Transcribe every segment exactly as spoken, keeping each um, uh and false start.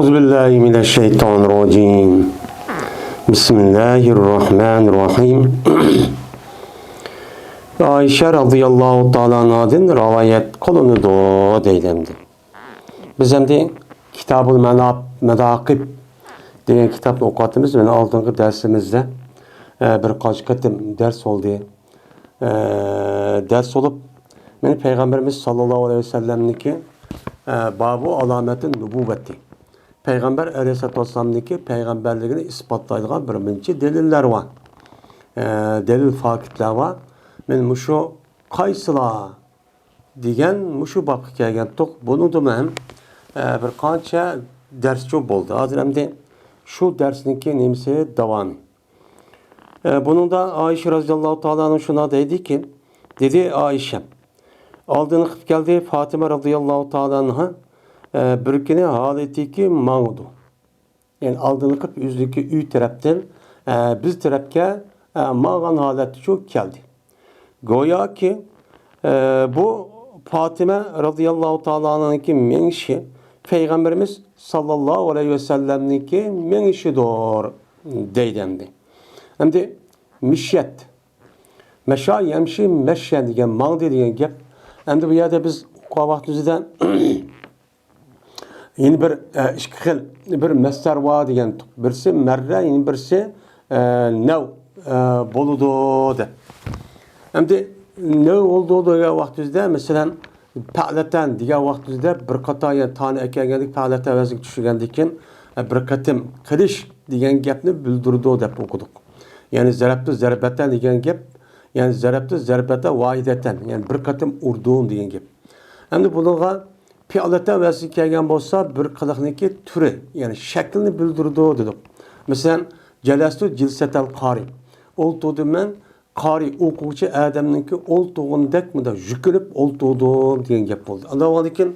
أعوذ بالله من الشيطان الرجيم. بسم الله الرحمن الرحيم. ئائىشە رەزىياللاھۇ تائالا ئەنھادىن رىۋايەت قىلىنىدۇ دەيدۇ ئەمدى. بىز ئەمدى كىتابۇل مەناپ-، مەناقىب دېگەن كىتابنى ئوقۇۋاتىمىز. مانا ئالدىنقى دەرسىمىزدە، ئە، بىر قانچە قېتىم دەرس بولدى. ئە، دەرس بولۇپ، مانا پەيغەمبىرىمىز ساللاللاھۇ ئەلەيھى ۋەسەللەمنىڭكى، ئە، بابۇ ئالامەتى نۇبۇۋۋەتى. پەيغەمبەر ئەلەيھىسسالاتۇ ۋەسسالامنىڭكى پەيغەمبەرلىكىنى ئىسپاتلايدىغان بىر مۇنچە دەلىللەر بار. ئە، دەلىل فاكىتلار بار. مانا مۇشۇ قايسىلار دېگەن مۇشۇ بابقا كەلگەنتۇق. بۇنىڭدىمۇ ھەم، ئە، بىر قانچە دەرسچۇ بولدى. ھازىر ئەمدى شۇ دەرسنىڭكى نېمىسى داۋامى. ئە، بۇنىڭدا ئائىشە رەزىياللاھۇ تائالا ئەنھا شۇنداق دەيدىكى، دېدى ئائىشە، ئالدىنقى قىلىپ كەلدى، فاتىمە رەزىياللاھۇ تائالا ئەنھا، ئە، بىر كۈنى ھالىتىكى ماڭىدۇ. يەنى ئالدىنقى قىلىپ ئۆزىنىڭكى ئۆي تەرەپتىن، ئە، بىز تەرەپكە، ئە، ماڭغان ھالەتتىچۇ كەلدى. گوياكى، ئە، بۇ پاتىمە رەزىياللاھۇ تائالا ئەنھانىڭكى مېڭىشى پەيغەمبىرىمىز ساللاللاھۇ ئەلەيھى ۋەسەللەمنىڭكى مېڭىشىدۇر دەيدۇ ئەمدى. ئەمدى مىشيەت. مەشا يەمشى مەشيەن دېگەن ماڭدى دېگەن گەپ. ئەمدى بۇ يەردە بىز ئوقۇغان ۋاقتىمىزدا يەنە بىر، ئە، ئىككى خىل، بىر مەسدەر بار دېگەن. بىرسى مەررە، يەنە بىرسى، ئە، نەۋ، ئە، بولىدۇ دەپ. ئەمدى نەۋ بولىدۇ دېگەن ۋاقتىمىزدا، مەسىلەن، پەئلەتەن دېگەن ۋاقتىمىزدا بىر قاتار، يەنى تانى ئەكەلگەندىكىن، پەئلەتەن ۋەزنىگە چۈشۈرگەندىكىن، ئە، بىر قېتىم قىلىش دېگەن گەپنى بىلدۈرىدۇ دەپ ئوقۇدۇق. يەنى زەرەبتۇ زەربەتەن دېگەن گەپ، يەنى زەرەبتۇ زەربەتەن ۋاھىدەتەن، يەنى بىر قېتىم ئۇردۇم دېگەن گەپ. ئەمدى بۇنىڭغا پىئلەتەن ۋەزنى كەلگەن بولسا، بىر قىلىقنىڭكى تۈرى، يەنى شەكلىنى بىلدۈرىدۇ دېدۇق. مەسىلەن، جەلەستۇ جىلسەتەل قارى. ئولتۇردۇم مەن، قارى ئوقۇغۇچى ئادەمنىڭكى ئولتۇرغىنىدەك مۇنداق يۈكۈنۈپ ئولتۇردۇم دېگەن گەپ بولدى. ئاندىن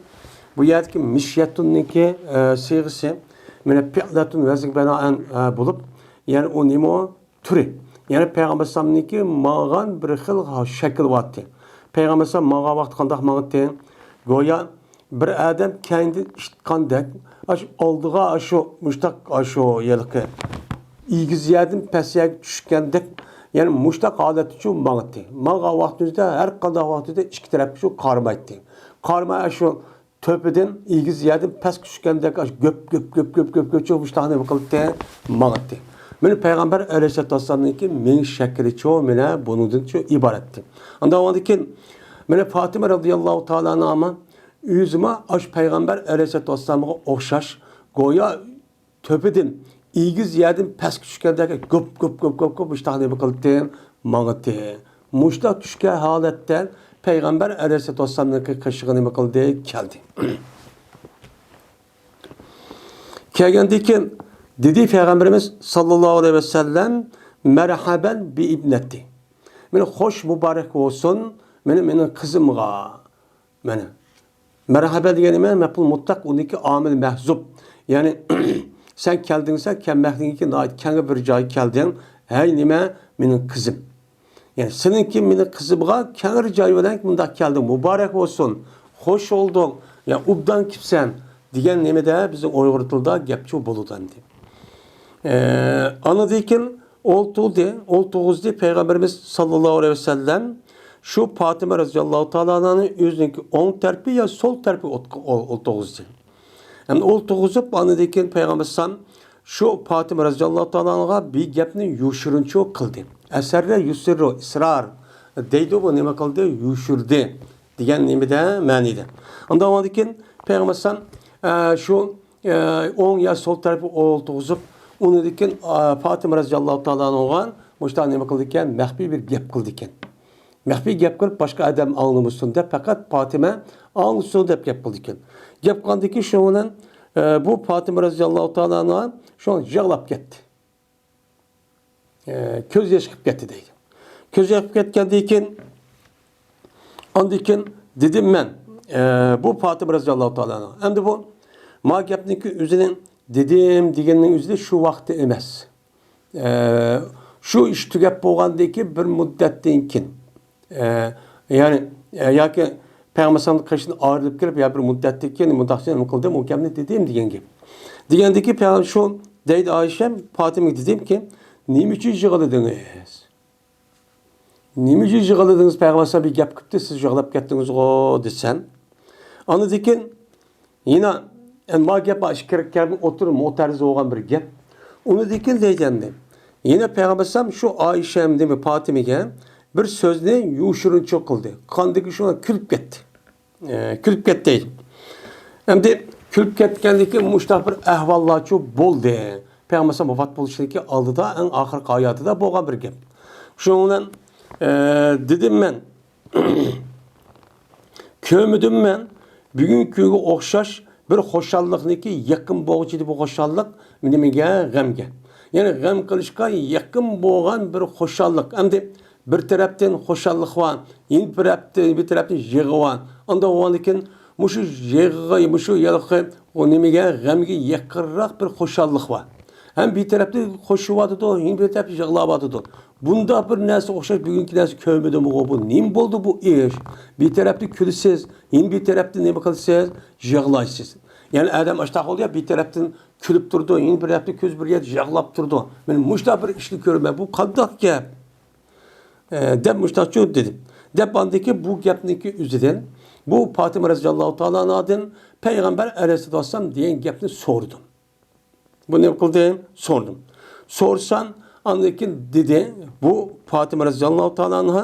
بۇ يەردىكى مىشيەتۇننىڭكى، ئە، سىيغىسى مانا پىئلەتۇن ۋەزنى بىنائەن، ئە، بولۇپ، يەنى ئۇ نېمە ئۇ؟ تۈرى. يەنى پەيغەمبەر ئەلەيھىسسالامنىڭكى ماڭغان بىر خىل ھا-، شەكلى بارتى. پەيغەمبەر ئەلەيھىسسالام ماڭغان ۋاقتى قانداق ماڭاتتى؟ گويا بىر ئادەم كەينىدىن ئىتقاندەك، ئاشۇ ئالدىغا ئاشۇ مۇشتاق، ئاشۇ ھېلىقى ئېگىز يەردىن پەس يەرگە چۈشكەندەك، يەنى مۇشتاق ھالەتتىچۇ ماڭاتتى. ماڭغان ۋاقتىمىزدا ھەر قانداق ۋاقتىدا ئىككى تەرەپكىچۇ قارىمايتتى. قارىماي ئاشۇ تۆپىدىن ئېگىز يەردىن پەسكە چۈشكەندەك، ئاشۇ گۆپ، گۆپ، گۆپ، گۆپ، گۆپ، گۆپ، گۆپ، مۇشۇنداق نېمە قىلدى؟ ماڭاتتى. مانا پەيغەمبەر ئەلەيھىسسالاتۇ ۋەسسالامنىڭكى مېڭىش شەكلىچۇ مانا بۇنىڭدىنچۇ ئىبارەتتى. ئاندىن ئاندىن كېيىن مانا فاتىمە رەزىياللاھۇ تائالا ئەنھا ئۆزىمۇ ئاشۇ پەيغەمبەر ئەلەيھىسسالاتۇ ۋەسسالامغا ئوخشاش، گويا تۆپىدىن ئېگىز يەردىن پەسكە چۈشكەندەك گۆپ، گۆپ، گۆپ، گۆپ، گۆپ، مۇشۇنداق نېمە قىلدى؟ ماڭاتتى. مۇشۇنداق چۈشكەن ھالەتتە پەيغەمبەر ئەلەيھىسسالاتۇ ۋەسسالامنىڭكى قېشىغا نېمە قىلدى؟ كەلدى. كەلگەندىن كېيىن دېدى پەيغەمبىرىمىز ساللاللاھۇ ئەلەيھى ۋەسەللەم، مەرھەبەن بىئىبنەتى. مانا خوش مۇبارەك بولسۇن، مانا مېنىڭ قىزىمغا. مانا، مەرھەبا دېگەن نېمە؟ مەپئۇل مۇتلەق، ئۇنىڭكى ئامىل مەھزۇپ. يەنى، سەن كەلدىڭسەن، كەلمەكلىكىڭكى ناھايىتى كەڭ بىر جايغا كەلدىڭ. ھەي، نېمە؟ مېنىڭ قىزىم. يەنى، سېنىڭكى مېنىڭ قىزىمغا كەڭرى جاي بىلەن مۇنداق كەلدىڭ. مۇبارەك بولسۇن. خوش بولدۇڭ. يا، ئوبدان كېپسەن. دېگەن نېمىدە بىزنىڭ ئۇيغۇر تىلىدا گەپچۇ بولىدۇ ئەمدى. ئە، ئاندىن كېيىن ئولتۇردى، ئولتۇرغۇزدى پەيغەمبىرىمىز ساللاللاھۇ ئەلەيھى ۋەسەللەم. شۇ پاتىمە رەزىياللاھۇ تائالا ئانھانى ئۆزىنىڭكى ئوڭ تەرىپى يا سول تەرىپىگە ئولت-، ئول-، ئولتۇرغۇزدى. ئەمدى ئولتۇرغۇزۇپ، ئاندىن كېيىن پەيغەمبەر ئەلەيھىسسالام شۇ پاتىمە رەزىياللاھۇ تائالا ئانھاغا بىر گەپنى يوشۇرۇنچۇ قىلدى. ئەسەررە يۇسىررۇ، ئىسرار دەيدۇ، بۇ نېمە قىلدى؟ يوشۇردى دېگەن نېمىدە؟ مەنىدە. ئاندىن كېيىن پەيغەمبەر ئەلەيھىسسالام، ئە، شۇ ئوڭ يا سول تەرەپكە ئولتۇرغۇزۇپ، ئۇنىڭدىن كېيىن، ئا، پاتىمە رەزىياللاھۇ تائالا ئانھا مۇشۇنداق نېمە قىلىدىكەن؟ مەخپىي بىر گەپ قىلىدىكەن. مەخپىي گەپ قىلىپ، باشقا ئادەم ئاڭلىمىسۇن دەپ، پەقەت پاتىمە ئاڭلىسۇن دەپ گەپ قىلىدىكەن. گەپ قىلغاندىن كېيىن شۇنىڭ بىلەن، ئە، بۇ پاتىمە رەزىياللاھۇ تائالا ئانھا شۇ يىغلاپ كەتتى. ئە، كۆز ياش قىلىپ كەتتى دەيدۇ. كۆز ياش قىلىپ كەتكەندىن كېيىن، ئاندىن كېيىن دېدىم مەن، ئە، بۇ پاتىمە رەزىياللاھۇ تائالا ئەنھا. ئەمدى بۇ ما گەپنىڭكى ئۆزىنىڭ دېدىم دېگەننىڭ ئۆزى شۇ ۋاقىتتا ئەمەس. ئە، شۇ ئىش تۈگەپ بولغاندىن كېيىن بىر مۇددەتتىن كېيىن، ئە، يەنى، ئە، ياكى پەيغەمبەر ئەلەيھىسسالامنىڭ قېشىدا ئايرىلىپ كېلىپ، يا بىر مۇددەتتىن كېيىن مۇنداق نېمە قىلدىم، ئۇ گەپنى دېدىم دېگەن گەپ. دېگەندىكى پەيغەمبەر شۇ دەيدۇ ئائىشەم، پاتىمىگە دېدىمكى، نېمە ئۈچۈن يىغلىدىڭىز؟ نېمە ئۈچۈن يىغلىدىڭىز؟ پەيغەمبەر ئەلەيھىسسالام بىر گەپ قىپتۇ، سىز يىغلاپ كەتتىڭىزغۇ دېسەم. ئاندىن كېيىن يەنە، ئەمما گەپ ئىككى رەكەتنىڭ ئوتتۇرىدا مۇتەرىز بولغان بىر گەپ. ئۇنىڭدىن كېيىن دەيدۇ ئەمدى. يەنە پەيغەمبەر ئەلەيھىسسالام شۇ ئائىشەم دېمە پاتىمىگە بىر سۆزنى يوشۇرۇنچۇ قىلدى. قاندىكى شۇ كۈلۈپ كەتتى. ئە، كۈلۈپ كەتتى. ئەمدى كۈلۈپ كەتكەندىكى مۇشۇنداق بىر ئەھۋاللارچۇ بولدى. پەيغەمبەر ئەلەيھىسسالام ۋاپات بولۇشىدىكى ئالدىدا، ئەڭ ئاخىرقى ھاياتىدا بولغان بىر گەپ. شۇنىڭ بىلەن، ئە، دېدىم مەن، كۆرمىدىم مەن بۈگۈنكى كۈنگە ئوخشاش بىر خۇشاللىقنىكى يېقىن بولغۇچىدى بۇ خۇشاللىق نېمىگە؟ غەمگە. يەنى غەم قىلىشقا يېقىن بولغان بىر خۇشاللىق. ئەمدى بىر تەرەپتىن خۇشاللىق بار، يەنە بىر تەرەپتىن، بىر تەرەپتىن يىغا بار. ئانداق بولغاندىكىن مۇشۇ يىغىغا، مۇشۇ يالقى، ئۇ نېمىگە، غەمگە يېقىنراق بىر خۇشاللىق بار. ھەم بىر تەرەپتىن خۇشۇ بولۇۋاتىدۇ، يەنە بىر تەرەپتىن يىغلاۋاتىدۇ. بۇنداق بىر نەرسە ئوخشاش بۈگۈنكى نەرسە كۆرمىدىمغۇ؟ بۇ نېمە بولدى بۇ ئىش؟ بىر تەرەپتىن كۈلىسىز، يەنە بىر تەرەپتىن نېمە قىلىسىز؟ يىغلايسىز. يەنى ئادەم ئاشتاق بولدى يا، بىر تەرەپتىن كۈلۈپ تۇرىدۇ، يەنە بىر تەرەپتىن كۆزى بىر يەردە يىغلاپ تۇرىدۇ. مەن مۇشۇنداق بىر ئىشنى كۆرىمەن، بۇ قانداق گەپ؟ ئە، دەپ مۇشۇنداقچۇ دېدىم. دەپ ئاندىكى بۇ گەپنىڭكى ئۆزىدىن، بۇ پاتىمە رەزىياللاھۇ تائالا ئانھادىن پەيغەمبەر ئەلەيھىسسالاتۇ ۋەسسالام دېگەن گەپنى سورىدىم. بۇ نېمە قىلدى؟ سورىدىم. سورىسام، ئاندىن كېيىن دېدى، بۇ پاتىمە رەزىياللاھۇ تائالا ئانھا،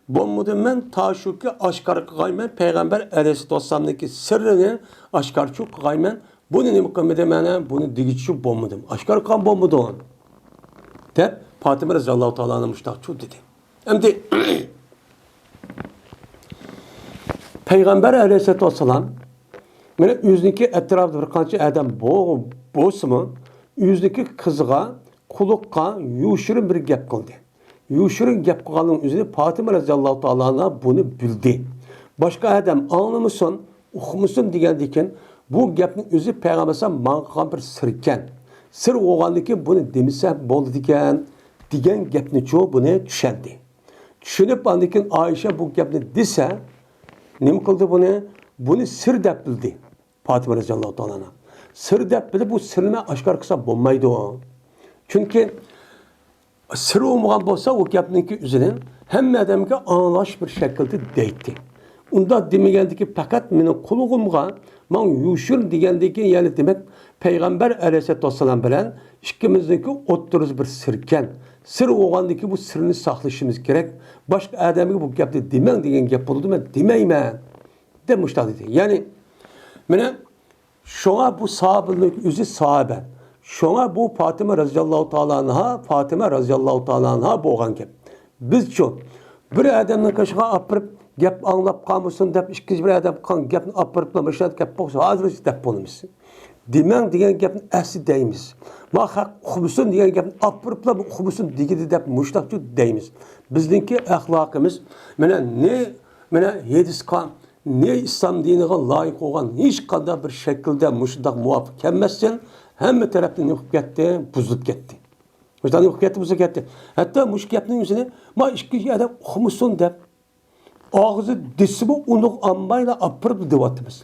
بولمىدىم مەن تا شۇكى ئاشكارا قىلغايمەن، پەيغەمبەر ئەلەيھىسسالاتۇ ۋەسسالامنىڭكى سىرىنى ئاشكارىچۇ قىلغايمەن. بۇنى نېمە قىلمىدىم مەن، بۇنى دېگۈچى بولمىدىم، ئاشكارا قىلغان بولمىدىم، دەپ پاتىمە رەزىياللاھۇ تائالا ئانھا مۇشۇنداقچۇ دېدى. ئەمدى پەيغەمبەر ئەلەيھىسسالاتۇ ۋەسسالام مانا ئۆزىنىڭكى ئەتراپىدا بىر قانچە ئادەم بو-، بولسىمۇ، ئۆزىنىڭكى قىزىغا، قۇلىقىغا يوشۇرۇن بىر گەپ قىلدى. يوشۇرۇن گەپ قىلغاننىڭ ئۆزىنى پاتىمە رەزىياللاھۇ تائالا ئانھا بۇنى بىلدى. باشقا ئادەم ئاڭلىمىسۇن، ئۇقمىسۇن دېگەندىكىن، بۇ گەپنىڭ ئۆزى پەيغەمبەر ئەلەيھىسسالام ماڭا قىلغان بىر سىركەن. سىر بولغاندىكىن بۇنى دېمىسە بولىدىكەن، دېگەن گەپنىچۇ بۇنى چۈشەندى. چۈشىنىپ، ئاندىن كېيىن ئائىشە بۇ گەپنى دېسە، نېمە قىلدى بۇنى؟ بۇنى سىر دەپ بىلدى پاتىمە رەزىياللاھۇ تائالا ئانھا. سىر دەپ بىلىپ، بۇ سىرنى مەن ئاشكارا قىلسام بولمايدۇ. چۈنكى سىر بولمىغان بولسا، ئۇ گەپنىڭكى ئۆزىنى ھەممە ئادەمگە ئاڭلاش بىر شەكىلدە دەيتتى. ئۇنداق دېمىگەندىكى، پەقەت مېنىڭ قۇلىقىمغا ماڭا يوشۇرۇن دېگەندىكى، يەنى دېمەك، پەيغەمبەر ئەلەيھىسسالاتۇ ۋەسسالام بىلەن ئىككىمىزنىڭكى ئوتتۇرىسى بىر سىركەن. سىر بولغاندىكى بۇ سىرنى ساقلىشىمىز كېرەك. باشقا ئادەمگە بۇ گەپنى دېمەڭ دېگەن گەپ بولىدۇ، مەن دېمەيمەن، دەپ مۇشۇنداق دېدى. يەنى، مانا، شۇڭا بۇ ساھابىنىڭ ئۆزى ساھابە. شۇڭا بۇ پاتىمە رەزىياللاھۇ تائالا ئانھا، پاتىمە رەزىياللاھۇ تائالا ئانھا بولغان گەپ. بىزچۇ، بىر ئادەمنىڭ قېشىغا ئاپىرىپ، گەپ ئاڭلاپ قالمىسۇن دەپ، ئىككىنچى بىر ئادەم قىلغان گەپنى ئاپىرىپلا، مۇشۇنداق گەپ بولسا، ھازىر دەپ بولىمىز. دېمەڭ دېگەن گەپنى ئەسلى دەيمىز. ما خەق ئۇقمىسۇن دېگەن گەپنى ئاپىرىپلا، بۇ ئۇقمىسۇن دېگىنى دەپ مۇشۇنداقچۇ دەيمىز. بىزنىڭكى ئەخلاقىمىز، مانا، نى-، مانا، ھېدىسقا، نى ئىسلام دىنىغا لايىق بولغان ھېچقانداق بىر شەكىلدە مۇشۇنداق مۇۋاپىق كەلمەستىن، ھەممە تەرەپتىن نېمە قىلىپ كەتتى؟ بۇزۇلۇپ كەتتى. مۇشۇنداق نېمە قىلىپ كەتتى؟ بۇزۇلۇپ كەتتى. ھەتتا مۇشۇ گەپنىڭ ئۆزىنى، ما، ئىككىنچى ئادەم ئۇقمىسۇن دەپ، ئاغزى دېسىمۇ ئۇنىڭغا ئالمايلا ئاپىرىپ دەۋاتىمىز.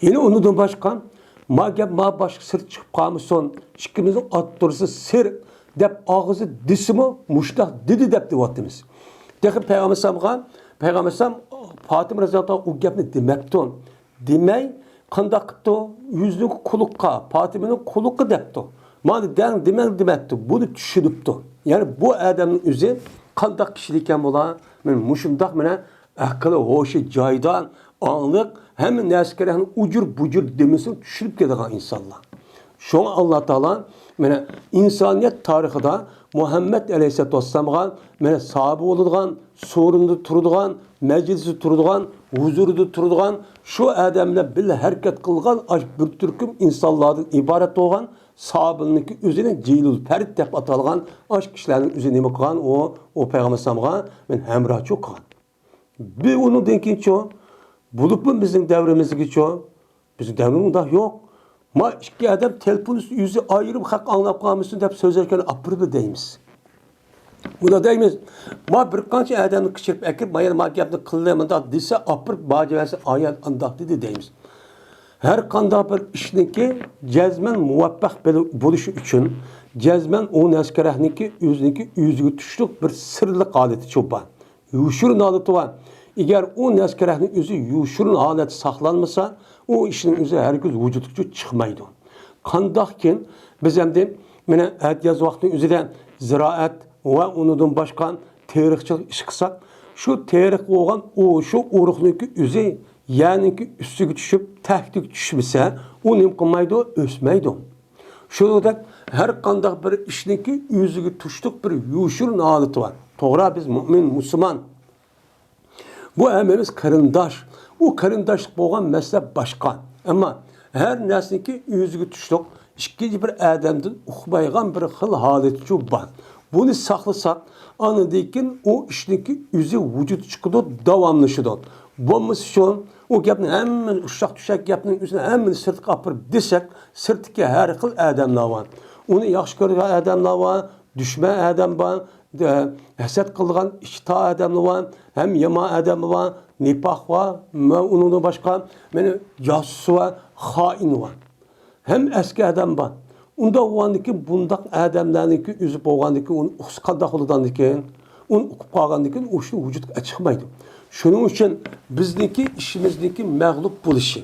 يەنە ئۇنىڭدىن باشقا، ما گەپ، ما باشقا سىر چىقىپ قالمىسۇن، ئىككىمىزنىڭ ئوتتۇرىسى سىر دەپ ئاغزى دېسىمۇ، مۇشۇنداق دېدى دەپ دەۋاتىمىز. تېخى پەيغەمبەر ئەلەيھىسسالامغا، پەيغەمبەر ئەلەيھىسسالام پاتىمە رەزىياللاھۇ تائالا ئۇ گەپنى دېمەپتۇ. دېمەي، قانداق قىپتۇ؟ يۈزىنىڭ قۇلىقىغا، پاتىمىنىڭ قۇلىقىغا دەپتۇ. مانا دەڭ، دېمەڭ دېمەپتۇ. بۇنى چۈشىنىپتۇ. يەنى بۇ ئادەمنىڭ ئۆزى قانداق كىشى ئىكەن بۇلار؟ مانا مۇشۇنداق، مانا، ئەقلى، ھوشى جايىدا، ئاڭلىق، ھەممە نەرسە كېرەكنى ئۇجۇر-بۇجۇر دېمىسۇن، چۈشىنىپ كېتىدىغان ئىنسانلار. شۇڭا ئاللا تائالا، مانا، ئىنسانىيەت تارىخىدا مۇھەممەد ئەلەيھىسسالاتۇ ۋەسسالامغا، مانا، ساھابە بولىدىغان، سورۇندا تۇرىدىغان، مەجلىسىدە تۇرىدىغان، ھۇزۇرىدا تۇرىدىغان، شۇ ئادەم بىلەن بىللە ھەرىكەت قىلغان ئاش بىر تۈركۈم ئىنسانلاردىن ئىبارەت بولغان ساھابىنىڭكى ئۆزىنى جىلۇل پەرد دەپ ئاتالغان ئاش كىشىلەرنىڭ ئۆزى نېمە قىلغان؟ ئۇ، ئۇ پەيغەمبەر ئەلەيھىسسالامغا مەن ھەمراھچۇ قىلغان. بىر ئۇنىڭدىن كېيىنچۇ، بولۇپمۇ بىزنىڭ دەۋرىمىزگىچۇ، بىزنىڭ دەۋرىمىز ئۇنداق يوق. ما ئىككى ئادەم تېلېفون ئۈستىدە ئۆزى ئايرىم خەق ئاڭلاپ قالمىسۇن دەپ سۆزلەشكەن ئاپىرىدۇ دەيمىز. بۇنى دەيمىز، ما بىر قانچە ئادەمنى قىچىرىپ ئەكىرىپ، ما يەنە ما گەپنى قىلدى، مۇنداق دېسە، ئاپىرىپ، باجى بەرسە، ئايال ئانداق دېدى دەيمىز. ھەر قانداق بىر ئىشنىڭكى جەزمەن مۇۋەپپەق بىل-، بولۇشى ئۈچۈن، جەزمەن ئۇ نەرسە كېرەكنىڭكى ئۆزىنىڭكى ئۆزىگە تۇشلۇق بىر سىرلىق ھالىتى چوپان. يوشۇرۇن ھالىتى بار. ئەگەر ئۇ نەرسە كېرەكنىڭ ئۆزى يوشۇرۇن ھالەتتە ساقلانمىسا، ئۇ ئىشنىڭ ئۆزى ھەرگىز ۋۇجۇدقا چىقمايدۇ. قانداقكىن بىز ئەمدى مانا ئەتىياز ۋاقتىنىڭ ئۆزىدە زىرائەت ۋە ئۇنىڭدىن باشقا تېرىقچىلىق ئىش قىلساق، شۇ تېرىق بولغان ئۇ، شۇ ئۇرۇقنىڭكى ئۆزى يەرنىڭكى ئۈستىگە چۈشۈپ، تەكتىگە چۈشمىسە، ئۇ نېمە قىلمايدۇ؟ ئۆسمەيدۇ. شۇنىڭدەك ھەر قانداق بىر ئىشنىڭكى ئۆزىگە تۇشلۇق بىر يوشۇرۇن ھالىتى بار. توغرا، بىز مۆمىن، مۇسۇلمان. بۇ ھەممىمىز قېرىنداش. ئۇ قېرىنداشلىق بولغان مەسىلە باشقا. ئەمما ھەر نەرسىنىڭكى ئۆزىگە تۇشلۇق، ئىككىنچى بىر ئادەمدىن ئۇقمايدىغان بىر خىل ھالىتى بار. بۇنى ساقلىساق، ئاندىن كېيىن ئۇ ئىشنىڭكى ئۆزى ۋۇجۇدقا چىقىدۇ، داۋاملىشىدۇ. بولمىسا شۇ، ئۇ گەپنى ھەممىنى، ئۇششاق-چۈششەك گەپنىڭ ئۆزىنى ھەممىنى سىرتقا ئاپىرىپ دېسەك، سىرتتىكى ھەر خىل ئادەملەر بار. ئۇنى ياخشى كۆرىدىغان ئادەملەر بار، دۈشمەن ئادەم بار، دە-، ھەسەت قىلىدىغان ئىچى تار ئادەملەر بار، ھەم يامان ئادەملەر بار، نىپاق بار، مە-، ئۇنىڭدىن باشقا مانا جاسۇس بار، خائىن بار. ھەم ئەسكى ئادەم بار. ئۇنداق بولغاندىكىن، بۇنداق ئادەملەرنىڭكى ئۆزى بولغاندىكىن، ئۇنى ئۇقسا قانداق بولىدىغاندىكىن، ئۇنى ئۇقۇپ قالغاندىكىن، ئۇ ئىشنى ۋۇجۇدقا چىقمايدۇ. شۇنىڭ ئۈچۈن بىزنىڭكى ئىشىمىزنىڭكى مەغلۇپ بولۇشى،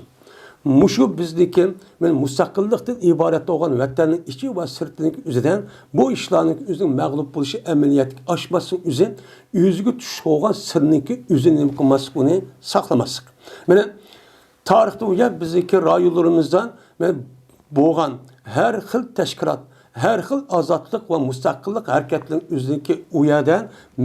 مۇشۇ بىزنىڭكى، مانا، مۇستەقىللىقتىن ئىبارەت بولغان ۋەتەننىڭ ئىچى ۋە سىرتىنىڭكى ئۆزىدە بۇ ئىشلارنىڭكى ئۆزىنىڭ مەغلۇپ بولۇشى ئەمەلىيەتكە ئاشماسلىقنىڭ ئۆزى، ئۆزىگە تۇشلۇق بولغان سىرنىڭكى ئۆزىنى نېمە قىلماسلىق، ئۇنى ساقلىماسلىق. مانا، تارىختا ئۇ يەر بىزنىڭكى رايونلىرىمىزدا، مانا، بولغان ھەر خىل تەشكىلات، ھەر خىل ئازادلىق ۋە مۇستەقىللىق ھەرىكەتلىرىنىڭ ئۆزىنىڭكى ئۇ يەردە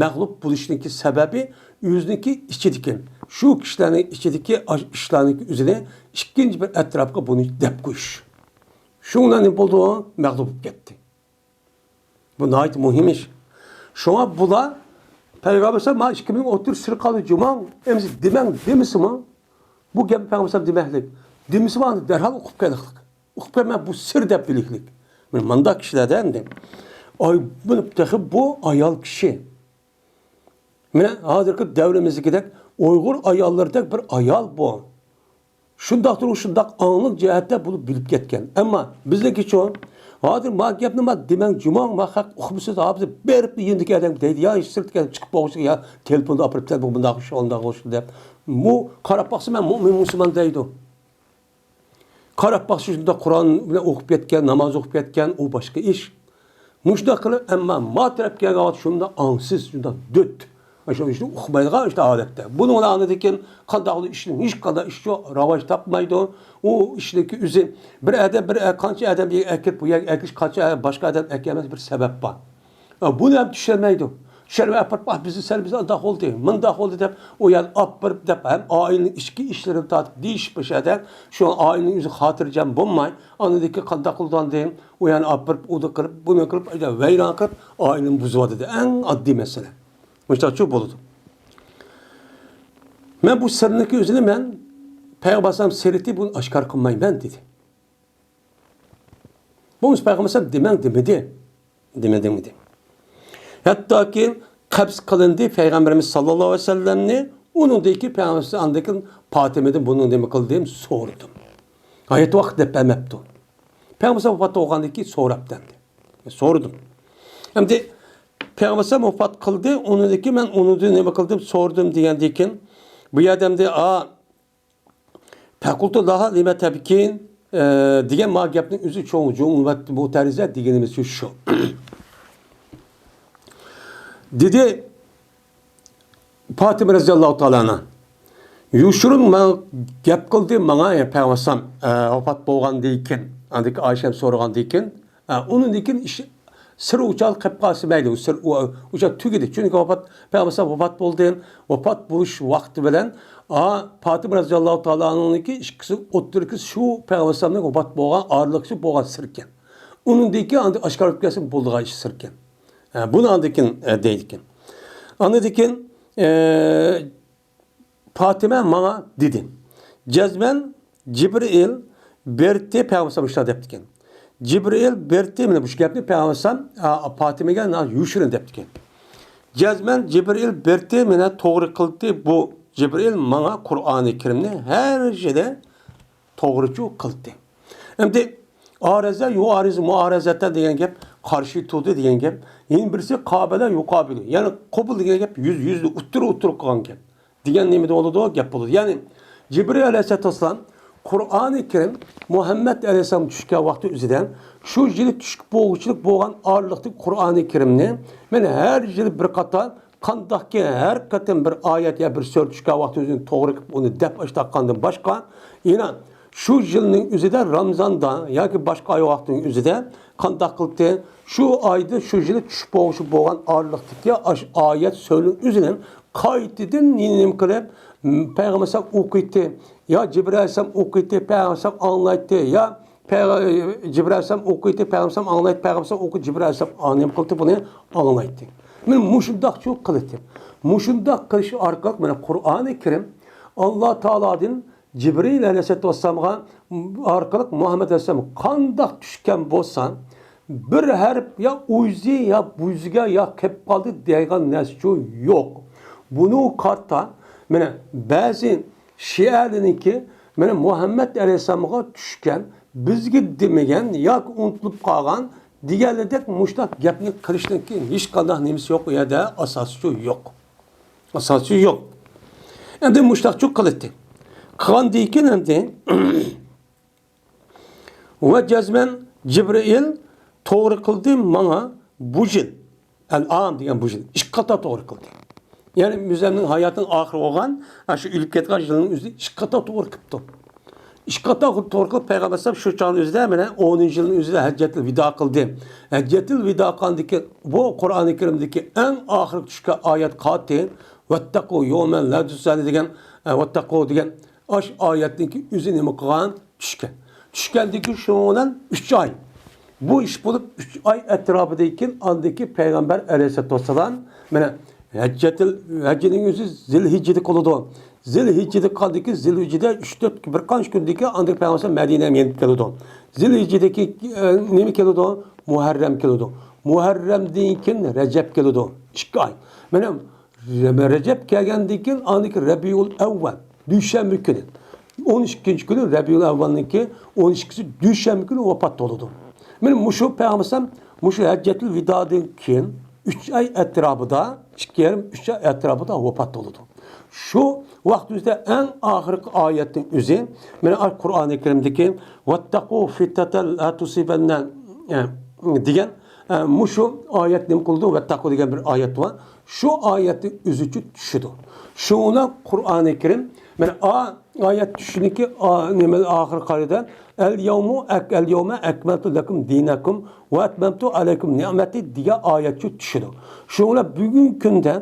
مەغلۇپ بولۇشىنىڭكى سەۋەبى ئۆزىنىڭكى ئىچىدىكى، شۇ كىشىلەرنىڭ ئىچىدىكى ئاش-، ئىشلارنىڭكى ئۆزىنى ئىككىنچى بىر ئەتراپقا بۇنى دەپ قويۇش. شۇڭلار نېمە بولدى؟ مەغلۇپ بولۇپ كەتتى. بۇ ناھايىتى مۇھىم ئىش. شۇڭا بۇلار پەيغەمبەر ئەلەيھىسسالام، ما ئىككىمىزنىڭ ئوتتۇرىسى سىر قالدى، جۇماڭ، ئەمىسە دېمەڭ دېمىسىمۇ، بۇ گەپنى پەيغەمبەر ئەلەيھىسسالام دېمەكلىك. دېمىسىمۇ ئاندىن دەرھال ئۇقۇپ قېلىقلىق. ئۇقۇپ قېلىپ، مەن بۇ سىر دەپ بىلىكلىك. مانا مانداق كىشىلەردە ئەمدى. ئاي، بۇ تېخى بۇ ئايال كىشى. مانا ھازىرقى دەۋرىمىزدىكىدەك ئۇيغۇر ئاياللىرىدەك بىر ئايال بۇ. شۇنداقتۇر، شۇنداق ئاڭلىق جەھەتتە بۇنى بىلىپ كەتكەن. ئەمما بىزنىڭكىچۇ؟ ھازىر ما گەپنى ما دېمەڭ، جۇماڭ، ما خەق ئۇقمىسىز، ھازىر بېرىپ يېنىدىكى ئادەمگە دەيدۇ، يا سىرتقا چىقىپ بولغۇچە، يا تېلېفوندا ئاپىرىپ، سەن بۇ مۇنداق ئىش، ئانداق ئىش دەپ. بۇ قاراپ باقسا، مەن مۆمىن مۇسۇلمان دەيدۇ. قاراپ باقسا، شۇنداق قۇرئان بىلەن ئوقۇپ كەتكەن، ناماز ئوقۇپ كەتكەن، ئۇ باشقا ئىش. مۇشۇنداق قىلىپ، ئەمما ما تەرەپ كەلگەن ۋاقىت شۇنداق ئاڭسىز، شۇنداق دۆت. شۇ ئىشنى ئۇقمايدىغان ئىشتا ئادەتتە. بۇنىڭ بىلەن ئاندىن كېيىن قانداق ئىشنىڭ ھېچقانداق ئىشى راۋاج تاپمايدۇ. ئۇ ئىشنىڭكى ئۆزى بىر ئادەم، بىر قانچە ئادەم ئەكىرىپ، بۇ يەرگە ئەكىرىش، قانچە باشقا ئادەم ئەكەلمەس بىر سەۋەب بار. ئا، بۇنى ھەم چۈشەنمەيدۇ. چۈشەنمەي ئاپىرىپ، ئا، بىزنى سەل بىز ئانداق بولدى، مۇنداق بولدى دەپ، ئۇ يەردە ئاپىرىپ دەپ، ھەم ئائىلىنىڭ ئىچكى ئىشلىرىنى تارتىپ دېيىشىپ، بۇ يەردە شۇ ئائىلىنىڭ ئۆزى خاتىرجەم بولماي، ئاندىن كېيىن قانداق قىلىدىغاندىن، ئۇ يەرنى ئاپىرىپ، ئۇنى قىلىپ، بۇنى قىلىپ، ۋەيران قىلىپ، ئائىلىنى بۇزۇۋاتىدۇ. ئەڭ ئاددىي مەسىلە. مۇشۇنداقچۇ بولىدۇ. مەن بۇ سىرنىڭكى ئۆزىنى مەن پەيغەمبەر ئەلەيھىسسالام سىرىتى بۇنى ئاشكارا قىلمايمەن دېدى. بولمىسا پەيغەمبەر ئەلەيھىسسالام دېمەڭ دېمىدى. دېمە دېمىدى. ھەتتاكى قەبز قىلىندى پەيغەمبىرىمىز ساللاللاھۇ ئەلەيھى ۋەسەللەمنى، ئۇنىڭدىن كېيىن پەيغەمبەر ئەلەيھىسسالام ئاندىن كېيىن پاتىمىدىن بۇنى نېمە قىلدىم؟ سورىدىم. ھايات ۋاقىت دەپ بەرمەپتۇ. پەيغەمبەر ئەلەيھىسسالام ۋاپات بولغاندىن كېيىن سوراپتۇ ئەمدى. سورىدىم. ئەمدى پەيغەمبەر ئەلەيھىسسالام ۋاپات قىلدى، ئۇنىڭدىن كېيىن مەن ئۇنىڭدىن نېمە قىلدىم؟ سورىدىم دېگەندىن كېيىن، بۇ يەردە ئەمدى، ئا، فەقۇلتۇ لەھا لىمە تەبكىن، ئە، دېگەن ما گەپنىڭ ئۆزى چوڭ جۇملەت مۇتەرىزە دېگىنىمىز شۇ. دېدى پاتىمە رەزىياللاھۇ تائالا ئەنھا. يوشۇرۇن ماڭا گەپ قىلدى، ماڭا، يا پەيغەمبەر ئەلەيھىسسالام، ئە، ۋاپات بولغاندىن كېيىن، ئاندىن كېيىن ئايشەم سورىغاندىن كېيىن، ئە، ئۇنىڭدىن كېيىن ئىش، سىر ئوچاق قېلىپ قالسا مەيلى، ئۇ سىر، ئۇ، ئوچاق تۈگىدى. چۈنكى ۋاپات، پەيغەمبەر ئەلەيھىسسالام ۋاپات بولدى. ۋاپات بولۇش ۋاقتى بىلەن، ئا، پاتىمە رەزىياللاھۇ تائالا ئەنھانىڭكى ئىككىسى ئوتتۇرىدىكى شۇ پەيغەمبەر ئەلەيھىسسالامنىڭ ۋاپات بولغان ئارىلىقى شۇ بولغان سىر ئىكەن. ئۇنىڭدىن كېيىن ئاندىن ئاشكارا ئۆتكەنسە بولىدىغان ئىش سىر ئىكەن. ئە، بۇنى ئاندىن كېيىن، ئە، دەيدىكەن. ئاندىن كېيىن، ئە، پاتىمە ماڭا دېدى، جەزمەن جىبرىئىل بېرىتتى، پەيغەمبەر ئەلەيھىسسالام شۇنداق دەپتىكەن. جىبرىئىل بېرىتتى، مانا مۇشۇ گەپنى پەيغەمبەر ئەلەيھىسسالام، ئا، پاتىمىگە يوشۇرۇن دەپتىكەن. جەزمەن جىبرىئىل بەردى، مانا توغرا قىلدى. بۇ جىبرىئىل ماڭا قۇرئانى كەرىمنى ھەر يىلى توغرىچۇ قىلدى. ئەمدى ئارەزە، يۇئارىزۇ، مۇئارەزەتەن دېگەن گەپ قارشى تۇردى دېگەن گەپ. يەنە بىرسى قابەلە، يۇقابىلۇ. يەنى قوبۇل دېگەن گەپ يۈز، يۈزدە ئوتتۇرا، ئوتتۇرا قىلغان گەپ. دېگەن نېمىدە بولىدۇ؟ گەپ بولىدۇ. يەنى جىبرىئىل ئەلەيھىسسالام قۇرئانى كەرىم مۇھەممەد ئەلەيھىسسالام چۈشكەن ۋاقتى ئۆزىدە شۇ يىلى چۈشۈپ بولغۇچىلىك بولغان ئارىلىقتىكى قۇرئانى كەرىمنى مانا ھەر يىلى بىر قاتار قانداقكى ھەر قېتىم بىر ئايەت يا بىر سۈرە چۈشكەن ۋاقتى ئۆزىنى توغرا قىلىپ ئۇنى دەپ ئاشتاققاندىن باشقا، يەنە شۇ يىلنىڭ ئۆزىدە رامزاندا ياكى باشقا ئاي ۋاقتىنىڭ ئۆزىدە قانداق قىلدى؟ شۇ ئايدا شۇ يىلى چۈشۈپ بولغۇچى بولغان ئارىلىقتىكى ئاش-، ئايەت سۈرىنىڭ ئۆزىنى قايتىدىن نېمە قىلىپ، پەيغەمبەر ئوقۇيتتى، يا جىبرىئىل ئەلەيھىسسالام ئوقۇيتتى، پەيغەمبەر ئوقۇيتتى، يا پەيغە-، جىبرىئىل ئەلەيھىسسالام ئوقۇيتتى، پەيغەمبەر ئوقۇيتتى، جىبرىئىل ئەلەيھىسسالام ئوقۇيتتى، نېمە قىلدى، بۇنى ئاڭلايتتى. مانا مۇشۇنداقچۇ قىلىتتى. مۇشۇنداق قىلىش ئارقىلىق مانا قۇرئانى كەرىم ئاللا تائالادىن جىبرىئىل ئەلەيھىسسالاتۇ ۋەسسالامغا ئارقىلىق مۇھەممەد ئەلەيھىسسالام قانداق چۈشكەن بولسا، بىر ھەرپ يا ئۇيزى يا بۇيزىگە يا قېپ قالدى دەيدىغان نەرسىچۇ يوق. بۇنىڭغا قارىتا مانا بەزى شىئەلىرىنىڭكى مانا مۇھەممەد ئەلەيھىسسالامغا چۈشكەن، بىزگە دېمىگەن ياكى ئۇنتۇلۇپ قالغان دېگەنلىدەك مۇشۇنداق گەپنى قىلىشنىڭكى ھېچقانداق نېمىسى يوق، ئۇ يەردە ئاساسىچۇ يوق. ئاساسى يوق. ئەمدى مۇشتاقچۇ قىلىتتى. قىلغاندىن كېيىن ئەمدى ۋە جەزمەن جىبرىئىل توغرا قىلدى ماڭا بۇ يىل. ئەل-ئام دېگەن بۇ يىل. ئىككى قاتا توغرا قىلدى. يەنى ئۆزۈمنىڭ ھاياتىنىڭ ئاخىرى بولغان، ئاشۇ ئۆلۈپ كەتكەن يىلنىڭ ئۆزىدە ئىككى قاتا توغرا قىپتۇ. ئىككى قاتا توغرا قىلىپ پەيغەمبەر ئەلەيھىسسالام شۇ چاغنىڭ ئۆزىدە مانا ئونىنچى يىلنىڭ ئۆزىدە ھەججەتىل ۋىدا قىلدى. ھەججەتىل ۋىدا قىلغاندىكى بۇ قۇرئانى كەرىمدىكى ئەڭ ئاخىرقى چۈشكەن ئايەت قالدى. ۋەتتەقۇ يەۋمەن لا تۇجزى دېگەن، ئە، ۋەتتەقۇ دېگەن ئاش ئايەتنىڭكى ئۆزى نېمە قىلغان؟ چۈشكەن. چۈشكەندىكى شۇنىڭ بىلەن ئۈچ ئاي. بۇ ئىش بولۇپ ئۈچ ئاي ئەتراپىدىن كېيىن ئاندىكى پەيغەمبەر ئەلەيھىسسالاتۇ ۋەسسالام مانا ھەججەتىل ھەججىنىڭ ئۆزى زىلھىججىدە قىلىدۇ. زىلھىججىدە قىلغاندىكى زىلھىججىدە ئۈچ تۆت بىر قانچە كۈندىن كېيىن ئاندىن پەيغەمبەر مەدىنەگە يېنىپ كېلىدۇ. زىلھىججىدىكى، ئە، نېمە كېلىدۇ؟ مۇھەررەم كېلىدۇ. مۇھەررەمدىن كېيىن رەجەب كېلىدۇ. ئىككى ئاي. مانا رەجەب كەلگەندىن كېيىن ئاندىن كېيىن رەبىئۇل ئەۋۋەل دۈشەنبە كۈنى. ئون ئىككىنچى كۈنى رەبىئۇل ئەۋۋەلنىڭكى ئون ئىككىسى دۈشەنبە كۈنى ۋاپات بولىدۇ. مانا مۇشۇ پەيغەمبەر مۇشۇ ھەججەتۇل ۋىدادىن كېيىن ئۈچ ئاي ئەتراپىدا، ئىككى يېرىم، ئۈچ ئاي ئەتراپىدا ۋاپات بولىدۇ. شۇ ۋاقتىمىزدا ئەڭ ئاخىرقى ئايەتنىڭ ئۆزى، مانا قۇرئانى كەرىمدىكى ۋەتتەقۇ فىتنەتەن لا تۇسىبەننە، ئە، دېگەن، ئە، مۇشۇ ئايەت نېمە قىلىدۇ؟ ۋەتتەقۇ دېگەن بىر ئايەت بار. شۇ ئايەتنىڭ ئۆزىچۇ چۈشىدۇ. شۇڭا قۇرئانى كەرىم، مانا ئا-، ئايەت چۈشىدىكى ئا-، نېمە ئاخىرى قارىدا، ئەل يەۋمۇ ئەك-، ئەل يەۋمە ئەكمەلتۇ لەكۇم دىنەكۇم ۋە ئەتمەمتۇ ئەلەيكۇم نىئمەتى دېگەن ئايەتچۇ چۈشىدۇ. شۇڭا بۈگۈنكى كۈندە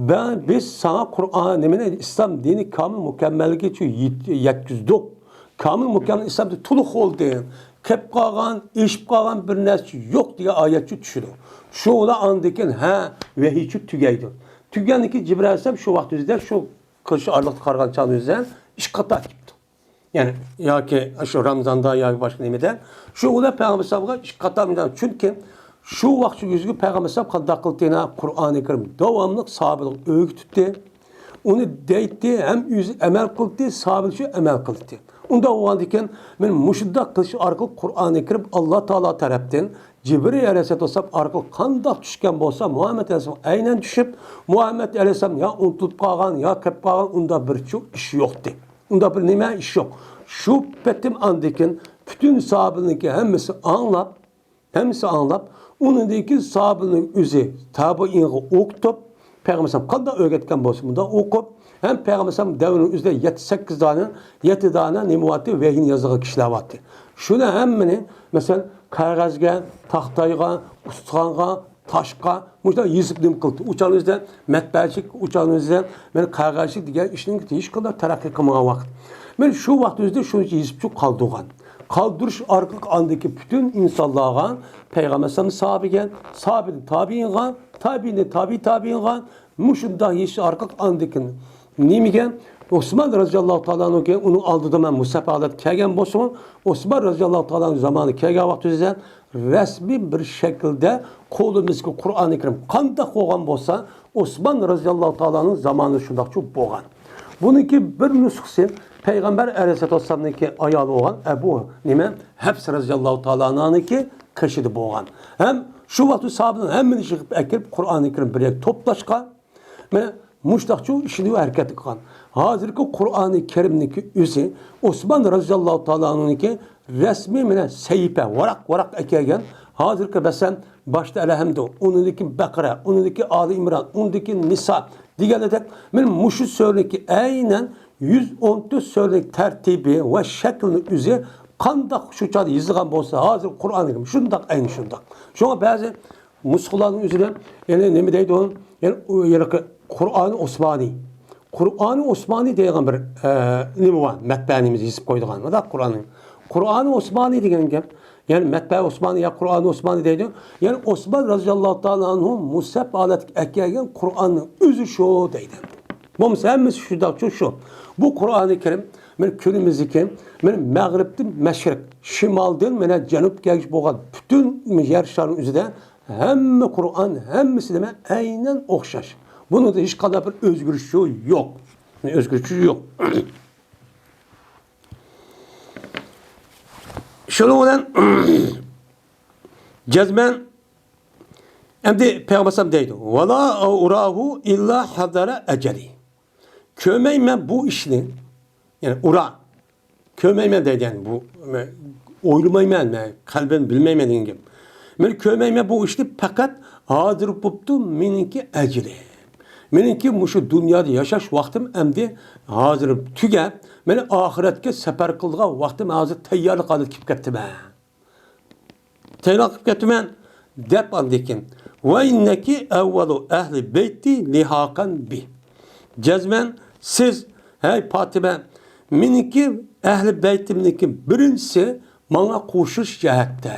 بە-، بىز ساڭا قۇرئان، نېمىنى، ئىسلام دىنى كامىل مۇكەممەللىكىچۇ يېت-، يەتكۈزدۇق. كامىل مۇكەممەل ئىسلامدا تولۇق بولدى. قېلىپ قالغان، ئېشىپ قالغان بىر نەرسە يوق دېگەن ئايەتچۇ چۈشىدۇ. شۇ بىلەن ئاندىن كېيىن، ھە، ۋەھىيچۇ تۈگەيدۇ. تۈگىگەندىن كېيىن جىبرىئىل ئەلەيھىسسالام شۇ ۋاقىت ئۆزىدە شۇ قىلىش ئارىلىقتا قارىغان چاغدا ئۆزىدە ئىككى قاتا كېلىپتۇ. يەنى ياكى شۇ رامزاندا ياكى باشقا نېمىدە. شۇ بىلەن پەيغەمبەر ئەلەيھىسسالامغا ئىككى قاتا مىنگەن. چۈنكى شۇ ۋاقىت يۈزىگە پەيغەمبەر ئەلەيھىسسالام قانداق قىلدى؟ قۇرئانى كەرىم داۋاملىق ساھابىلەرگە ئۆگىتىپتى. ئۇنى دەيتتى، ھەم ئۆزى ئەمەل قىلدى، ساھابىلەر شۇ ئەمەل قىلدى. ئۇنداق بولغاندىكىن، مەن مۇشۇنداق قىلىش ئارقىلىق قۇرئانى كەرىم ئاللا تائالا تەرەپتىن جىبرىئىل ئەلەيھىسسالام ئارقىلىق قانداق چۈشكەن بولسا، مۇھەممەد ئەلەيھىسسالام ئەينەن چۈشۈپ، مۇھەممەد ئەلەيھىسسالام يا ئۇنتۇلۇپ قالغان، يا قېلىپ قالغان، ئۇنداق بىر چۇ-، ئىش يوقتى. ئۇنداق بىر نېمە ئىش يوق. شۇ پېتىم ئاندىن كېيىن پۈتۈن ساھابىلەرنىڭكى ھەممىسى ئاڭلاپ، ھەممىسى ئاڭلاپ، ئۇنىڭدىن كېيىن ساھابىنىڭ ئۆزى تابىئىنغا ئوقۇتۇپ، پەيغەمبەر ئەلەيھىسسالام قانداق ئۆگەتكەن بولسا، مۇنداق ئوقۇپ، ھەم پەيغەمبەر ئەلەيھىسسالام دەۋرىنىڭ ئۆزىدە يەتتە، سەككىز دانە، يەتتە دانە نېمە بارتى؟ ۋەھىينى يازىدىغان كىشىلەر بارتى. شۇنى ھەممىنى، مەسىلەن، قەغەزگە، تاختايغا، ئۇستىخانغا، تاشقا، مۇشۇنداق يېزىپ نېمە قىلدى؟ ئۇ چاغنىڭ ئۆزىدە مەتبەئەچىلىك، ئۇ چاغنىڭ ئۆزىدە، مەن قەغەزچىلىك دېگەن ئىشنىڭ ھېچقانداق تەرەققىي قىلمىغان ۋاقىت. مەن شۇ ۋاقىت ئۆزىدە شۇنچە يېزىپچۇ قالدۇرغان. قالدۇرۇش ئارقىلىق ئاندىكى پۈتۈن ئىنسانلارغا پەيغەمبەر ئەلەيھىسسالام ساھابىگە، ساھابىدىن تابىئىنغا، تابىئىدىن تابىئى تابىئىنغا، مۇشۇنداق يېزىش ئارقىلىق ئاندىكى نېمىگە؟ ئوسمان رەزىياللاھۇ تائالا ئەنھۇ ئۇنىڭ ئالدىدا مەن مۇسەپ ھالەتتە كەلگەن بولسىمۇ، ئوسمان رەزىياللاھۇ تائالا ئەنھۇ زامانى كەلگەن ۋاقتىمىزدا رەسمىي بىر شەكىلدە قولىمىزدىكى قۇرئانى كەرىم قانداق بولغان بولسا، ئوسمان رەزىياللاھۇ تائالا ئەنھۇ زامانىدا شۇنداقچۇ بولغان. بۇنىڭكى بىر نۇسخىسى پەيغەمبەر ئەلەيھىسسالاتۇ ۋەسسالامنىڭكى ئايالى بولغان ئەبۇ نېمە، ھەپس رەزىياللاھۇ تائالا ئەنھانىڭكى قېشىدا بولغان. ھەم شۇ ۋاقىتتا ساھابىلەرنىڭ ھەممىنى يىغىپ ئەكىرىپ، قۇرئانى كەرىم بىر يەرگە توپلاشقان. مانا مۇشۇنداقچۇ ئىشلىنىۋ ھەرىكەت قىلغان. ھازىرقى قۇرئانى كەرىمنىڭكى ئۆزى ئوسمان رەزىياللاھۇ تائالا ئەنھۇنىڭكى رەسمىي مانا سەھىپە، ۋاراق-ۋاراق ئەكەلگەن. ھازىرقى مەسىلەن، باشتا ئەلھەمدۇ، ئۇنىڭدىن كېيىن بەقەرە، ئۇنىڭدىن كېيىن ئالى ئىمران، ئۇنىڭدىن كېيىن نىسا دېگەندەك، مانا مۇشۇ سۈرىنىڭكى ئەينەن يۈز ئون تۆت سۈرىنىڭ تەرتىپى ۋە شەكلىنىڭ ئۆزى قانداق شۇ چاغدا يېزىلغان بولسا، ھازىر قۇرئانى كەرىم شۇنداق، ئەينى شۇنداق. شۇڭا بەزى نۇسخىلارنىڭ ئۆزىدە، يەنى نېمە دەيدۇ؟ يەنى ئۇ ھېلىقى قۇرئانى ئوسمانى. قۇرئانى ئوسمانى دەيدىغان بىر، ئە، نېمە بار؟ مەتبەئە نېمىسى يېزىپ قويىدىغان. مانا قۇرئانى. قۇرئانى ئوسمانى دېگەن گەپ. يەنى مەتبەئە ئوسمانى يا قۇرئانى ئوسمانى دەيدۇ. يەنى ئوسمان رەزىياللاھۇ تائالا ئەنھۇ مۇسەپ ھالەتكە ئەكەلگەن قۇرئاننىڭ ئۆزى شۇ دەيدۇ. بولمىسا ھەممىسى شۇنداقچۇ شۇ. بۇ قۇرئانى كەرىم، مانا كۈنىمىزدىكى، مانا مەغرىبتىن مەشرىق، شىمالدىن مانا جەنۇبقا كەلگۈچى بولغان پۈتۈن يەر شارىنىڭ ئۆزىدە ھەممە قۇرئان، ھەممىسى نېمە؟ ئەينەن ئوخشاش. بۇنىڭدا ھېچقانداق بىر ئۆزگىرىش يوق. ئۆزگىرىش يوق. شۇنىڭ بىلەن جەزمەن ئەمدى پەيغەمبەر ئەلەيھىسسالام دەيدۇ، ۋەلا ئۇراھۇ ئىللا ھەزەرە ئەجەلى. كۆرمەيمەن بۇ ئىشنى، يەنى ئۇرا، كۆرمەيمەن دەيدۇ، يەنى بۇ، مەن ئويلىمايمەن، مەن قەلبىم بىلمەيمەن دېگەن گەپ. مەن كۆرمەيمەن بۇ ئىشنى، پەقەت ھازىر بوپتۇ مېنىڭكى ئەجىلىم. مېنىڭكى مۇشۇ دۇنيادا ياشاش ۋاقتىم ئەمدى ھازىر تۈگەپ، مەن ئاخىرەتكە سەپەر قىلىدىغان ۋاقتىم ھازىر تەييارلىق ھالىتىگە كېلىپ كەپتىمەن. تەييارلىق قىلىپ كەپتىمەن، دەپ ئاندىن كېيىن، ۋە ئىننەكى ئەۋۋەلۇ ئەھلى بەيتى لىھاقەن بى. جەزمەن سىز، ھەي پاتىمە، مېنىڭكى ئەھلى بەيتىمنىڭكى بىرىنچىسى ماڭا قوشۇلۇش جەھەتتە.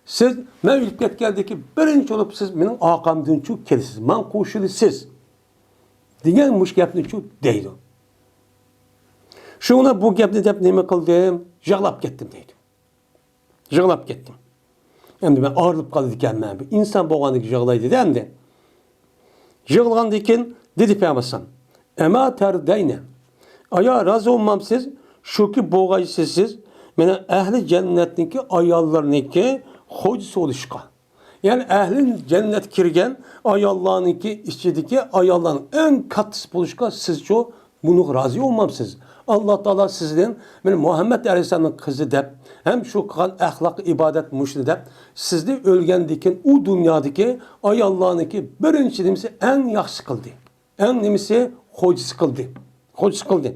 سىز، مەن ئۆلۈپ كەتكەندىن كېيىن بىرىنچى بولۇپ سىز مېنىڭ ئارقامدىنچۇ كېلىسىز، ماڭا قوشۇلىسىز دېگەن مۇشۇ گەپنىچۇ دەيدۇ. شۇڭا بۇ گەپنى دەپ نېمە قىلدىم؟ يىغلاپ كەتتىم دەيدۇ. يىغلاپ كەتتىم. ئەمدى مەن ئايرىلىپ قالىدىكەنمەن. بىر ئىنسان بولغاندىكىن يىغلايدۇ-دە ئەمدى. يىغلىغاندىن كېيىن دېدى پەيغەمبەر ئەلەيھىسسالام، ئەما تەردەينە. ئايا، رازى بولمامسىز؟ شۇكى بولغايسىز سىز، مانا ئەھلى جەننەتنىڭكى ئاياللىرىنىڭكى خوجىسى بولۇشقا. يەنى ئەھلى جەننەتكە كىرگەن ئاياللارنىڭكى ئىچىدىكى ئاياللارنىڭ ئەڭ كاتتىسى بولۇشقا سىزچۇ بۇنىڭغا رازى بولمامسىز؟ ئاللا تائالا سىزدىن، مانا مۇھەممەد ئەلەيھىسسالامنىڭ قىزى دەپ، ھەم شۇ قىلغان ئەخلاق ئىبادەت مۇشۇنى دەپ، سىزنى ئۆلگەندىن كېيىن ئۇ دۇنيادىكى ئاياللارنىڭكى بىرىنچى نېمىسى ئەڭ ياخشىسى قىلدى. ئەڭ نېمىسى خوجىسى قىلدى. خوجىسى قىلدى.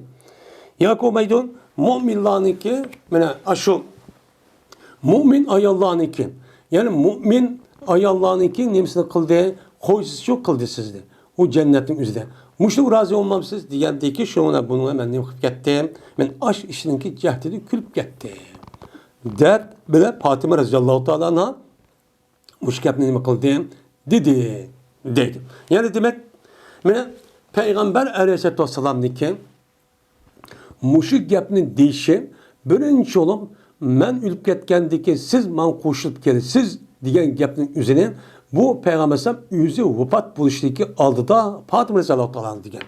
ياكى بولمايدۇ، مۆمىنلارنىڭكى، مانا، ئاشۇ مۆمىن ئاياللارنىڭكى، يەنى مۆمىن ئاياللارنىڭكى نېمىسىنى قىلدى؟ خوجىسىچۇ قىلدى سىزنى. ئۇ جەننەتنىڭ ئۆزىدە. مۇشۇنىڭغا رازى بولمامسىز؟ دېگەندىكى، شۇڭا بۇنىڭغا مەن نېمە قىلىپ كەتتىم؟ مەن ئاش ئىشنىڭكى جەھىتىدە كۈلۈپ كەتتىم. دەپ بىلە پاتىمە رەزىياللاھۇ تائالا ئانھا مۇشۇ گەپنى نېمە قىلدى؟ دېدى. دەيدۇ. يەنى دېمەك، مانا پەيغەمبەر ئەلەيھىسسالاتۇ ۋەسسالامنىڭكى مۇشۇ گەپنى دېيىشى، بىرىنچى بولۇپ، مەن ئۆلۈپ كەتكەندىن كېيىن سىز ماڭا قوشۇلۇپ كېلىسىز دېگەن گەپنىڭ ئۆزىنى بۇ پەيغەمبەر ئەلەيھىسسالام ئۆزى ۋاپات بولۇشتىكى ئالدىدا پاتىمە رەزىياللاھۇ تائالا دېگەن.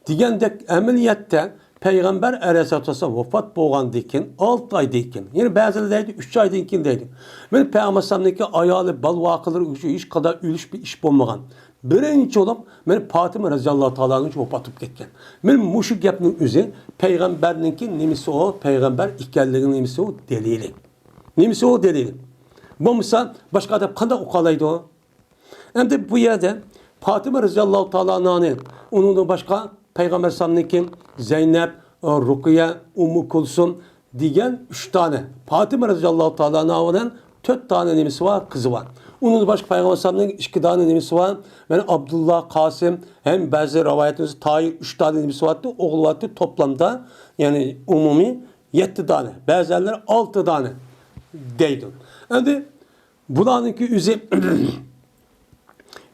دېگەندەك، ئەمەلىيەتتە پەيغەمبەر ئەلەيھىسسالاتۇ ۋەسسالام ۋاپات بولغاندىن كېيىن ئالتە ئايدىن كېيىن، يەنى بەزىلەر دەيدۇ، ئۈچ ئايدىن كېيىن دەيدۇ. مانا پەيغەمبەر ئەلەيھىسسالامنىڭكى ئايالى، بالا-ۋاقىلىرى ئۈچۈن ھېچقانداق ئۆلۈش بىر ئىش بولمىغان. بىرىنچى بولۇپ، مانا پاتىمە رەزىياللاھۇ تائالا ئانھا ۋاپات بولۇپ كەتكەن. مانا مۇشۇ گەپنىڭ ئۆزى پەيغەمبەرنىڭكى نېمىسى ئۇ، پەيغەمبەر ئىكەنلىكىنىڭ نېمىسى ئۇ، دەلىلى. نېمىسى ئۇ، دەلىلى. بولمىسا، باشقا ئادەم قانداق ئۇقالايدۇ؟ ئەمدى بۇ يەردە پاتىمە رەزىياللاھۇ تائالا ئانھانى، ئۇنىڭدىن باشقا پەيغەمبەر ئەلەيھىسسالامنىڭكى زەينەپ، رۇقىيە، ئۇممۇ كۇلسۇم، دېگەن ئۈچ دانە، پاتىمە رەزىياللاھۇ تائالا ئانھا بىلەن تۆت دانە نېمىسى بار؟ قىزى بار. ئۇنىڭدىن باشقا پەيغەمبەر ئەلەيھىسسالامنىڭ ئىككى دانە نېمىسى بار؟ مانا ئابدۇللا، قاسىم، ھەم بەزى رىۋايەتلەردە تاھىر، ئۈچ دانە نېمىسى بارتتى، ئوغلى بارتتى. توپلامدا، يەنى ئومۇمىي يەتتە دانە، بەزىلەر ئالتە دانە دەيدۇ. ئەمدى بۇلارنىڭكى ئۆزى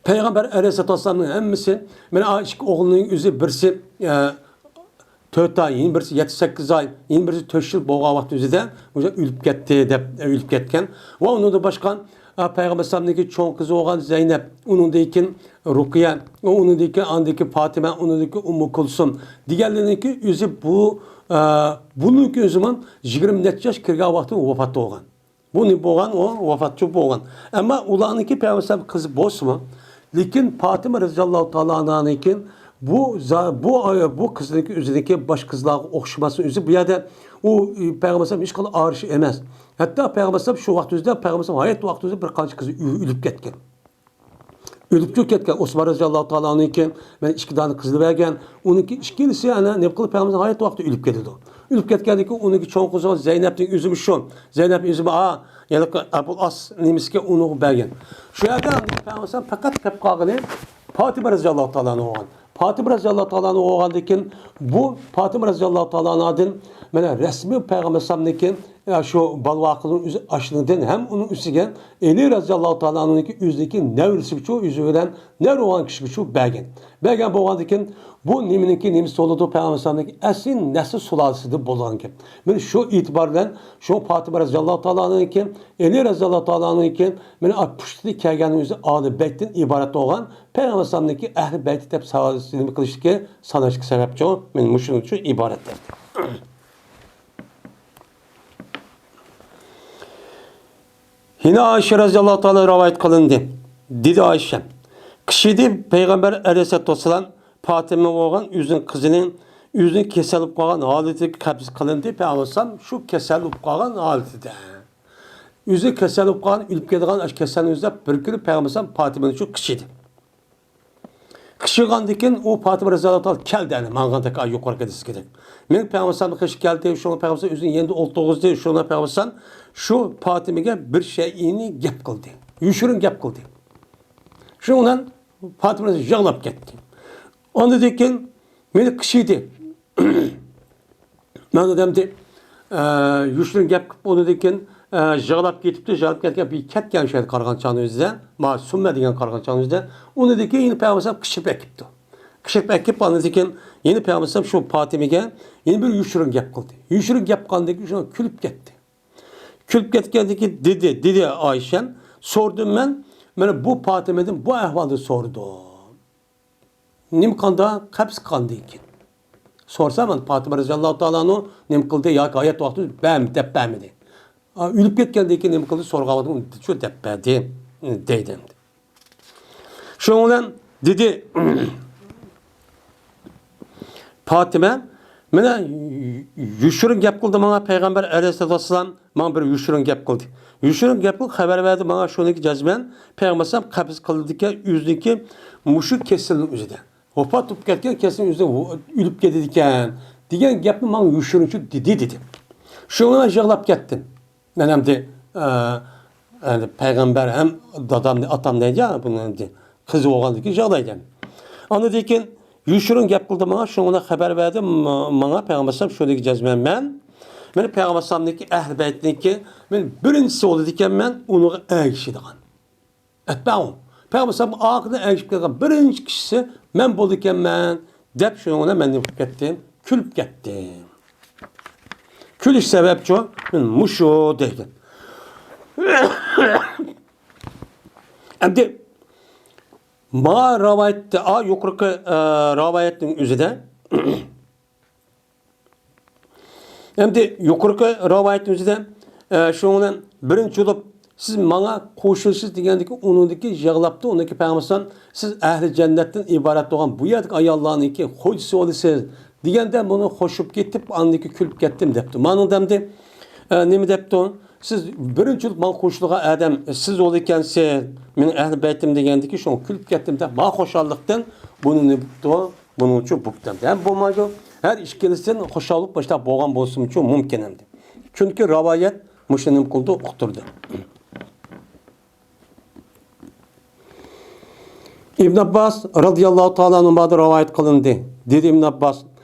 پەيغەمبەر ئەلەيھىسسالاتۇ ۋەسسالامنىڭ ھەممىسى، مانا ئا ئىككى ئوغلىنىڭ ئۆزى بىرسى، ئە، تۆت ئاي، يەنە بىرسى يەتتە سەككىز ئاي، يەنە بىرسى تۆت يىل بولغان ۋاقتى ئۆزىدە ئۆزى ئۆلۈپ كەتتى دەپ، ئۆلۈپ كەتكەن. ۋە ئۇنىڭدىن باشقا، ئە، پەيغەمبەر ئەلەيھىسسالامنىڭكى چوڭ قىزى بولغان زەينەپ، ئۇنىڭدىن كېيىن رۇقىيە، ئۇنىڭدىن كېيىن ئاندىن كېيىن پاتىمە، ئۇنىڭدىن كېيىن ئۇممۇ كۇلسۇم دېگەنلەرنىڭكى ئۆزى بۇ، ئە، بۇنىڭكى ئۆزىمۇ يىگىرمە نەچچە ياش كىرگەن ۋاقتىدا ۋاپات بولغان. بۇ نېمە بولغان؟ ئۇ ۋاپاتچى بولغان. ئەمما ئۇلارنىڭكى پەيغەمبەر قىزى بولسىمۇ، لېكىن پاتىمە رەزىياللاھۇ تائالا ئانھانىڭكى بۇ زا-، بۇ، بۇ قىزنىڭكى ئۆزىنىڭكى باشقا قىزلارغا ئوخشىماسلىقى ئۆزى بۇ يەردە ئۇ پەيغەمبەر ھېچقانداق ئارىشى ئەمەس. ھەتتا پەيغەمبەر شۇ ۋاقىت ئۆزىدە، پەيغەمبەر ھايات ۋاقتى ئۆزىدە بىر قانچە قىزى ئۆ-، ئۆلۈپ كەتكەن. ئۆلۈپچۇ كەتكەن. ئوسمان رەزىياللاھۇ تائالا ئانھۇكى مانا ئىككى دانە قىزنى بەرگەن. ئۇنىڭكى ئىككىلىسى ئەنە نېمە قىلىپ پەيغەمبەر ھايات ۋاقتىدا ئۆلۈپ كېتىدۇ. ئۆلۈپ كەتكەندىن كېيىن ئۇنىڭكى چوڭ قىزى زەينەپنىڭ ئۆزىمۇ شۇ. زەينەپ ئۆزىمۇ، ئا، يەنە ئەبۇل ئاس نېمىسىگە ئۇنىڭغا بەرگەن. شۇ يەردە پەيغەمبەر پەقەت قېلىپ قالغىنى پاتىمە رەزىياللاھۇ تائالا ئانھا بولغان. پاتىمە رەزىياللاھۇ تائالا ئانھا بولغاندىن كېيىن بۇ پاتىمە رەزىياللاھۇ تائالا ئانھادىن مانا رەسمىي پەيغەمبەر ئەلەيھىسسالامنىڭكى، يا، شۇ بالىۋاقىنىڭ ئۆزى ئاشۇنىڭدىن ھەم ئۇنىڭ ئۈستىگە ئەلى رەزىياللاھۇ تائالا ئانھۇنىڭكى ئۆزىنىڭكى نەۋرىسىگىچۇ ئۆزى بىلەن نەۋرە بولغان كىشىگىچۇ بەرگەن. بەرگەن بولغاندىن كېيىن بۇ نېمىنىڭكى نېمىسى بولىدۇ؟ پەيغەمبەر ئەلەيھىسسالامنىڭكى ئەسلى نەسلى سۇلالىسىدىن بولغان گەپ. مانا شۇ ئېتىبار بىلەن شۇ پاتىمە رەزىياللاھۇ تائالا ئانھۇنىڭكى، ئەلى رەزىياللاھۇ تائالا ئانھۇنىڭكى مانا پۇشتىدا كەلگەن ئۆزى ئالىي بەيتتىن ئىبارەت بولغان پەيغەمبەر ئەلەيھىسسالامنىڭكى ئەھلى بەيتى دەپ سا-، نېمە قىلىشتىكى، ساناشتىكى سەۋەبچۇ مانا مۇشۇنىڭچۇ ئىبارەت دەيدۇ. يەنە ئائىشە رەزىياللاھۇ تائالا رىۋايەت قىلىندى. دېدى ئائىشە، كىشى ئىدى پەيغەمبەر ئەلەيھىسسالاتۇ ۋەسسالام پاتىمە بولغان ئۆزىنىڭ قىزىنى ئۆزىنىڭ كېسەل بولۇپ قالغان ھالىتىگە قەبز قىلىندى. پەيغەمبەر شۇ كېسەل بولۇپ قالغان ھالىتىدە، ئۆزى كېسەل بولۇپ قالغان، ئۆلۈپ كېتىدىغان ئاشۇ كېسەلنى ئۆزلەپ بىر كۈنى پەيغەمبەر پاتىمىنى شۇ قىچىدى. قىچىغاندىن كېيىن ئۇ پاتىمە رەزىياللاھۇ تائالا كەلدى، ئەنە ماڭغاندەك، ئا، يۇقىرىقى ھەدىستىكىدەك. مېنىڭ پەيغەمبەر قېشىغا كەلدى، شۇڭا پەيغەمبەر ئۆزىنىڭ يېنىدا ئولتۇرغۇزدى، شۇڭا پەيغەمبەر شۇ پاتىمىگە بىر شەيئىنى گەپ قىلدى. يوشۇرۇن گەپ قىلدى. شۇنىڭ بىلەن پاتىمە يىغلاپ كەتتى. ئاندىن كېيىن مېنى قىچىدى. مانا دەمدى، ئە، يوشۇرۇن گەپ قىلىپ، ئۇنىڭدىن كېيىن، ئە، يىغلاپ كېتىپتۇ. يىغلاپ كەتكەن، بىر كەتكەن شۇ يەردە قارىغان چاغنىڭ ئۆزىدە، ما سۈممە دېگەن قارىغان چاغنىڭ ئۆزىدە. ئۇنىڭدىن كېيىن يەنە پەيغەمبەر قىچىپ ئەكىپتۇ. قىچىپ ئەكىپ، ئاندىن كېيىن يەنە پەيغەمبەر شۇ پاتىمىگە يەنە بىر يوشۇرۇن گەپ قىلدى. يوشۇرۇن گەپ قىلغاندىن كېيىن شۇ كۈلۈپ كەتتى. كۈلۈپ كەتكەندىن كېيىن دېدى، دېدى ئائىشەم، سورىدىم مەن، مانا بۇ پاتىمىدىن بۇ ئەھۋالنى سورىدىم. نېمە قانداق قەبز قىلغاندىن كېيىن سورىسام، مانا پاتىمە رەزىياللاھۇ تائالا ئەنھۇ نېمە قىلدى ياكى ھايات ۋاقتىدا بەرمىدى، دەپ بەرمىدى. ئا، ئۆلۈپ كەتكەندىن كېيىن نېمە قىلدى سورىغان ۋاقتىدا شۇ دەپ بەردى، دەيدۇ ئەمدى. شۇنىڭ بىلەن دېدى، پاتىمە، مانا يوشۇرۇن گەپ قىلدى ماڭا پەيغەمبەر ئەلەيھىسسالاتۇ ۋەسسالام، ماڭا بىر يوشۇرۇن گەپ قىلدى. يوشۇرۇن گەپ قىلىپ خەۋەر بەردى ماڭا، شۇنىڭكى جەزمەن پەيغەمبەر ئەلەيھىسسالام قەبز قىلىدىكەن ئۆزىنىڭكى مۇشۇ كېسىلىنىڭ ئۆزىدە. ۋاپات بولۇپ كەتكەن كېسىلىنىڭ ئۆزىدە ئۆلۈپ كېتىدىكەن دېگەن گەپنى ماڭا يوشۇرۇنچۇ دېدى، دېدى. شۇنىڭ بىلەن يىغلاپ كەتتىم. مەن ئەمدى، ئە، ئەمدى پەيغەمبەر ھەم دادامنى، ئاتام دەيدۇ يا، بۇنى ئەمدى قىزى بولغاندىن كېيىن يىغلايدۇ. ئاندىن كېيىن يوشۇرۇن گەپ قىلدى ماڭا، شۇنىڭ بىلەن خەۋەر بەردى ما-، ماڭا پەيغەمبەر ئەلەيھىسسالام شۇنىڭكى جەزمەن مەن، مەن پەيغەمبەر ئەلەيھىسسالامنىڭكى ئەھلى بەيتىنىڭكى مەن بىرىنچىسى بولىدىكەنمەن ئۇنىڭغا ئەگىشىدىغان. ئەتبەئۇ. پەيغەمبەر ئەلەيھىسسالام ئارقىدىن ئەگىشىپ كەلگەن بىرىنچى كىشىسى مەن بولىدىكەنمەن، دەپ شۇنىڭ بىلەن مەن نېمە قىلىپ كەتتىم؟ كۈلۈپ كەتتىم. كۈلۈش سەۋەبچۇ؟ مۇشۇ دەيدۇ. ئەمدى ما رىۋايەتتە، ئا، يۇقىرىقى، ئە، رىۋايەتنىڭ ئۆزىدە ئەمدى يۇقىرىقى رىۋايەتنىڭ ئۆزىدە، ئە، شۇنىڭ بىلەن بىرىنچى بولۇپ، سىز ماڭا قوشۇلىسىز دېگەندىكى، ئۇنىڭدىكى يىغلاپتۇ، ئۇنىڭدىكى پەيغەمبەر، سىز ئەھلى جەننەتتىن ئىبارەت بولغان بۇ يەردىكى ئاياللارنىڭكى خوجىسى بولىسىز دېگەندە، بۇنى قوشۇپ كېتىپ، ئاندىن كېيىن كۈلۈپ كەتتىم دەپتۇ. مانا دەمدى، ئە، نېمە دەپتۇ؟ سىز بىرىنچى بولۇپ ماڭا قوشۇلغان ئادەم سىز بولىدىكەنسىز، مېنىڭ ئەھلى بەيتىم دېگەندىكى، شۇڭا كۈلۈپ كەتتىم دەپ، ما خۇشاللىقتىن بۇنى نېمە دەپتۇ؟ بۇنىڭ ئۈچۈن بۇ دەمدى ھەم بولمايدۇ. ھەر ئىككىلىسىدىن خۇشال بولۇپ مۇشۇنداق بولغان بولسىمۇچۇ مۇمكىن ئەمدى. چۈنكى رىۋايەت مۇشۇ نېمە قىلدى، ئۇقتۇردى. ئىبن ئابباس رازىياللاھۇ تائالا ئەنھۇمادىن رىۋايەت قىلىندى. دېدى ئىبن ئابباس،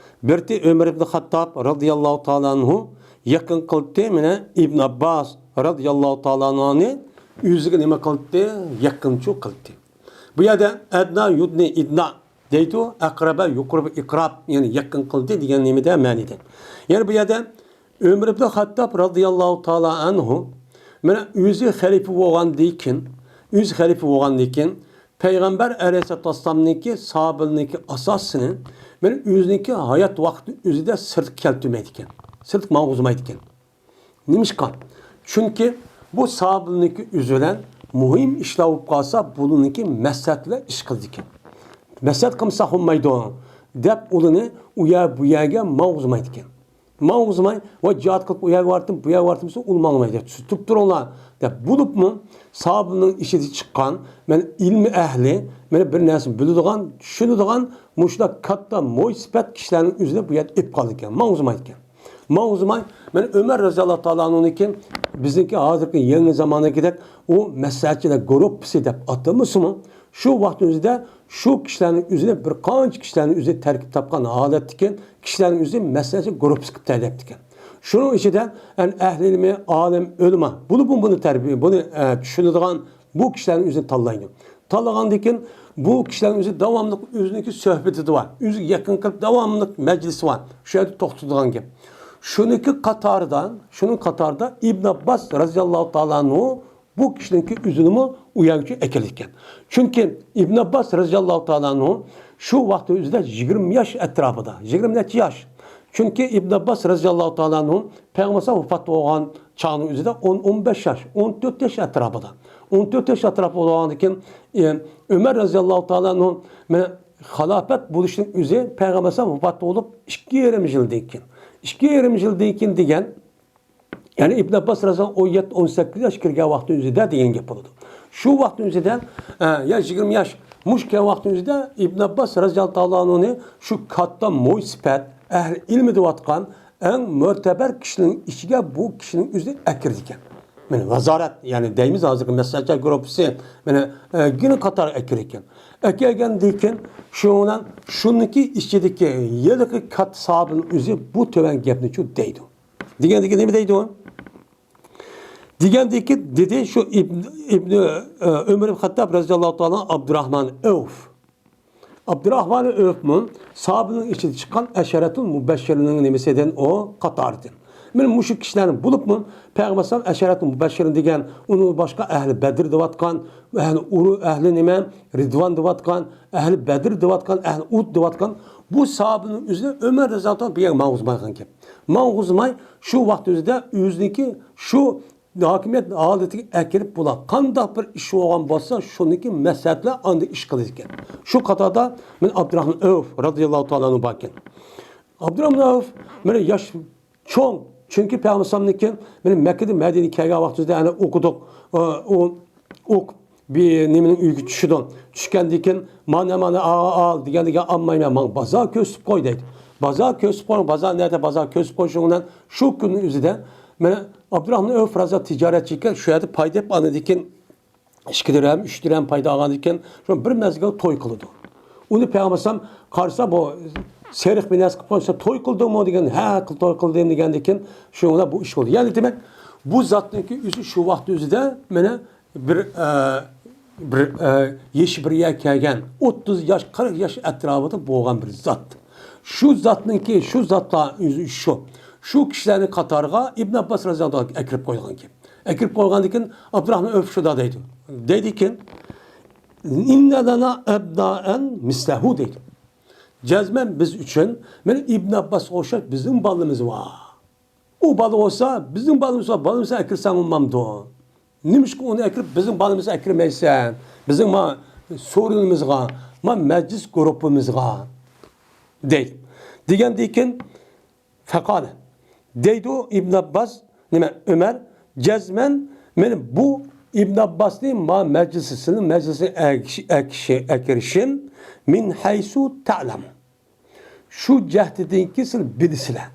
بىرتى ئۆمەر ئىبن خاتتاب رازىياللاھۇ تائالا ئەنھۇ يېقىن قىلدى مېنى. ئىبن ئابباس رازىياللاھۇ تائالا ئەنھۇنى ئۆزىگە نېمە قىلدى؟ يېقىنچۇ قىلدى. بۇ يەردە ئەدنا يۇدنى ئىدنا دەيدۇ، «ئەقرەبە يۇقرىبۇ ئىقراب»، يەنى يېقىن قىلدى دېگەن نېمىدە، مەنىدە. يەنە بۇ يەردە ئۆمەر ئىبن خەتتاب رازىياللاھۇ تائالا ئەنھۇ، مانا، ئۆزى خەلىپە بولغاندىن كېيىن، ئۆزى خەلىپە بولغاندىن كېيىن، پەيغەمبەر ئەلەيھىسسالاتۇ ۋەسسالامنىڭكى ساھابىلىرىنىڭكى ئاساسىنى، مانا، ئۆزىنىڭكى ھايات ۋاقتى ئۆزىدە سىرتقا كەلتۈرمەيدىكەن، سىرتقا ماڭغۇزمايدىكەن. نېمىشقا؟ چۈنكى بۇ ساھابىلىرىنىڭكى ئۆزى بىلەن مۇھىم ئىشلار بولۇپ قالسا، بۇنىڭكى مەسلىھەت بىلەن ئىش قىلىدىكەن. مەسلىھەت قىلمىساق بولمايدۇ، دەپ ئۇلىنى ئۇ يەر، بۇ يەرگە ماڭغۇزمايدىكەن. ماڭغۇزماي، «ۋاي، جىھاد قىلىپ ئۇ يەرگە بارتىم، بۇ يەرگە بارتىم» دېسە، ئۇ ماڭمايدۇ. «تۇتۇپ تۇرۇڭلار» دەپ. بولۇپمۇ ساھابىنىڭ ئىچىدە چىققان، مانا، ئىلمى ئەھلى، مانا، بىر نەرسە بىلىدىغان، چۈشىنىدىغان، مۇشۇنداق كاتتا موي سۈپەت كىشىلەرنىڭ ئۆزىنى بۇ يەردە ئېلىپ قالىدىكەن، ماڭغۇزمايدىكەن. ماڭغۇزماي، مانا، ئۆمەر رازىياللاھۇ تائالا ئەنھۇنىڭكى، بىزنىڭكى ھازىرقى يېڭى زاماندىكىدەك ئۇ مەسلىھەتچىلەر گۇرۇپپىسى دەپ ئاتىلمىسىمۇ، شۇ ۋاقىت ئۆزىدە شۇ كىشىلەرنىڭ ئۆزىنى، بىر قانچە كىشىلەرنىڭ ئۆزى تەركىب تاپقان ھالەتتىكى كىشىلەرنىڭ ئۆزى مەسىلەنچە گۇرۇپپىسى قىلىپ تەييارلاپتىكەن. شۇنىڭ ئىچىدە، يەنى، ئەھلى ئىلمى، ئالىم، ئۆلىما، بولۇپمۇ بۇنى تەربىيە، بۇنى، ئە، چۈشىنىدىغان بۇ كىشىلەرنىڭ ئۆزىنى تاللايدۇ. تاللىغاندىن كېيىن بۇ كىشىلەرنىڭ ئۆزى داۋاملىق ئۆزىنىڭكى سۆھبىتى بار، ئۆزىگە يېقىن قىلىپ داۋاملىق مەجلىسى بار. شۇ يەردە توختىتىدىغان گەپ. شۇنىڭكى قاتارىدا، شۇنىڭ قاتارىدا ئىبن ئابباس رازىياللاھۇ تائالا ئەنھۇ بۇ كىشىنىڭكى ئۆزىنىمۇ ئۇ يەرگىچە ئەكېلىدىكەن. چۈنكى ئىبن ئابباس رازىياللاھۇ تائالا ئەنھۇ شۇ ۋاقىت ئۆزىدە يىگىرمە ياش ئەتراپىدا، يىگىرمە نەچچە ياش. چۈنكى ئىبن ئابباس رازىياللاھۇ تائالا ئەنھۇ پەيغەمبەر ۋاپات بولغان چاغنىڭ ئۆزىدە ئون، ئون بەش ياش، ئون تۆت ياش ئەتراپىدا. ئون تۆت ياش ئەتراپىدا بولغاندىن كېيىن، ئى، ئۆمەر رازىياللاھۇ تائالا ئەنھۇ، مانا، خىلاپەت بولۇشنىڭ ئۆزى پەيغەمبەر ۋاپات بولۇپ ئىككى يېرىم يىلدىن كېيىن. ئىككى يېرىم يىلدىن كېيىن دېگەن، يەنى ئىبن ئابباس رازىياللاھۇ ئون يەتتە، ئون سەككىز ياش كىرگەن ۋاقىتنىڭ ئۆزىدە دېگەن گەپ بولىدۇ. شۇ ۋاقىتنىڭ ئۆزىدە، ئە، يا يىگىرمە ياش، مۇشۇ كەلگەن ۋاقىتنىڭ ئۆزىدە ئىبن ئابباس رازىياللاھۇ تائالا ئەنھۇنى شۇ كاتتا موي سۈپەت، ئەھلى ئىلمى دەۋاتقان ئەڭ مۆتەبەر كىشىنىڭ ئىچىگە بۇ كىشىنىڭ ئۆزى ئەكىردىكەن. مانا ۋازارەت، يەنى دەيمىز ھازىرقى مەسلىھەتچى گۇرۇپپىسى، مانا، ئە، گېنى قاتارى ئەكىرىدىكەن. ئەكەلگەندىن كېيىن شۇنىڭ بىلەن شۇنىڭكى ئىچىدىكى ھېلىقى كاتتا ساھابىنىڭ ئۆزى بۇ تۆۋەن گەپنىچۇ دەيدۇ. دېگەندىكىن نېمە دەيدۇ؟ دېگەندىكىن دېدى شۇ ئىبن، ئىبن، ئۆمەر ئىبن خەتتاب رەزىياللاھۇ تائالا ئابدۇراھمان ئەۋف. ئابدۇراھمان ئەۋفمۇ ساھابىنىڭ ئىچىدە چىققان ئەشەرەتۇل مۇبەششىرىنىڭ نېمىسىدىن، ئۇ قاتارىدىن. مانا مۇشۇ كىشىلەرنى بولۇپمۇ پەيغەمبەر ئەشەرەتۇل مۇبەششىرىن دېگەن، ئۇنىڭ باشقا ئەھلى بەدر دەۋاتقان، ئەھلى ئۇرۇ، ئەھلى نېمە، رىدۋان دەۋاتقان، ئەھلى بەدر دەۋاتقان، ئەھلى ئۇھۇد دەۋاتقان بۇ ساھابىنىڭ ئۆزىنى ئۆمەر رەزىياللاھۇ تائالا بۇ يەرگە ماڭغۇزمايدىغان گەپ. ماڭغۇزماي شۇ ۋاقىت ئۆزىدە ئۆزىنىڭكى شۇ ھاكىمىيەت ھالىتىگە ئەكىرىپ بولا. قانداق بىر ئىش بولغان بولسا، شۇنىڭكى مەسلىھەت بىلەن ئاندىن ئىش قىلىدىكەن. شۇ قاتاردا مانا ئابدۇراھمان ئەۋف رەزىياللاھۇ تائالا ئەنھۇ باركەن. ئابدۇراھمان ئەۋف مانا ياش چوڭ. چۈنكى پەيغەمبەر ئەلەيھىسسالامنىڭكى مانا مەككىدىن مەدىنىگە كەلگەن ۋاقتىمىزدا، يەنى ئوقۇدۇق، ئۇ، ئۇ ئوق بىر نېمىنىڭ ئۆيىگە چۈشىدۇ. چۈشكەندىن كېيىن، «مانا، مانا، ئا، ئال» دېگەندىن كېيىن، «ئالمايمەن، ماڭا بازار كۆرسىتىپ قوي» دەيدۇ. «بازار كۆرسىتىپ قويۇڭ، بازار نەدە، بازار كۆرسىتىپ قوي». شۇنىڭ بىلەن شۇ كۈننىڭ ئۆزىدە مانا ئابدۇراھمان ئەۋف رازىياللاھۇ تىجارەتچى ئىكەن، شۇ يەردە پايدا ئېلىپ، ئاندىن كېيىن ئىككى دىرھەم، ئۈچ دىرھەم پايدا ئالغاندىن كېيىن، شۇ بىر مەزگىل توي قىلىدۇ. ئۇنى پەيغەمبەر ئەلەيھىسسالام قارىسا، بۇ سېرىق بىر نەرسە قىلىپ قويسا، «توي قىلدىڭمۇ؟» دېگەن، «ھە، قىل-، توي قىلدىم» دېگەندىن كېيىن، شۇنىڭ بىلەن بۇ ئىش بولدى. يەنى دېمەك، بۇ زاتنىڭكى ئۆزى شۇ ۋاقىت ئۆزىدە مانا بىر، ئە، بىر، ئە، يېشى بىر يەرگە كەلگەن، ئوتتۇز ياش، قىرىق ياش ئەتراپىدا بولغان بىر زات. شۇ زاتنىڭكى، شۇ زاتلار ئۆزى شۇ. شۇ كىشىلەرنى قاتارغا ئىبن ئابباس رەزىياللاھۇ ئەنھۇ ئەكىرىپ قويغان گەپ. ئەكىرىپ قويغاندىن كېيىن ئابدۇراھمان ئەۋف شۇنداق دەيدۇ. دەيدىكەن، «ئىننە لەنا ئەبنائەن مىسلەھۇ» دەيدۇ. جەزمەن بىز ئۈچۈن، مانا ئىبن ئابباسقا ئوخشاش بىزنىڭ بالىمىز بار. ئۇ بالا بولسا، بىزنىڭ بالىمىز بار، بالىمىزنى ئەكىرسەڭ بولمامدۇ؟ نېمىشقا ئۇنى ئەكىرىپ، بىزنىڭ بالىمىزنى ئەكىرمەيسەن؟ بىزنىڭ ما سورۇنىمىزغا، ما مەجلىس گۇرۇپپىمىزغا دەيدۇ. دېگەندىن كېيىن، فەقالە، دەيدۇ ئىبن ئابباس، نېمە، ئۆمەر، جەزمەن، مەن بۇ ئىبن ئابباسنى ما مەجلىسى، سېنىڭ مەجلىسىگە ئەكىش-، ئەكىش-، ئەكىرىشىم، مىن ھەيسۇ تەئلەم. شۇ جەھەتتىنكى سىلەر بىلىسىلەر.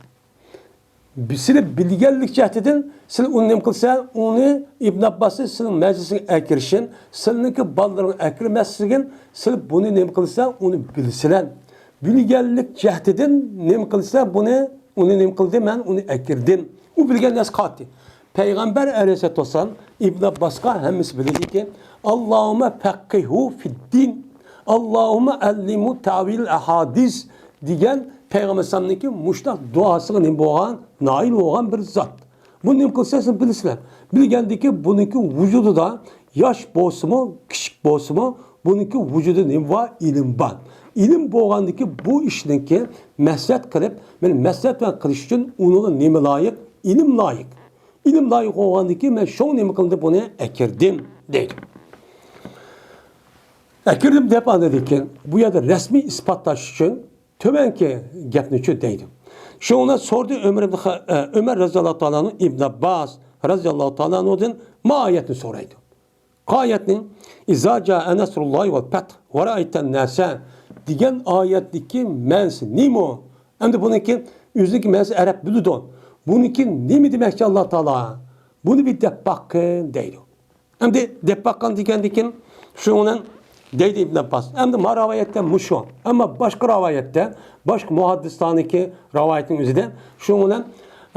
سىلەر بىلگەنلىك جەھەتتىن سىلەر ئۇنى نېمە قىلسا، ئۇنى، ئىبن ئابباسنى سىلەر مەجلىسىگە ئەكىرىشىم، سىلەرنىڭكى بالىلىرىڭ ئەكىرمەسلىكىن، سىلەر بۇنى نېمە قىلسا، ئۇنى بىلىسىلەر. بىلگەنلىك جەھەتتىن نېمە قىلسا، بۇنى، ئۇنى نېمە قىلدى، مەن ئۇنى ئەكىردىم. ئۇ بىلگەن نەرسە قالدى. پەيغەمبەر ئەلەيھىسسالاتۇ ۋەسسالام ئىبن ئابباسقا ھەممىسى بىلىدىكى، «ئاللاھۇممە فەققىھۇ فىددىن». «ئاللاھۇممە ئەللىمھۇ تەۋىلەل ئەھادىس» دېگەن پەيغەمبەر ئەلەيھىسسالامنىڭكى مۇشۇنداق دۇئاسىغا نېمە بولغان، نائىل بولغان بىر زات. بۇنى نېمە قىلسا سىز بىلىسىلەر. بىلگەندىكى بۇنىڭكى ۋۇجۇدىدا ياش بولسىمۇ، كىچىك بولسىمۇ، بۇنىڭكى ۋۇجۇدىدا نېمە بار؟ ئىلىم بار. ئىلىم بولغاندىكى بۇ ئىشنىڭكى مەسلىھەت قىلىپ، مەن مەسلىھەت بىلەن قىلىش ئۈچۈن ئۇنىڭغا نېمە لايىق؟ ئىلىم لايىق. ئىلىم لايىق بولغاندىكى مەن شۇڭا نېمە قىلدىم، بۇنى ئەكىردىم دەيدۇ. ئەكىردىم دەپ ئاندىن كېيىن بۇ يەردە رەسمىي ئىسپاتلاش ئۈچۈن تۆۋەنكى گەپنىچۇ دەيدۇ. شۇڭا سورىدى ئۆمەر ئىبن خە-، ئە، ئۆمەر رەزىياللاھۇ تائالا ئەنھۇ ئىبن ئابباس رەزىياللاھۇ تائالا ئەنھۇدىن ما ئايەتنى سورايدۇ. ئايەتنىڭ «ئىزا جائە نەسرۇللاھى ۋەل فەتھ ۋە رەئەيتەن ناسە» دېگەن ئايەتتىكى مەنىسى نېمە؟ ئەمدى بۇنىڭكى ئۆزىنىڭكى مەنىسى ئەرەب بىلىدۇ. بۇنىڭكى نېمە دېمەكچى ئاللا تائالا؟ بۇنى بىر دەپ باققىن دەيدۇ. ئەمدى دەپ باققان دېگەندىكىن شۇنىڭ دەيدۇ ئىبن ئابباس. ئەمدى ما رىۋايەتتە مۇشۇ. ئەمما باشقا رىۋايەتتە، باشقا مۇھەددىسلارنىڭكى رىۋايىتىنىڭ ئۆزىدە شۇنىڭ،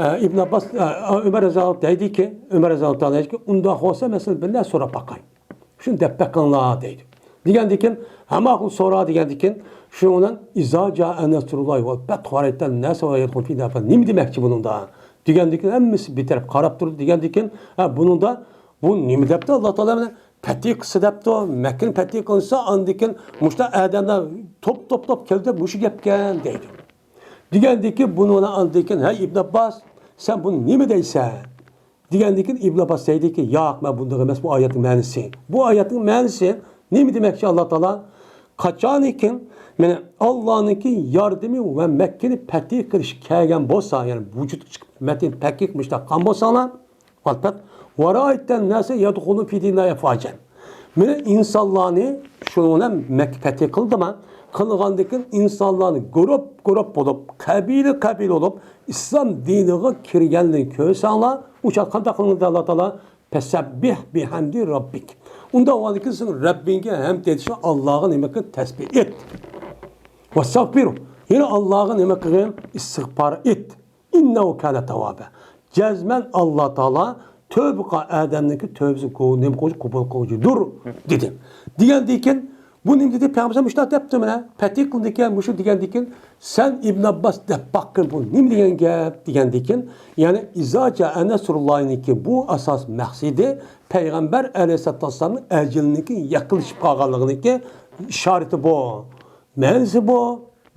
ئە، ئىبن ئابباس، ئە، ئۆمەر رەزىياللاھۇ دەيدىكى، ئۆمەر رەزىياللاھۇ تائالا دەيدىكى، ئۇنداق بولسا مەسىلەن بىر نەرسە سوراپ باقاي. شۇنى دەپ بېقىڭلار دەيدۇ. دېگەندىكىن، ھەممە ئاقىل سورا دېگەندىكىن، شۇنىڭ بىلەن «ئىزا جائە نەسرۇللاھى ۋەل فەتھ ۋە رەئەيتەن ناسە يەدخۇلۇنە فى دىنىللاھ» نېمە دېمەكچى بۇنىڭدا؟ دېگەندىكىن، ھەممىسى بىر تەرەپ قاراپ تۇرىدۇ. دېگەندىكىن، ھە، بۇنىڭدا بۇ نېمە دەپتۇ؟ ئاللا تائالا مانا پەتھى قىلسا دەپتۇ، مەككىنى پەتھى قىلسا، ئاندىكىن مۇشۇنداق ئادەملەر توپ، توپ، توپ كەلدى دەپ مۇشۇ گەپكەن دەيدۇ. دېگەندىكىن، بۇنى ئاندىكىن، ھەي ئىبن ئابباس، سەن بۇنى نېمە دەيسەن؟ دېگەندىكىن ئىبن ئابباس دەيدىكى، ياق، مەن بۇنداق ئەمەس، بۇ ئايەتنىڭ مەنىسى. بۇ ئايەتنىڭ مەنىسى نېمە دېمەكچى ئاللا تائالا؟ قاچانكى مانا ئاللانىڭكى ياردىمى ۋە مەككىنى پەتھى قىلىش كەلگەن بولسا، يەنى ۋۇجۇدقا چىقىپ مەككىنى پەتھى قىلىش مۇشۇنداق قىلغان بولساڭلار، ئالبەتتە، ۋە رەئەيتەن ناسە يەدخۇلۇنە فى دىنىللاھى ئەفۋاجەن. مانا ئىنسانلارنى شۇنىڭ بىلەن مەككە پەتھى قىلدىما؟ قىلغاندىكىن ئىنسانلارنى گۇرۇپ، گۇرۇپ بولۇپ، قەبىلە، قەبىلە بولۇپ، ئىسلام دىنىغا كىرگەنلىكىنى كۆرسەڭلار، ئۇ چاغ قانداق قىلىڭلار دەيدۇ ئاللا تائالا؟ فەسەببىھ بىھەمدى رەببىك. ئۇنداق بولغاندىكىن سەن رەببىڭگە ھەمد ئېيتىشنى، ئاللاغا نېمە قىل؟ تەسبىھ ئېيت. ۋەستەغفىرھۇ. يەنە ئاللاغا نېمە قىلغىن؟ ئىستىغپار ئېيت. ئىننەھۇ كانە تەۋۋابا. جەزمەن ئاللا تائالا تۆۋبە قىلغان ئادەمنىڭكى تۆۋبىسىنى قو-، نېمە قىلغۇچى، قوبۇل قىلغۇچىدۇر، دېدى. دېگەندىكىن، بۇ نېمە دېدى؟ پەيغەمبەر مۇشۇنداق دەپتۇ مانا، پەتھى قىلدىكەن، مۇشۇ دېگەندىكىن، سەن ئىبن ئابباس دەپ باققىن، بۇ نېمە دېگەن گەپ دېگەندىكىن، يەنى ئىزا جائە نەسرۇللاھنىڭكى بۇ ئاساس مەقسىتى پەيغەمبەر ئەلەيھىسسالاتۇ ۋەسسالامنىڭ ئەجىلىنىڭكى يېقىنلىشىپ قالغانلىقىنىڭكى ئىشارىتى بۇ. مەنىسى بۇ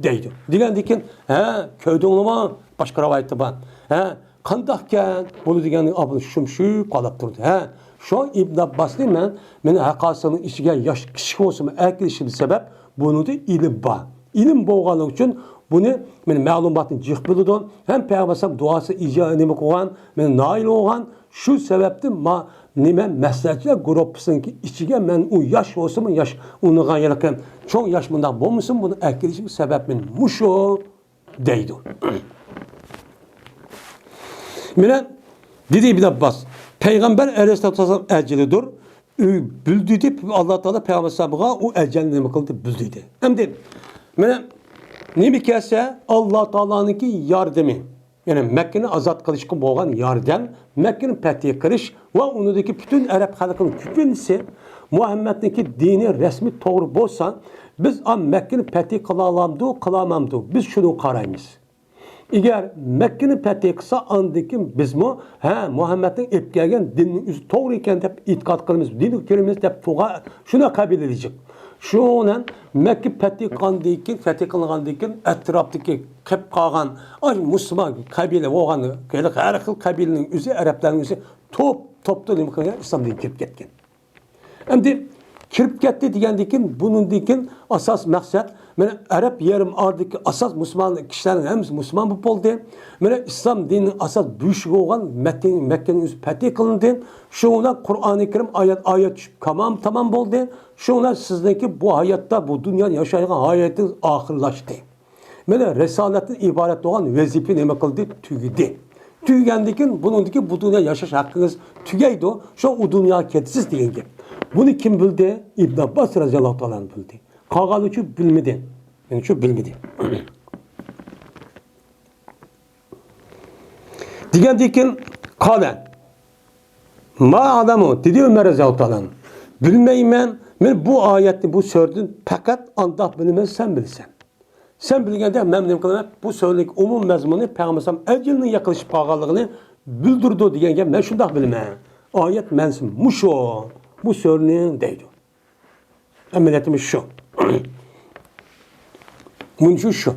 دەيدۇ. دېگەندىكىن، ھە، كۆردۈڭلارمۇ؟ باشقا رىۋايەتتە بار. ھە، قانداقكەن بۇنى دېگەن ئابدۇل شۇمشۇيۇپ قالاپ تۇردى. ھە، شۇ ئىبن ئابباسنى مەن، مېنىڭ ھەققاسىنىڭ ئىچىگە ياش كىچىك بولسىمۇ ئەكېلىشىم سەۋەب، بۇنىڭدا ئىلىم بار. ئىلىم بولغانلىقى ئۈچۈن بۇنى مېنىڭ مەلۇماتنى جىق بىلىدۇ. ھەم پەيغەمبەر دۇئاسى ئىجا-، نېمە قىلغان، مېنى نائىل بولغان. شۇ سەۋەبتىن ما-، نېمە، مەسلىھەتچىلەر گۇرۇپپىسىنىڭكى ئىچىگە مەن ئۇ ياش بولسىمۇ، ياش ئۇنىغان يىلقى چوڭ ياش مۇنداق بولمىسۇن، بۇنى ئەكېلىشىم سەۋەب مېنى مۇشۇ دەيدۇ. مانا دېدى ئىبن ئابباس، پەيغەمبەر ئەلەيھىسسالاتۇ ۋەسسالام ئەجىلىدۇر، ئۆ-، بىلدۈردى، ئاللا تائالا پەيغەمبەر ئەلەيھىسسالامغا ئۇ ئەجەلنى نېمە قىلدى، بىلدۈردى. ئەمدى مانا نېمە كەلسە، ئاللا تائالانىڭكى ياردىمى، يەنى مەككىنى ئازاد قىلىشقا بولغان ياردەم، مەككىنى پەتھى قىلىش ۋە ئۇنىڭدىكى پۈتۈن ئەرەب خەلقىنىڭ كۆپىنچىسى مۇھەممەدنىڭكى دىنى رەسمىي توغرا بولسا، بىز ئا مەككىنى پەتھى قىلالامدۇ، قىلالمامدۇ؟ بىز شۇنى قارايمىز. ئەگەر مەككىنى پەتھى قىلسا، ئاندىن كېيىن بىزمۇ، ھە، مۇھەممەدنىڭ ئېلىپ كەلگەن دىننىڭ ئۆزى توغرا ئىكەن دەپ ئېتىقاد قىلىمىز، دىنغا كىرىمىز دەپ تۇرغان شۇنداق قەبىلە دېيىشىپ. شۇنىڭ بىلەن مەككە پەتھى قىلغاندىن كېيىن، پەتھى قىلىنغاندىن كېيىن ئەتراپتىكى قېلىپ قالغان ئاشۇ مۇسۇلمان قەبىلە بولغان، ھەر خىل قەبىلىنىڭ ئۆزى، ئەرەبلەرنىڭ ئۆزى توپ، توپتا نېمە قىلغان؟ ئىسلام دىنىغا كىرىپ كەتكەن. ئەمدى كىرىپ كەتتى دېگەندىن كېيىن، بۇنىڭدىن كېيىن ئاساس مەقسەت، مانا ئەرەب يېرىم ئارىدىكى ئاساس مۇسۇلمان كىشىلەرنىڭ ھەممىسى مۇسۇلمان بولۇپ بولدى. مانا ئىسلام دىنىنىڭ ئاساس بۆشۈكى بولغان مەتتە-، مەككىنىڭ ئۆزى پەتھى قىلىندى. شۇنىڭ بىلەن قۇرئانى كەرىم ئايەت، ئايەت چۈشۈپ تامام، تامام بولدى. شۇنىڭ بىلەن سىزنىڭكى بۇ ھاياتتا، بۇ دۇنيادا ياشايدىغان ھاياتىڭىز ئاخىرلاشتى. مانا رىسالەتتىن ئىبارەت بولغان ۋەزىپە نېمە قىلدى؟ تۈگىدى. تۈگىگەندىن كېيىن بۇنىڭدىكى بۇ دۇنيا ياشاش ھەققىڭىز تۈگەيدۇ. شۇ ئۇ دۇنياغا كېتىسىز دېگەن گەپ. بۇنى كىم بىلدى؟ ئىبن ئابباس رەزىياللاھۇ تائالا ئەنھۇ بىلدى. قالغانلىرى بىلمىدى. مېنىڭچە بىلمىدى. دېگەندىن كېيىن قالە. ما ئەلەمۇ، دېدى ئۆمەر رەزىياللاھۇ تائالا ئەنھۇ. بىلمەيمەن، مەن بۇ ئايەتنى بۇ سۈرىدىن پەقەت ئانداق بىلىمەن، سەن بىلىسەن. سەن بىلگەندەك مەن نېمە قىلىمەن؟ بۇ سۈرىنىڭ ئومۇم مەزمۇنى پەيغەمبەر ئەجىلىنىڭ يېقىنلىشىپ قالغانلىقىنى بىلدۈرىدۇ دېگەن گەپ، مەن شۇنداق بىلىمەن. ئايەت مەنىسى مۇشۇ، بۇ سۈرىنىڭ دەيدۇ. ئەمەلىيىتىمىز شۇ. مۇنچە شۇ.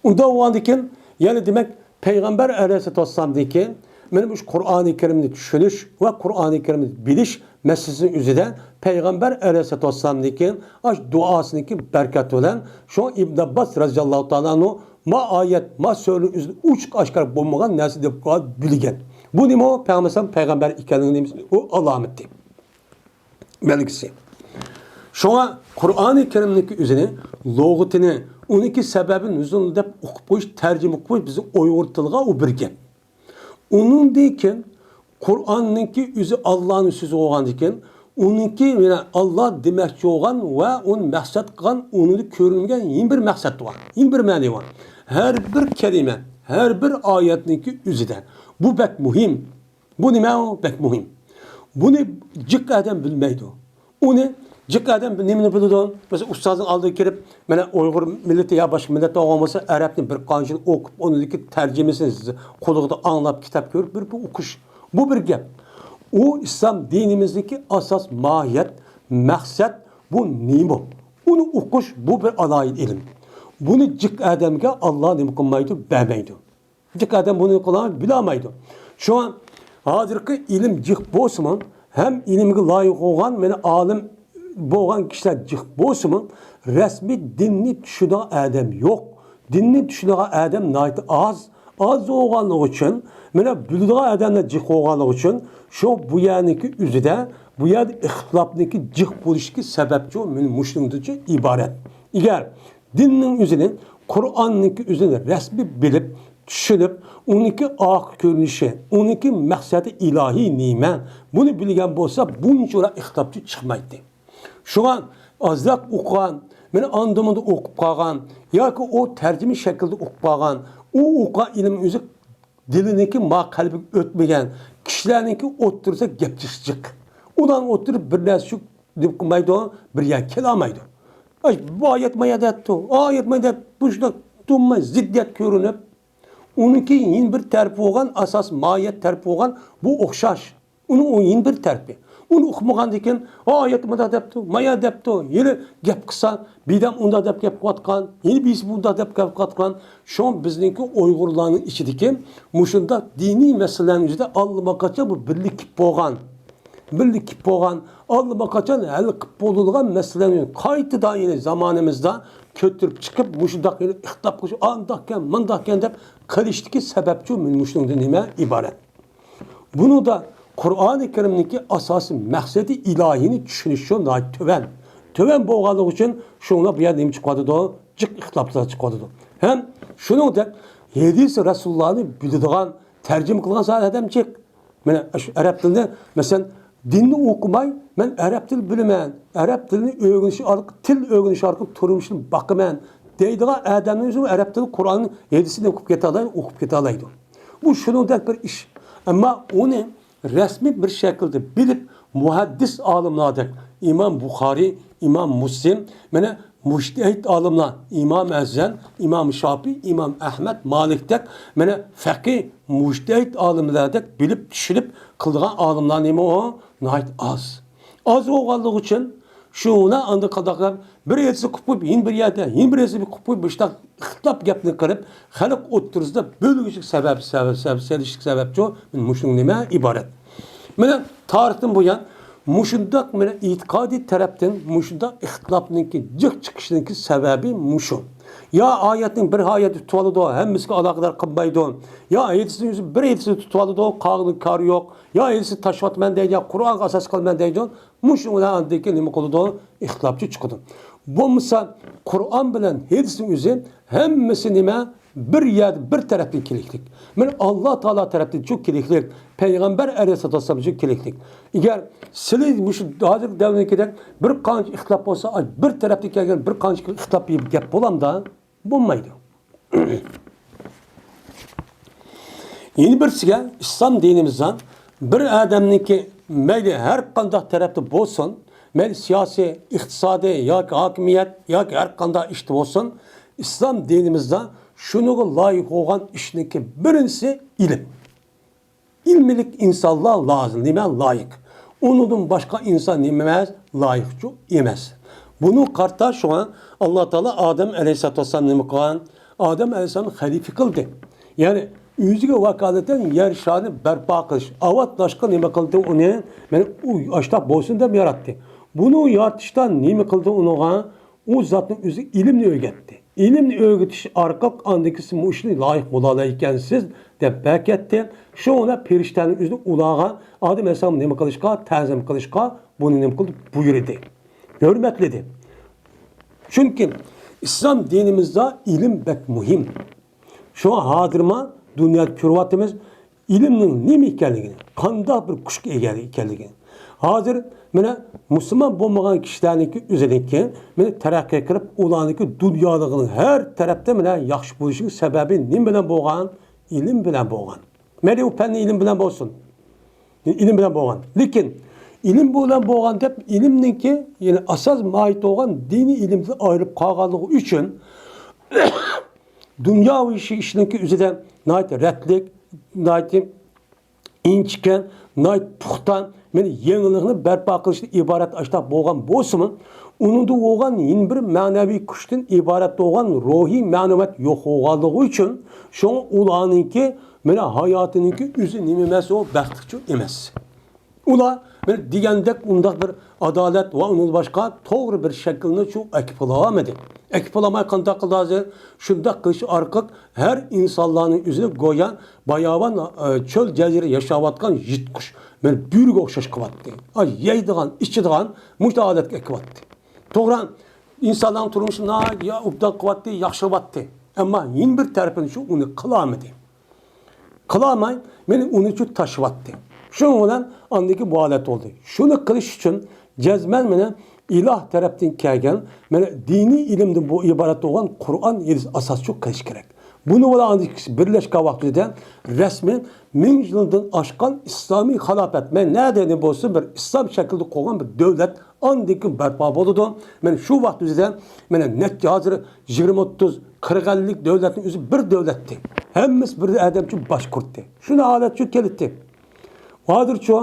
ئۇنداق بولغاندىكىن، يەنى دېمەك، پەيغەمبەر ئەلەيھىسسالاتۇ ۋەسسالامدىكى مانا مۇشۇ قۇرئانى كەرىمنى چۈشىنىش ۋە قۇرئانى كەرىمنى بىلىش مەسىلىسىنىڭ ئۆزىدە پەيغەمبەر ئەلەيھىسسالاتۇ ۋەسسالامدىكى ئاش دۇئاسىنىڭكى بەرىكەتى بىلەن شۇ ئىبن ئابباس رەزىياللاھۇ تائالا ئەنھۇ ما ئايەت، ما سۈرىنىڭ ئۆزىدە ئوچۇق ئاشكارا بولمىغان نەرسە دەپ بىلگەن. بۇ نېمە؟ ئۇ پەيغەمبەر، پەيغەمبەر ئىكەنلىكىنىڭ نېمىسى؟ ئۇ ئالامىتى. بەلگىسى. شۇڭا قۇرئانى كەرىمنىڭكى ئۆزىنى، لۇغىتىنى، ئۇنىڭكى سەبەبى نۇزۇل دەپ ئوقۇپ قويۇش، تەرجىمە قىلىپ قويۇش بىزنىڭ ئۇيغۇر تىلىغا ئۇ بىر گەپ. ئۇنىڭدىن كېيىن قۇرئاننىڭكى ئۆزى ئاللانىڭ سۆزى بولغاندىن كېيىن، ئۇنىڭكى يەنە ئاللا دېمەكچى بولغان ۋە ئۇنى مەقسەت قىلغان، ئۇنىڭدا كۆرۈنمىگەن يەنە بىر مەقسەت بار، يەنە بىر مەنە بار. ھەر بىر كەلىمە، ھەر بىر ئايەتنىڭكى ئۆزىدە. بۇ بەك مۇھىم. بۇ نېمە ئۇ؟ بەك مۇھىم. بۇنى جىق ئادەم بىلمەيدۇ. ئۇنى جىق ئادەم نېمىنى بىلىدۇ؟ مەسىلەن، ئۇستازنىڭ ئالدىغا كىرىپ، مانا ئۇيغۇر مىللىتى يا باشقا مىللەت بولغان بولسا، ئەرەبنى بىر قانچىلىك ئوقۇپ، ئۇنىڭدىكى تەرجىمىسىنى قۇلىقىدا ئاڭلاپ، كىتاب كۆرۈپ، بىر، بىر ئوقۇش. بۇ بىر گەپ. ئۇ ئىسلام دىنىمىزدىكى ئاساس ماھىيەت، مەقسەت، بۇ نېمە؟ ئۇنى ئوقۇش، بۇ بىر ئالاھىدە ئىلىم. بۇنى جىق ئادەمگە ئاللا نېمە قىلمايدۇ؟ بەرمەيدۇ. جىق ئادەم بۇنى قىلا-، بىلەلمەيدۇ. شۇڭا ھازىرقى ئىلىم جىق بولسىمۇ، ھەم ئىلىمگە لايىق بولغان، مانا، ئالىم بولغان كىشىلەر جىق بولسىمۇ، رەسمىي دىننى چۈشىنىدىغان ئادەم يوق. دىننى چۈشىنىدىغان ئادەم ناھايىتى ئاز. ئاز بولغانلىقى ئۈچۈن، مانا، بىلىدىغان ئادەملەر جىق بولغانلىقى ئۈچۈن، شۇ بۇ يەرنىڭكى ئۆزىدە، بۇ يەردە ئىختىلاپنىڭكى جىق بولۇشىدىكى سەۋەبچۇ مانا مۇشۇنىڭدىنچۇ ئىبارەت. ئەگەر دىننىڭ ئۆزىنى، قۇرئاننىڭكى ئۆزىنى رەسمىي بىلىپ، چۈشىنىپ، ئۇنىڭكى ئارقا كۆرۈنۈشى، ئۇنىڭكى مەقسەتى ئىلاھىي نېمە، بۇنى بىلگەن بولسا، بۇنچىۋالا ئىختىلاپچۇ چىقمايتتى. شۇڭا ئازراق ئوقۇغان، مانا ئاندا-مۇندا ئوقۇپ قالغان ياكى ئۇ تەرجىمە شەكلىدە ئوقۇپ قالغان، ئۇ ئوقۇغان ئىلىم ئۆزى دىلىنىڭكى ما قەلبىگە ئۆتمىگەن كىشىلەرنىڭكى ئوتتۇرىسىدا گەپ چىقىشى جىق. ئۇلارنىڭ ئوتتۇرىدا بىر نەرسە شۇ دېپ قىلمايدۇ، بىر يەرگە كېلەلمەيدۇ. ئاي، بۇ ئايەت مايا دەپتۇ، ئايەت مايا دەپ، بۇ شۇنداق تۇماي زىددىيەت كۆرۈنۈپ، ئۇنىڭكى يەنە بىر تەرىپى بولغان، ئاساس ماھىيەت تەرىپى بولغان، بۇ ئوخشاش. ئۇنىڭ ئۇ يەنە بىر تەرىپى. ئۇنى ئۇقمىغاندىن كېيىن، ئا، ئايەت مۇنداق دەپتۇ، مايا دەپتۇ، ھېلى گەپ قىلسا، بىدەم ئۇنداق دەپ گەپ قىلىۋاتقان، ھېلى بىرسى بۇنداق دەپ گەپ قىلىۋاتقان. شۇڭا بىزنىڭكى ئۇيغۇرلارنىڭ ئىچىدىكى مۇشۇنداق دىنىي مەسىلىلەرنىڭ ئۆزىدە ئاللىماقاچان بۇ بىرلىكىپ بولغان، بىرلىكىپ بولغان، ئاللىماقاچان ھەل قىلىپ بولىدىغان مەسىلىلەرنى قايتىدىن يەنە زامانىمىزدا كۆتۈرۈپ چىقىپ، مۇشۇنداق يەنە ئىختىلاپ قىلىش، ئانداقكەن، مۇنداقكەن دەپ قىلىشتىكى سەۋەبچۇ مۇشۇنىڭدىن نېمە ئىبارەت؟ بۇنىڭدا قۇرئانى كەرىمنىڭكى ئاساسىي مەقسىتى ئىلاھىنى چۈشىنىش شۇ ناھايىتى تۆۋەن. تۆۋەن بولغانلىقى ئۈچۈن شۇڭلار بۇ يەردە نېمە چىقىۋاتىدۇ؟ جىق ئىختىلاپلار چىقىۋاتىدۇ. ھەم شۇنىڭدەك ھەدىس رەسۇلۇللانى بىلىدىغان، تەرجىمە قىلغان ساھەدە ئادەم جىق. مانا شۇ ئەرەب تىلىنى، مەسىلەن، دىننى ئوقۇماي، مەن ئەرەب تىلى بىلىمەن، ئەرەب تىلىنى ئۆگىنىش ئارقىلىق، تىل ئۆگىنىش ئارقىلىق تۇرمۇشنى باقىمەن دەيدىغان ئادەمنىڭ ئۆزى ئەرەب تىلى قۇرئاننى، ھەدىسنى ئوقۇپ كېتەلەيدۇ، ئوقۇپ كېتەلەيدۇ. بۇ شۇنىڭدەك بىر ئىش. ئەمما ئۇنى رەسمىي بىر شەكىلدە بىلىپ، مۇھەددىس ئالىملاردەك ئىمام بۇخارىي، ئىمام مۇسلىم، مانا مۇجتەھىد ئالىملار، ئىمام ئەزھەر، ئىمام شاپىي، ئىمام ئەھمەد، مالىكتەك، مانا فەقىھ، مۇجتەھىد ئالىملاردەك بىلىپ، چۈشىنىپ قىلىدىغان ئالىملار نېمە ئۇ؟ ناھايىتى ئاز. ئاز بولغانلىقى ئۈچۈن شۇنى ئاندىن قانداق قىلىپ بىر ھەدىسنى قىلىپ قويۇپ، يەنە بىر يەردە، يەنە بىر ھەدىسنى قىلىپ قويۇپ، مۇشۇنداق ئىختىلاپ گەپنى قىلىپ، خەلق ئوتتۇرىسىدا بۆلگۈچىلىك سەۋەب، سەۋەب، سەۋەب سېلىشلىق سەۋەبچۇ، مۇشۇنىڭ نېمە ئىبارەت؟ مانا تارىختىن بۇيان مۇشۇنداق، مانا ئېتىقادىي تەرەپتىن مۇشۇنداق ئىختىلاپنىڭكى جىق چىقىشىنىڭكى سەۋەبى مۇشۇ. يا ئايەتنىڭ بىر ئايەتنى تۇتۇۋالىدۇ، ھەممىسىگە ئالاقىدار قىلمايدۇ. يا ھەدىسنىڭ ئۆزى بىر ھەدىسنى تۇتۇۋالىدۇ، قالغىنىغا كارى يوق. يا ھەدىسنى تاشلاۋاتىمەن دەيدۇ، يا قۇرئانغا ئاساس قىلىمەن دەيدۇ. مۇشۇ بىلەن ئاندىن كېيىن نېمە قىلىدۇ؟ ئىختىلاپچۇ چىقىدۇ. بولمىسا قۇرئان بىلەن ھەدىسنىڭ ئۆزى ھەممىسى نېمە؟ بىر يەردە، بىر تەرەپتىن كېلىشلىك. مانا ئاللا تائالا تەرەپتىنچۇ كېلىشلىك، پەيغەمبەر ئەلەيھىسسالاتۇ ۋەسسالامچۇ كېلىشلىك. ئەگەر سىلى مۇشۇ ھازىرقى دەۋردىكىدەك بىر قانچە ئىختىلاپ بولسا، ئاي، بىر تەرەپتىن كەلگەن بىر قانچە ئىختىلاپ دەپ گەپ بولامدا؟ بولمايدۇ. يەنە بىرسىگە، ئىسلام دىنىمىزدا بىر ئادەمنىڭكى مەيلى ھەر قانداق تەرەپتە بولسۇن، مەيلى سىياسىي، ئىقتىسادىي ياكى ھاكىمىيەت ياكى ھەر قانداق ئىشتا بولسۇن، ئىسلام دىنىمىزدا شۇنىڭغا لايىق بولغان ئىشنىڭكى بىرىنچىسى ئىلىم. ئىلمىلىك ئىنسانلار لازىم، نېمە لايىق. ئۇنىڭدىن باشقا ئىنسان نېمە ئەمەس، لايىقچۇ ئەمەس. بۇنى قارىتا شۇڭا ئاللا تائالا ئادەم ئەلەيھىسسالاتۇ ۋەسسالام نېمە قىلغان؟ ئادەم ئەلەيھىسسالامنى خەلىپە قىلدى. يەنى ئۆزىگە ۋاكالىتەن يەر شارىنى بەرپا قىلىش، ئاۋاتلاشقا نېمە قىلدى ئۇنى؟ مانا ئۇ ئاشتاق بولسۇن دەپ ياراتتى. بۇنى يارىتىشتا نېمە قىلدى ئۇنىڭغا؟ ئۇ زاتنىڭ ئۆزى ئىلىمنى ئۆگەتتى. ئىلىمنى ئۆگىتىش ئارقىلىق ئاندىن كېيىن سىز مۇشۇنى لايىق بولالايكەنسىز دەپ بەركەتتى. شۇنىڭ بىلەن پەرىشتەنىڭ ئۆزى ئۇلارغا ئادەم ئەلەيھىسسالام نېمە قىلىشقا، تەزىم قىلىشقا، بۇنى نېمە قىلدى؟ بۇيرۇدى. ھۆرمەتلىدى. چۈنكى ئىسلام دىنىمىزدا ئىلىم بەك مۇھىم. شۇڭا ھازىرما دۇنيادا كۆرۈۋاتىمىز، ئىلىمنىڭ نېمە ئىكەنلىكىنى، قانداق بىر كۈچكە ئىگە ئىكەنلىكىنى. ھازىر مانا مۇسۇلمان بولمىغان كىشىلەرنىڭكى ئۆزىنىڭكى مانا تەرەققىي قىلىپ، ئۇلارنىڭكى دۇنيالىقىنىڭ ھەر تەرەپتە مانا ياخشى بولۇشىنىڭ سەۋەبى نېمە بىلەن بولغان؟ ئىلىم بىلەن بولغان. مەيلى ئۇ پەننىي ئىلىم بىلەن بولسۇن. ئىلىم بىلەن بولغان. لېكىن ئىلىم بىلەن بولغان دەپ ئىلىمنىڭكى، يەنى ئاساس ماھىيىتى بولغان دىنىي ئىلىمدىن ئايرىلىپ قالغانلىقى ئۈچۈن، دۇنياۋى ئىشى ئىشنىڭكى ئۆزىدە ناھايىتى رەتلىك، ناھايىتى ئىنچىكە، ناھايىتى پۇختا، مانا يېڭىلىقنى بەرپا قىلىشتىن ئىبارەت ئاشتاق بولغان بولسىمۇ، ئۇنىڭدا بولغان يەنە بىر مەنىۋى كۈچتىن ئىبارەت بولغان روھىي مەنىۋىيەت يوق بولغانلىقى ئۈچۈن، شۇڭا ئۇلارنىڭكى مانا ھاياتىنىڭكى ئۆزى نېمە ئەمەس، ئۇ بەختلىكچۇ ئەمەس. ئۇلار بىر دېگەندەك ئۇنداق بىر ئادالەت ۋە ئۇنىڭدىن باشقا توغرا بىر شەكىلنى شۇ ئەكىپ قىلالمىدى. ئەكىپ قىلالماي قانداق قىلدى ھازىر؟ شۇنداق قىلىش ئارقىلىق ھەر ئىنسانلارنىڭ ئۆزىنى گويا باياۋان، ئە، چۆل جەزىرە ياشاۋاتقان يىرتقۇچ، بىر بۆرىگە ئوخشاش قىلىۋەتتى. ئا، يەيدىغان، ئىچىدىغان مۇشۇ ھالەتكە ئەكىۋەتتى. توغرا، ئىنسانلارنىڭ تۇرمۇشى ناھايىتى يا ئوبدان قىلىۋەتتى، ياخشىلىۋەتتى. ئەمما يەنە بىر تەرىپىنى شۇ ئۇنى قىلالمىدى. قىلالماي، مانا ئۇنى شۇ تاشلىۋەتتى. شۇنىڭ بىلەن ئاندىكى بۇ ھالەت بولدى. شۇنى قىلىش ئۈچۈن جەزمەن مانا ئىلاھ تەرەپتىن كەلگەن، مانا دىنىي ئىلىمدىن بۇ ئىبارەت بولغان قۇرئان، ھەدىس ئاساسچۇ قىلىش كېرەك. بۇنى بىلەن ئاندىن بىرلەشكەن ۋاقتىدا رەسمىي مىڭ يىلدىن ئاشقان ئىسلامىي خىلاپەت، مانا نەدە بولسا بىر ئىسلام شەكلىدە قۇرغان بىر دۆلەت ئاندىن كېيىن بەرپا بولىدۇ. مانا شۇ ۋاقىت ئۆزىدە، مانا نەچچە ھازىر يىگىرمە، ئوتتۇز، قىرىق، ئەللىك دۆلەتنىڭ ئۆزى بىر دۆلەتتى. ھەممىسى بىر ئادەمچۇ باش قۇرتتى. شۇنداق ھالەتچۇ كېلىتتى. ھازىرچۇ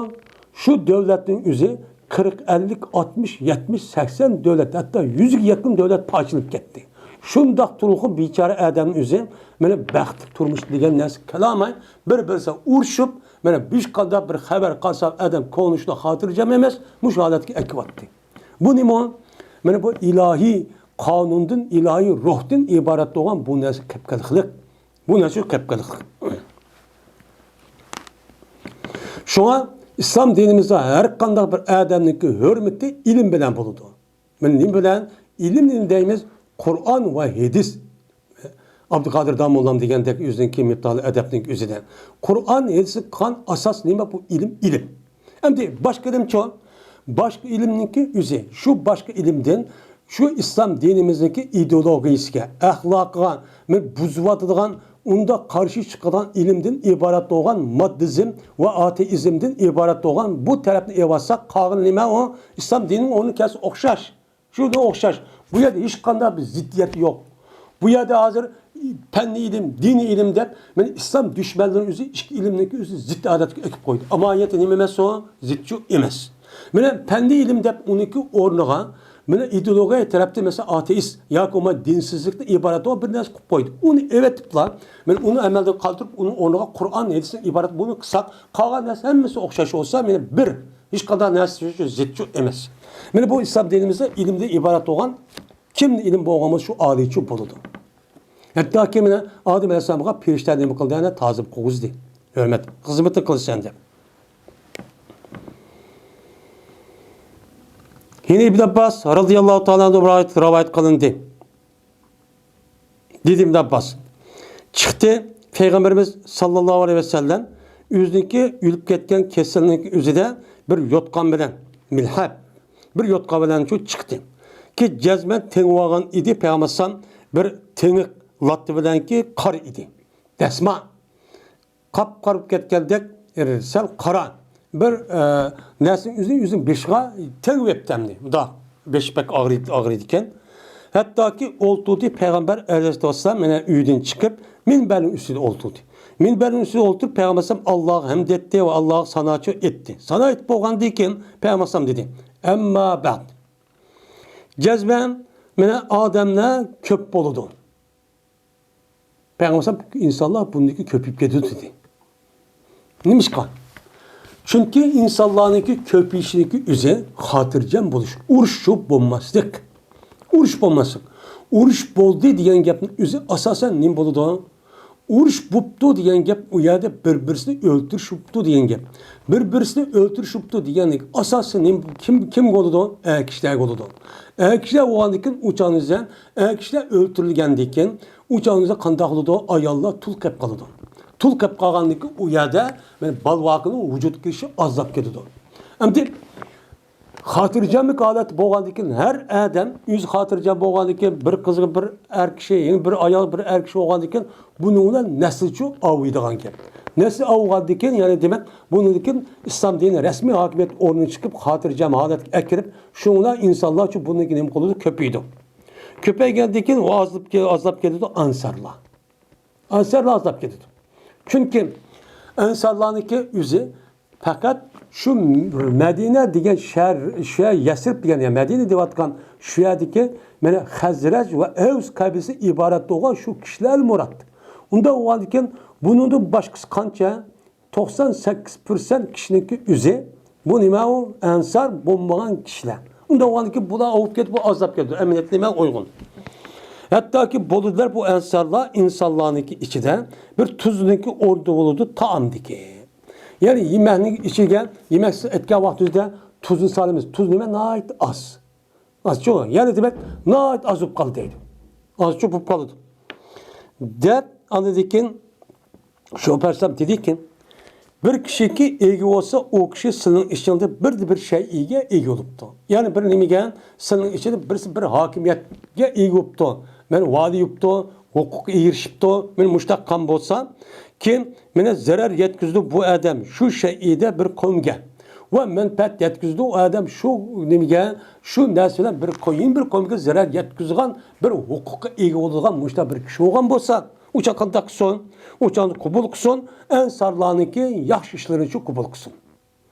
شۇ دۆلەتنىڭ ئۆزى قىرىق، ئەللىك، ئاتمىش، يەتمىش، سەكسەن دۆلەت، ھەتتا يۈزگە يېقىن دۆلەت پارچىلىنىپ كەتتى. شۇنداق تۇرۇققا بىچارە ئادەمنىڭ ئۆزى مانا بەختلىك تۇرمۇش دېگەن نەرسە كېلەلمەي، بىر-بىرسى ئۇرۇشۇپ، مانا ھېچقانداق بىر خەۋەر قالسا ئادەم كۆڭلى شۇنداق خاتىرجەم ئەمەس، مۇشۇ ھالەتكە ئەكىۋەتتى. بۇ نېمە؟ مانا بۇ ئىلاھىي قانۇندىن، ئىلاھىي روھتىن ئىبارەت بولغان بۇ نەرسە قېلىپ قېلىقلىق. بۇ نەرسە قېلىپ قېلىقلىق. شۇڭا ئىسلام دىنىمىزدا ھەر قانداق بىر ئادەمنىڭكى ھۆرمىتى ئىلىم بىلەن بولىدۇ. مانا نېمە بىلەن؟ ئىلىم نېمە دەيمىز؟ قۇرئان ۋە ھەدىس. ئابدۇقادىر داموللام دېگەندەك ئۆزىنىڭكى مىپتالى ئەدەپنىڭ ئۆزىدە. قۇرئان ھەدىسنى قىلغان ئاساس نېمە؟ بۇ ئىلىم، ئىلىم. ئەمدى باشقا ئىلىمچۇ؟ باشقا ئىلىمنىڭكى ئۆزى، شۇ باشقا ئىلىمدىن شۇ ئىسلام دىنىمىزنىڭكى ئىدېئولوگىيىسىگە، ئەخلاقىغا بۇزۇۋاتىدىغان، ئۇندا قارشى چىقىدىغان ئىلىمدىن ئىبارەت بولغان ماددىزم ۋە ئاتېئىزمدىن ئىبارەت بولغان بۇ تەرەپنى ئېلىۋالساق، قالغىنى نېمە؟ ئۇ ئىسلام دىنىنىڭ ئورنى كەلسە ئوخشاش. شۇنىڭغا ئوخشاش. بۇ يەردە ھېچقانداق بىر زىددىيەت يوق. بۇ يەردە ھازىر پەننىي ئىلىم، دىنىي ئىلىم دەپ، مانا ئىسلام دۈشمەنلىرى ئۆزى ئىككى ئىلىمنىڭكى ئۆزى زىت ھالەتكە ئەكىپ قويدى. ئەمما ئايەتتە نېمە ئەمەس ئۇ؟ زىتچۇ ئەمەس. مانا پەننىي ئىلىم دەپ ئۇنىڭكى ئورنىغا، مانا ئىدېئولوگىيە تەرەپتە، مەسىلەن، ئاتېئىست ياكى بولمىسا دىنسىزلىكتىن ئىبارەت بولغان بىر نەرسە قويۇپ قويدى. ئۇنى ئەۋەتىپلا، مانا ئۇنى ئەمەلدىن قالدۇرۇپ، ئۇنىڭ ئورنىغا قۇرئان ھەدىستىن ئىبارەت بۇنى قىلساق، قالغان نەرسە ھەممىسى ئوخشاش بولسا، مانا بىر ھېچقانداق نەرسە شۇ زىتچۇ ئەمەس. مانا بۇ ئىسلام دىنىمىزدا ئىلىمدىن ئىبارەت بولغان، كىم ئىلىم بولغان بولسا شۇ ئالىيچۇ بولىدۇ. ھەتتاكى مانا ئادەم ئەلەيھىسسالامغا پەرىشتە نېمە قىلدى؟ ئەنە تازا قىلغۇزدى. ھۆرمەت، خىزمىتىنى قىلىسەن دەپ. يەنە ئىبن ئابباس رازىياللاھۇ تائالا ئەنھۇ رىۋايەت، رىۋايەت قىلىندى. دېدى ئىبن ئابباس. چىقتى، پەيغەمبىرىمىز ساللاللاھۇ ئەلەيھى ۋەسەللەم ئۆزىنىڭكى ئۆلۈپ كەتكەن كېسىلىنىڭ ئۆزىدە بىر يوتقان بىلەن، مىلھەپ، بىر يوتقان بىلەن شۇ چىقتى. كى جەزمەن تېڭىۋالغان ئىدى پەيغەمبەر ئەلەيھىسسالام بىر تېڭىق لاتا بىلەنكى قارا ئىدى. دەسمال. قاپقارا بولۇپ كەتكەندەك، سەل قارا. بىر، ئە، نەرسىنى ئۆزىنى، ئۆزىنىڭ بېشىغا تەگۈۋەپتۇ ئەمدى. مۇنداق بېشى بەك ئاغرىيدۇ، ئاغرىيدىكەن. ھەتتاكى ئولتۇردى پەيغەمبەر ئەلەيھىسسالام مانا ئۆيدىن چىقىپ، مىنبەرنىڭ ئۈستىدە ئولتۇردى. مىنبەرنىڭ ئۈستىدە ئولتۇرۇپ، پەيغەمبەر ئەلەيھىسسالام ئاللاغا ھەمد ئەيتتى ۋە ئاللاغا ساناچۇ ئەيتتى. سانا ئېيتىپ بولغاندىن كېيىن، پەيغەمبەر ئەلەيھىسسالام دېدى: «ئەمما بەئد.» جەزمەن، مانا ئادەملەر كۆپ بولىدۇ. پەيغەمبەر ئەلەيھىسسالام ئىنسانلار بۇندىكى كۆپىيىپ كېتىدۇ دېدى. نېمىشقا؟ چۈنكى ئىنسانلارنىڭكى كۆپىيىشىنىڭكى ئۆزى خاتىرجەم بولۇش، ئۇرۇشۇپ بولماسلىق. ئۇرۇش بولماسلىق. ئۇرۇش بولدى دېگەن گەپنىڭ ئۆزى ئاساسەن نېمە بولىدۇ؟ ئۇرۇش بوپتۇ دېگەن گەپ ئۇ يەردە بىر-بىرسىنى ئۆلتۈرۈشۈپتۇ دېگەن گەپ. بىر-بىرسىنى ئۆلتۈرۈشۈپتۇ دېگەنلىك ئاساسى نېمە، كىم، كىم بولىدۇ؟ ئەر كىشىلەر بولىدۇ. ئەر كىشىلەر بولغاندىن كېيىن ئۇ چاغنىڭ ئۆزى ئەر كىشىلەر ئۆلتۈرۈلگەندىن كېيىن ئۇ چاغنىڭ ئۆزى قانداق بولىدۇ؟ ئاياللار تۇل قېلىپ قالىدۇ. تۇل قېلىپ قالغاندىن كېيىن ئۇ يەردە مانا بالىۋاكىنىڭ ۋۇجۇدقا كېلىشى ئازلاپ كېتىدۇ. ئەمدى خاتىرجەملىك ھالەتتە بولغاندىن كېيىن، ھەر ئادەم ئۆزى خاتىرجەم بولغاندىن كېيىن، بىر قىزغا بىر ئەر كىشى، يەنە بىر ئايال بىر ئەر كىشى بولغاندىن كېيىن، بۇنىڭ بىلەن نەسلىچۇ ئاۋۇيدىغان گەپ. نەسلى ئاۋۇغاندىن كېيىن، يەنى دېمەك، بۇنىڭدىن كېيىن ئىسلام دىنى رەسمىي ھاكىمىيەت ئورنىغا چىقىپ، خاتىرجەم ھالەتكە ئەكىرىپ، شۇڭا ئىنسانلارچۇ بۇنىڭدىن كېيىن نېمە قىلىدۇ؟ كۆپىيىدۇ. كۆپەيگەندىن كېيىن ئۇ ئازلاپ كېلىدۇ، ئانسارلار. ئەنسارلار ئازلاپ كېتىدۇ. چۈنكى ئەنسارلارنىڭكى ئۆزى پەقەت شۇ مەدىنە دېگەن شەھەر، شۇ يەسرىب دېگەن، يەنى مەدىنە دەۋاتقان شۇ يەردىكى مانا خەزرەج ۋە ئەۋس قەبىلىسى ئىبارەت بولغان شۇ كىشىلەر مۇراد. ئۇنداق بولغاندىكىن بۇنىڭدىن باشقىسى قانچە؟ توقسان سەككىز پىرسەنت كىشىنىڭكى ئۆزى بۇ نېمە ئۇ؟ ئەنسار بولمىغان كىشىلەر. ئۇنداق بولغاندىكىن بۇلار ئاۋۇپ كېتىپ، بۇ ئازلاپ كېتىدۇ. ئەمەلىيەتتە نېمە ئۇيغۇن؟ ھەتتاكى بولىدىلەر بۇ ئەنسارلار ئىنسانلارنىڭكى ئىچىدە بىر تۇزنىڭكى ئورنىدا بولىدۇ تائامدىكى. يەنى يېمەكنىڭ ئىچىگە، يېمەك ئەتكەن ۋاقتىمىزدا تۇزنى سالىمىز. تۇز نېمە؟ ناھايىتى ئاز. ئازچۇ، يەنى دېمەك، ناھايىتى ئاز بولۇپ قالدى دەيدۇ. ئازچۇ بولۇپ قالىدۇ. دەپ، ئاندىن كېيىن شۇ پەرسەم دېدىكى، بىر كىشىكى ئىگە بولسا، ئۇ كىشى سىلىنىڭ ئىچىڭدە بىردە بىر شەيئىگە ئىگە بولۇپتۇ. يەنى بىر نېمىگە، سىلىنىڭ ئىچىدە بىرسى بىر ھاكىمىيەتكە ئىگە بولۇپتۇ. مەن ۋالىي بوپتۇ، ھوقۇققا ئېرىشىپتۇ. مەن مۇشتاق قان بولسا، كېيىن مانا زەرەر يەتكۈزىدۇ بۇ ئادەم شۇ شەيئىدە بىر قومگە. ۋە مەنپەئەت يەتكۈزىدۇ ئۇ ئادەم شۇ نېمىگە، شۇ نەرسە بىلەن بىر قوم، يەنە بىر قومغا زەرەر يەتكۈزىدىغان بىر ھوقۇققا ئىگە بولىدىغان مۇشۇنداق بىر كىشى بولغان بولسا، ئۇ چاغ قانداق قىلسۇن؟ ئۇ چاغدا قوبۇل قىلسۇن، ئەنسارلارنىڭكى ياخشى ئىشلىرىنىچۇ قوبۇل قىلسۇن.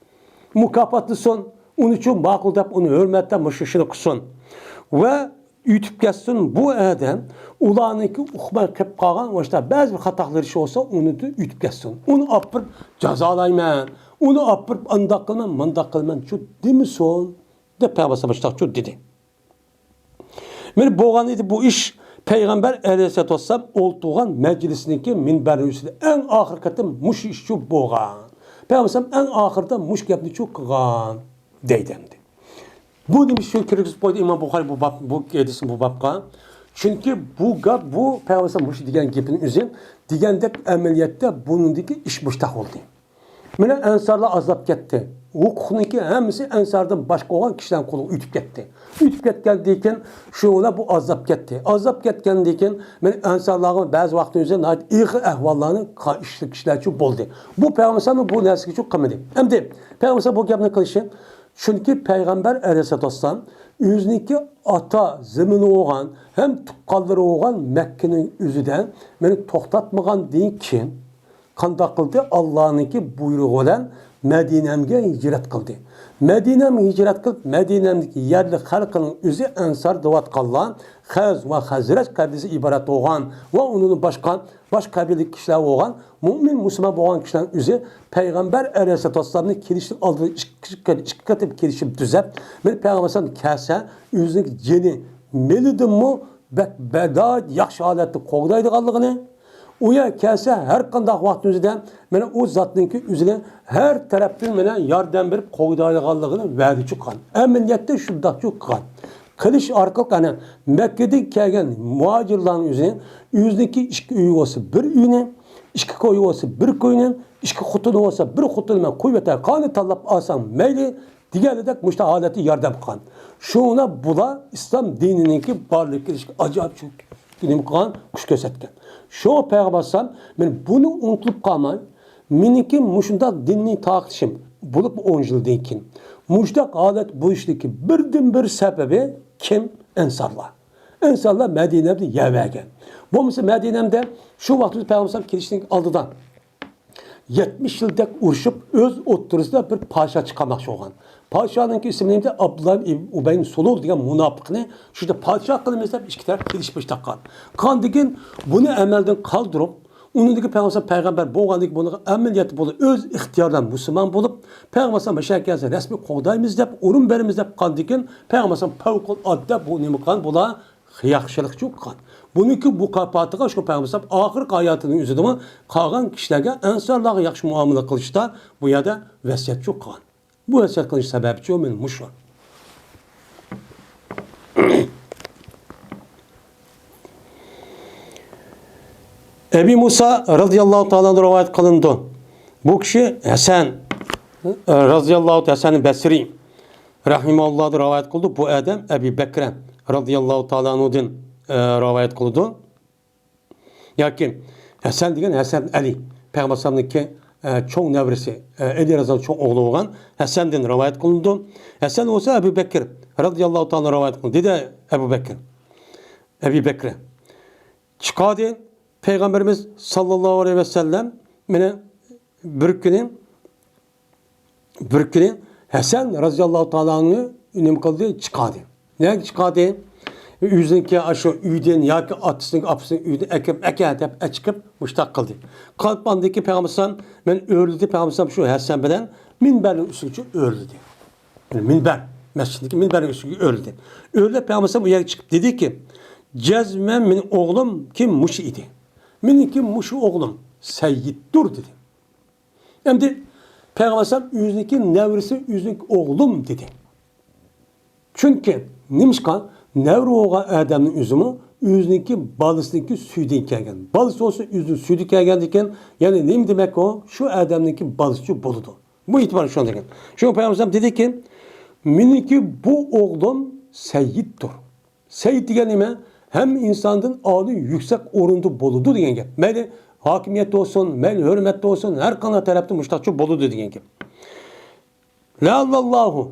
مۇكاپاتلىسۇن، ئۇنىچۇ ماقۇل دەپ، ئۇنى ھۆرمەتلەپ مۇشۇ ئىشنى قىلسۇن. ۋە ئۆتۈپ كەتسۇن بۇ ئادەم، ئۇلارنىڭكى ئۇقماي قېلىپ قالغان مۇشۇنداق بەزى بىر خاتالىرى بولسا، ئۇنى ئۆتۈپ كەتسۇن. ئۇنى ئاپىرىپ جازالايمەن، ئۇنى ئاپىرىپ ئانداق قىلىمەن، مۇنداق قىلىمەن، شۇ دېمىسۇن، دەپ پەيغەمبەر مۇشۇنداق دېدى. مانا بولغان ئىدى بۇ ئىش. پەيغەمبەر ئەلەيھىسسالاتۇ ۋەسسالام ئولتۇرغان مەجلىسنىڭكى مىنبەرنىڭ ئۈستىدە ئەڭ ئاخىرقى قېتىم مۇشۇ ئىشچۇ بولغان. پەيغەمبەر ئەڭ ئاخىرىدا مۇشۇ گەپنىچۇ قىلغان دەيدۇ ئەمدى. بۇ نېمە ئۈچۈن كىرگۈزۈپ قويدى ئىمام بۇخارى بۇ باب، بۇ ھەدىسنى بۇ بابقا؟ چۈنكى بۇ گەپ، بۇ پەيغەمبەر مۇشۇ دېگەن گېپىنىڭ ئۆزى دېگەندەك ئەمەلىيەتتە بۇنىڭدىكى ئىش مۇشتاق بولدى. مانا ئەنسارلار ئازلاپ كەتتى. ھوقۇقنىڭكى ھەممىسى ئەنساردىن باشقا بولغان كىشىلەرنىڭ قولىغا ئۆتۈپ كەتتى. ئۆتۈپ كەتكەندىن كېيىن شۇ بۇ ئازلاپ كەتتى. ئازلاپ كەتكەندىن كېيىن مانا ئەنسارلارغا بەزى ۋاقىتنىڭ ئۆزى ناھايىتى ئېغىر ئەھۋاللارنى قا-، ئىشلىگەن كىشىلەرچۇ بولدى. بۇ پەيغەمبەر بۇ نەرسىگىچۇ قىلمىدى. ئەمدى پەيغەمبەر بۇ گەپنى قىلىشى، چۈنكى پەيغەمبەر ئەلەيھىسسالاتۇ ۋەسسالام ئۆزىنىڭكى ئاتا زېمىنى بولغان ھەم تۇغقانلىرى بولغان مەككىنىڭ ئۆزىدە مېنى توختاتمىغاندىن كېيىن، قانداق قىلدى؟ ئاللانىڭكى بۇيرۇقى بىلەن مەدىنەمگە ھىجرەت قىلدى. مەدىنەمگە ھىجرەت قىلىپ، مەدىنەمدىكى يەرلىك خەلقنىڭ ئۆزى ئەنسار دەۋاتقانلار خەز ۋە خەزرەج قەبىلىسى ئىبارەت بولغان ۋە ئۇنىڭدىن باشقا باشقا قەبىلىدىكى كىشىلەر بولغان، مۆمىن مۇسۇلمان بولغان كىشىلەرنىڭ ئۆزى پەيغەمبەر ئەلەيھىسسالاتۇ ۋەسسالامنى كېلىشتىن ئالدىن ئىككى، ئىككى، ئىككى قېتىم كېلىشىم تۈزەپ، مانا پەيغەمبەر ئەلەيھىسسالام كەلسە، ئۆزىنىڭ جېنى، مېلىدىنمۇ بەك بەدايىت ياخشى ھالەتتە قوغدايدىغانلىقىنى، ئۇ يەر كەلسە ھەر قانداق ۋاقىتنىڭ ئۆزىدە مانا ئۇ زاتنىڭكى ئۆزىنى ھەر تەرەپتىن مانا ياردەم بېرىپ قوغدايدىغانلىقىنى ۋەدىچۇ قىلغان. ئەمەلىيەتتە شۇنداقچۇ قىلغان. قىلىش ئارقىلىق ئەنە مەككىدىن كەلگەن مۇھاجىرلارنىڭ ئۆزى ئۆزىنىڭكى ئىككى ئۆيى بولسا بىر ئۆينى، ئىككى كويى بولسا بىر كوينى، ئىككى خوتۇنى بولسا بىر خوتۇننى مەن قويۇۋېتەي، قانى تاللاپ ئالساڭ مەيلى، دېگەنلىدەك مۇشۇنداق ھالەتتە ياردەم قىلغان. شۇڭا بۇلار ئىسلام دىنىنىڭكى بارلىققا كېلىشىگە ئاجايىپ شۇ نېمە قىلغان، كۈچ كۆرسەتكەن. شۇڭا پەيغەمبەر ئەلەيھىسسالام، مەن بۇنى ئۇنتۇلۇپ قالماي، مېنىڭكى مۇشۇنداق دىننى تارقىتىشىم، بولۇپ ئون يىلدىن كېيىن. مۇشۇنداق ھالەت بولۇشىدىكى بىردىنبىر سەۋەبى كىم؟ ئەنسارلار. ئەنسارلار مەدىنەمدە يەر بەرگەن. بولمىسا مەدىنەمدە شۇ ۋاقىتتا پەيغەمبەر كېلىشنىڭ ئالدىدا يەتمىش يىلدەك ئۇرۇشۇپ، ئۆز ئوتتۇرىسىدا بىر پادىشاھ چىقارماقچى بولغان. پادىشاھنىڭكى ئىسمى نېمىدى؟ ئابدۇللا ئىبن ئۇبەي سۇلۇل دېگەن مۇناپىقنى شۇ يەردە پادىشاھ قىلىمىز دەپ ئىككى تەرەپ كېلىشىپ باشلاپ قالغان. قاندىن كېيىن بۇنى ئەمەلدىن قالدۇرۇپ، ئۇنىڭدىكى پەيغەمبەر، پەيغەمبەر بولغاندىن كېيىن بۇنىڭغا ئەمەلىيەتتە بۇنى ئۆز ئىختىيارى بىلەن مۇسۇلمان بولۇپ، پەيغەمبەر مەشەگە كەلسە رەسمىي قوغدايمىز دەپ، ئورۇن بېرىمىز دەپ قاندىن كېيىن پەيغەمبەر پەۋقۇلئاددە بۇ نېمە قىلغان؟ بۇلار ياخشىلىق قىلغان. بۇنىڭكى مۇكاپاتىغا شۇ پەيغەمبەر ئاخىرقى ھاياتىنىڭ ئۆزىدىمۇ قالغان كىشىلەرگە، ئەنسارلارغا ياخشى مۇئامىلە قىلىشتا بۇ يەردە ۋەسىيەت قىلغان. بۇ ۋەسىيەت قىلىش سەۋەبى مەن مۇشۇ. ئەبى مۇسا رەزىياللاھۇ تائالا ئەنھۇ رىۋايەت قىلىنىدۇ. بۇ كىشى ھەسەن، ئە، رەزىياللاھۇ تائالا ھەسەن بەسرى رەھىمەھۇللاھدىن رىۋايەت قىلىدۇ. بۇ ئادەم ئەبى بەكرە رەزىياللاھۇ تائالا ئەنھۇدىن، ئە، رىۋايەت قىلىدۇ. ياكى ھەسەن دېگەن ھەسەن ئەلى، پەيغەمبەر ئەلەيھىسسالامنىڭكى، ئە، چوڭ نەۋرىسى، ئە، ئەلى رەزىياللاھۇ چوڭ ئوغلى بولغان ھەسەندىن رىۋايەت قىلىنىدۇ. ھەسەن بولسا ئەبۇ بەكىر رەزىياللاھۇ تائالا رىۋايەت قىلىنىدۇ. دېدى ئەبۇ بەكىر، ئەبى بەكرە چىقاردى. پەيغەمبىرىمىز ساللاللاھۇ ئەلەيھى ۋەسەللەم مېنى بىر كۈنى بىر كۈنى ھەسەن رەزىياللاھۇ تائالا ئەنھۇ نېمە قىلدى؟ چىقاردى. نەگە چىقاردى؟ ئۆزىنىڭكى ئاشۇ ئۆيىدىن ياكى ئاتىسىنىڭ، ئاپىسىنىڭ ئۆيىدىن ئەكىپ، ئەكە دەپ ئەچىقىپ مۇشتاق قىلدى. قىلىپ ئاندىن كېيىن پەيغەمبەر ئەلەيھىسسالام مېنى ئۆرلىدى، پەيغەمبەر ئەلەيھىسسالام شۇ ھەسەن بىلەن مىنبەرنىڭ ئۈستىگىچە ئۆرلىدى. مىنبەر، مەسچىتتىكى مىنبەرنىڭ ئۈستىگە ئۆرلىدى. ئۆرلەپ پەيغەمبەر ئەلەيھىسسالام ئۇ يەرگە چىقىپ دېدىكى، جەزمەن مېنىڭ ئوغلۇم كىم؟ مۇشۇ ئىدى. مېنىڭكى مۇشۇ ئوغلۇم سەييىدتۇر دېدى. ئەمدى پەيغەمبەر ئەلەيھىسسالام ئۆزىنىڭكى نەۋرىسى، ئۆزىنىڭكى ئوغلۇم دېدى. چۈنكى نېمىشقا؟ نەۋرە بولغان ئادەمنىڭ ئۆزىمۇ ئۆزىنىڭكى بالىسىنىڭكى سۈيىدىن كەلگەن. بالىسى بولسا ئۆزىنىڭ سۈيىدىن كەلگەندىكىن، يەنى نېمە دېمەك ئۇ؟ شۇ ئادەمنىڭكى بالىسىچۇ بولىدۇ. بۇ ئېتىبار شۇ دېگەن. شۇڭا پەيغەمبەر ئەلەيھىسسالام دېدىكى، مېنىڭكى بۇ ئوغلۇم سەييىدتۇر. سەييىد دېگەن نېمە؟ ھەممە ئىنساندىن ئالىي، يۈكسەك ئورۇندا بولىدۇ دېگەن گەپ. مەيلى ھاكىمىيەتتە بولسۇن، مەيلى ھۆرمەتتە بولسۇن، ھەر قانداق تەرەپتە مۇشۇنداقچە بولىدۇ دېگەن گەپ. لەئەللەللاھۇ،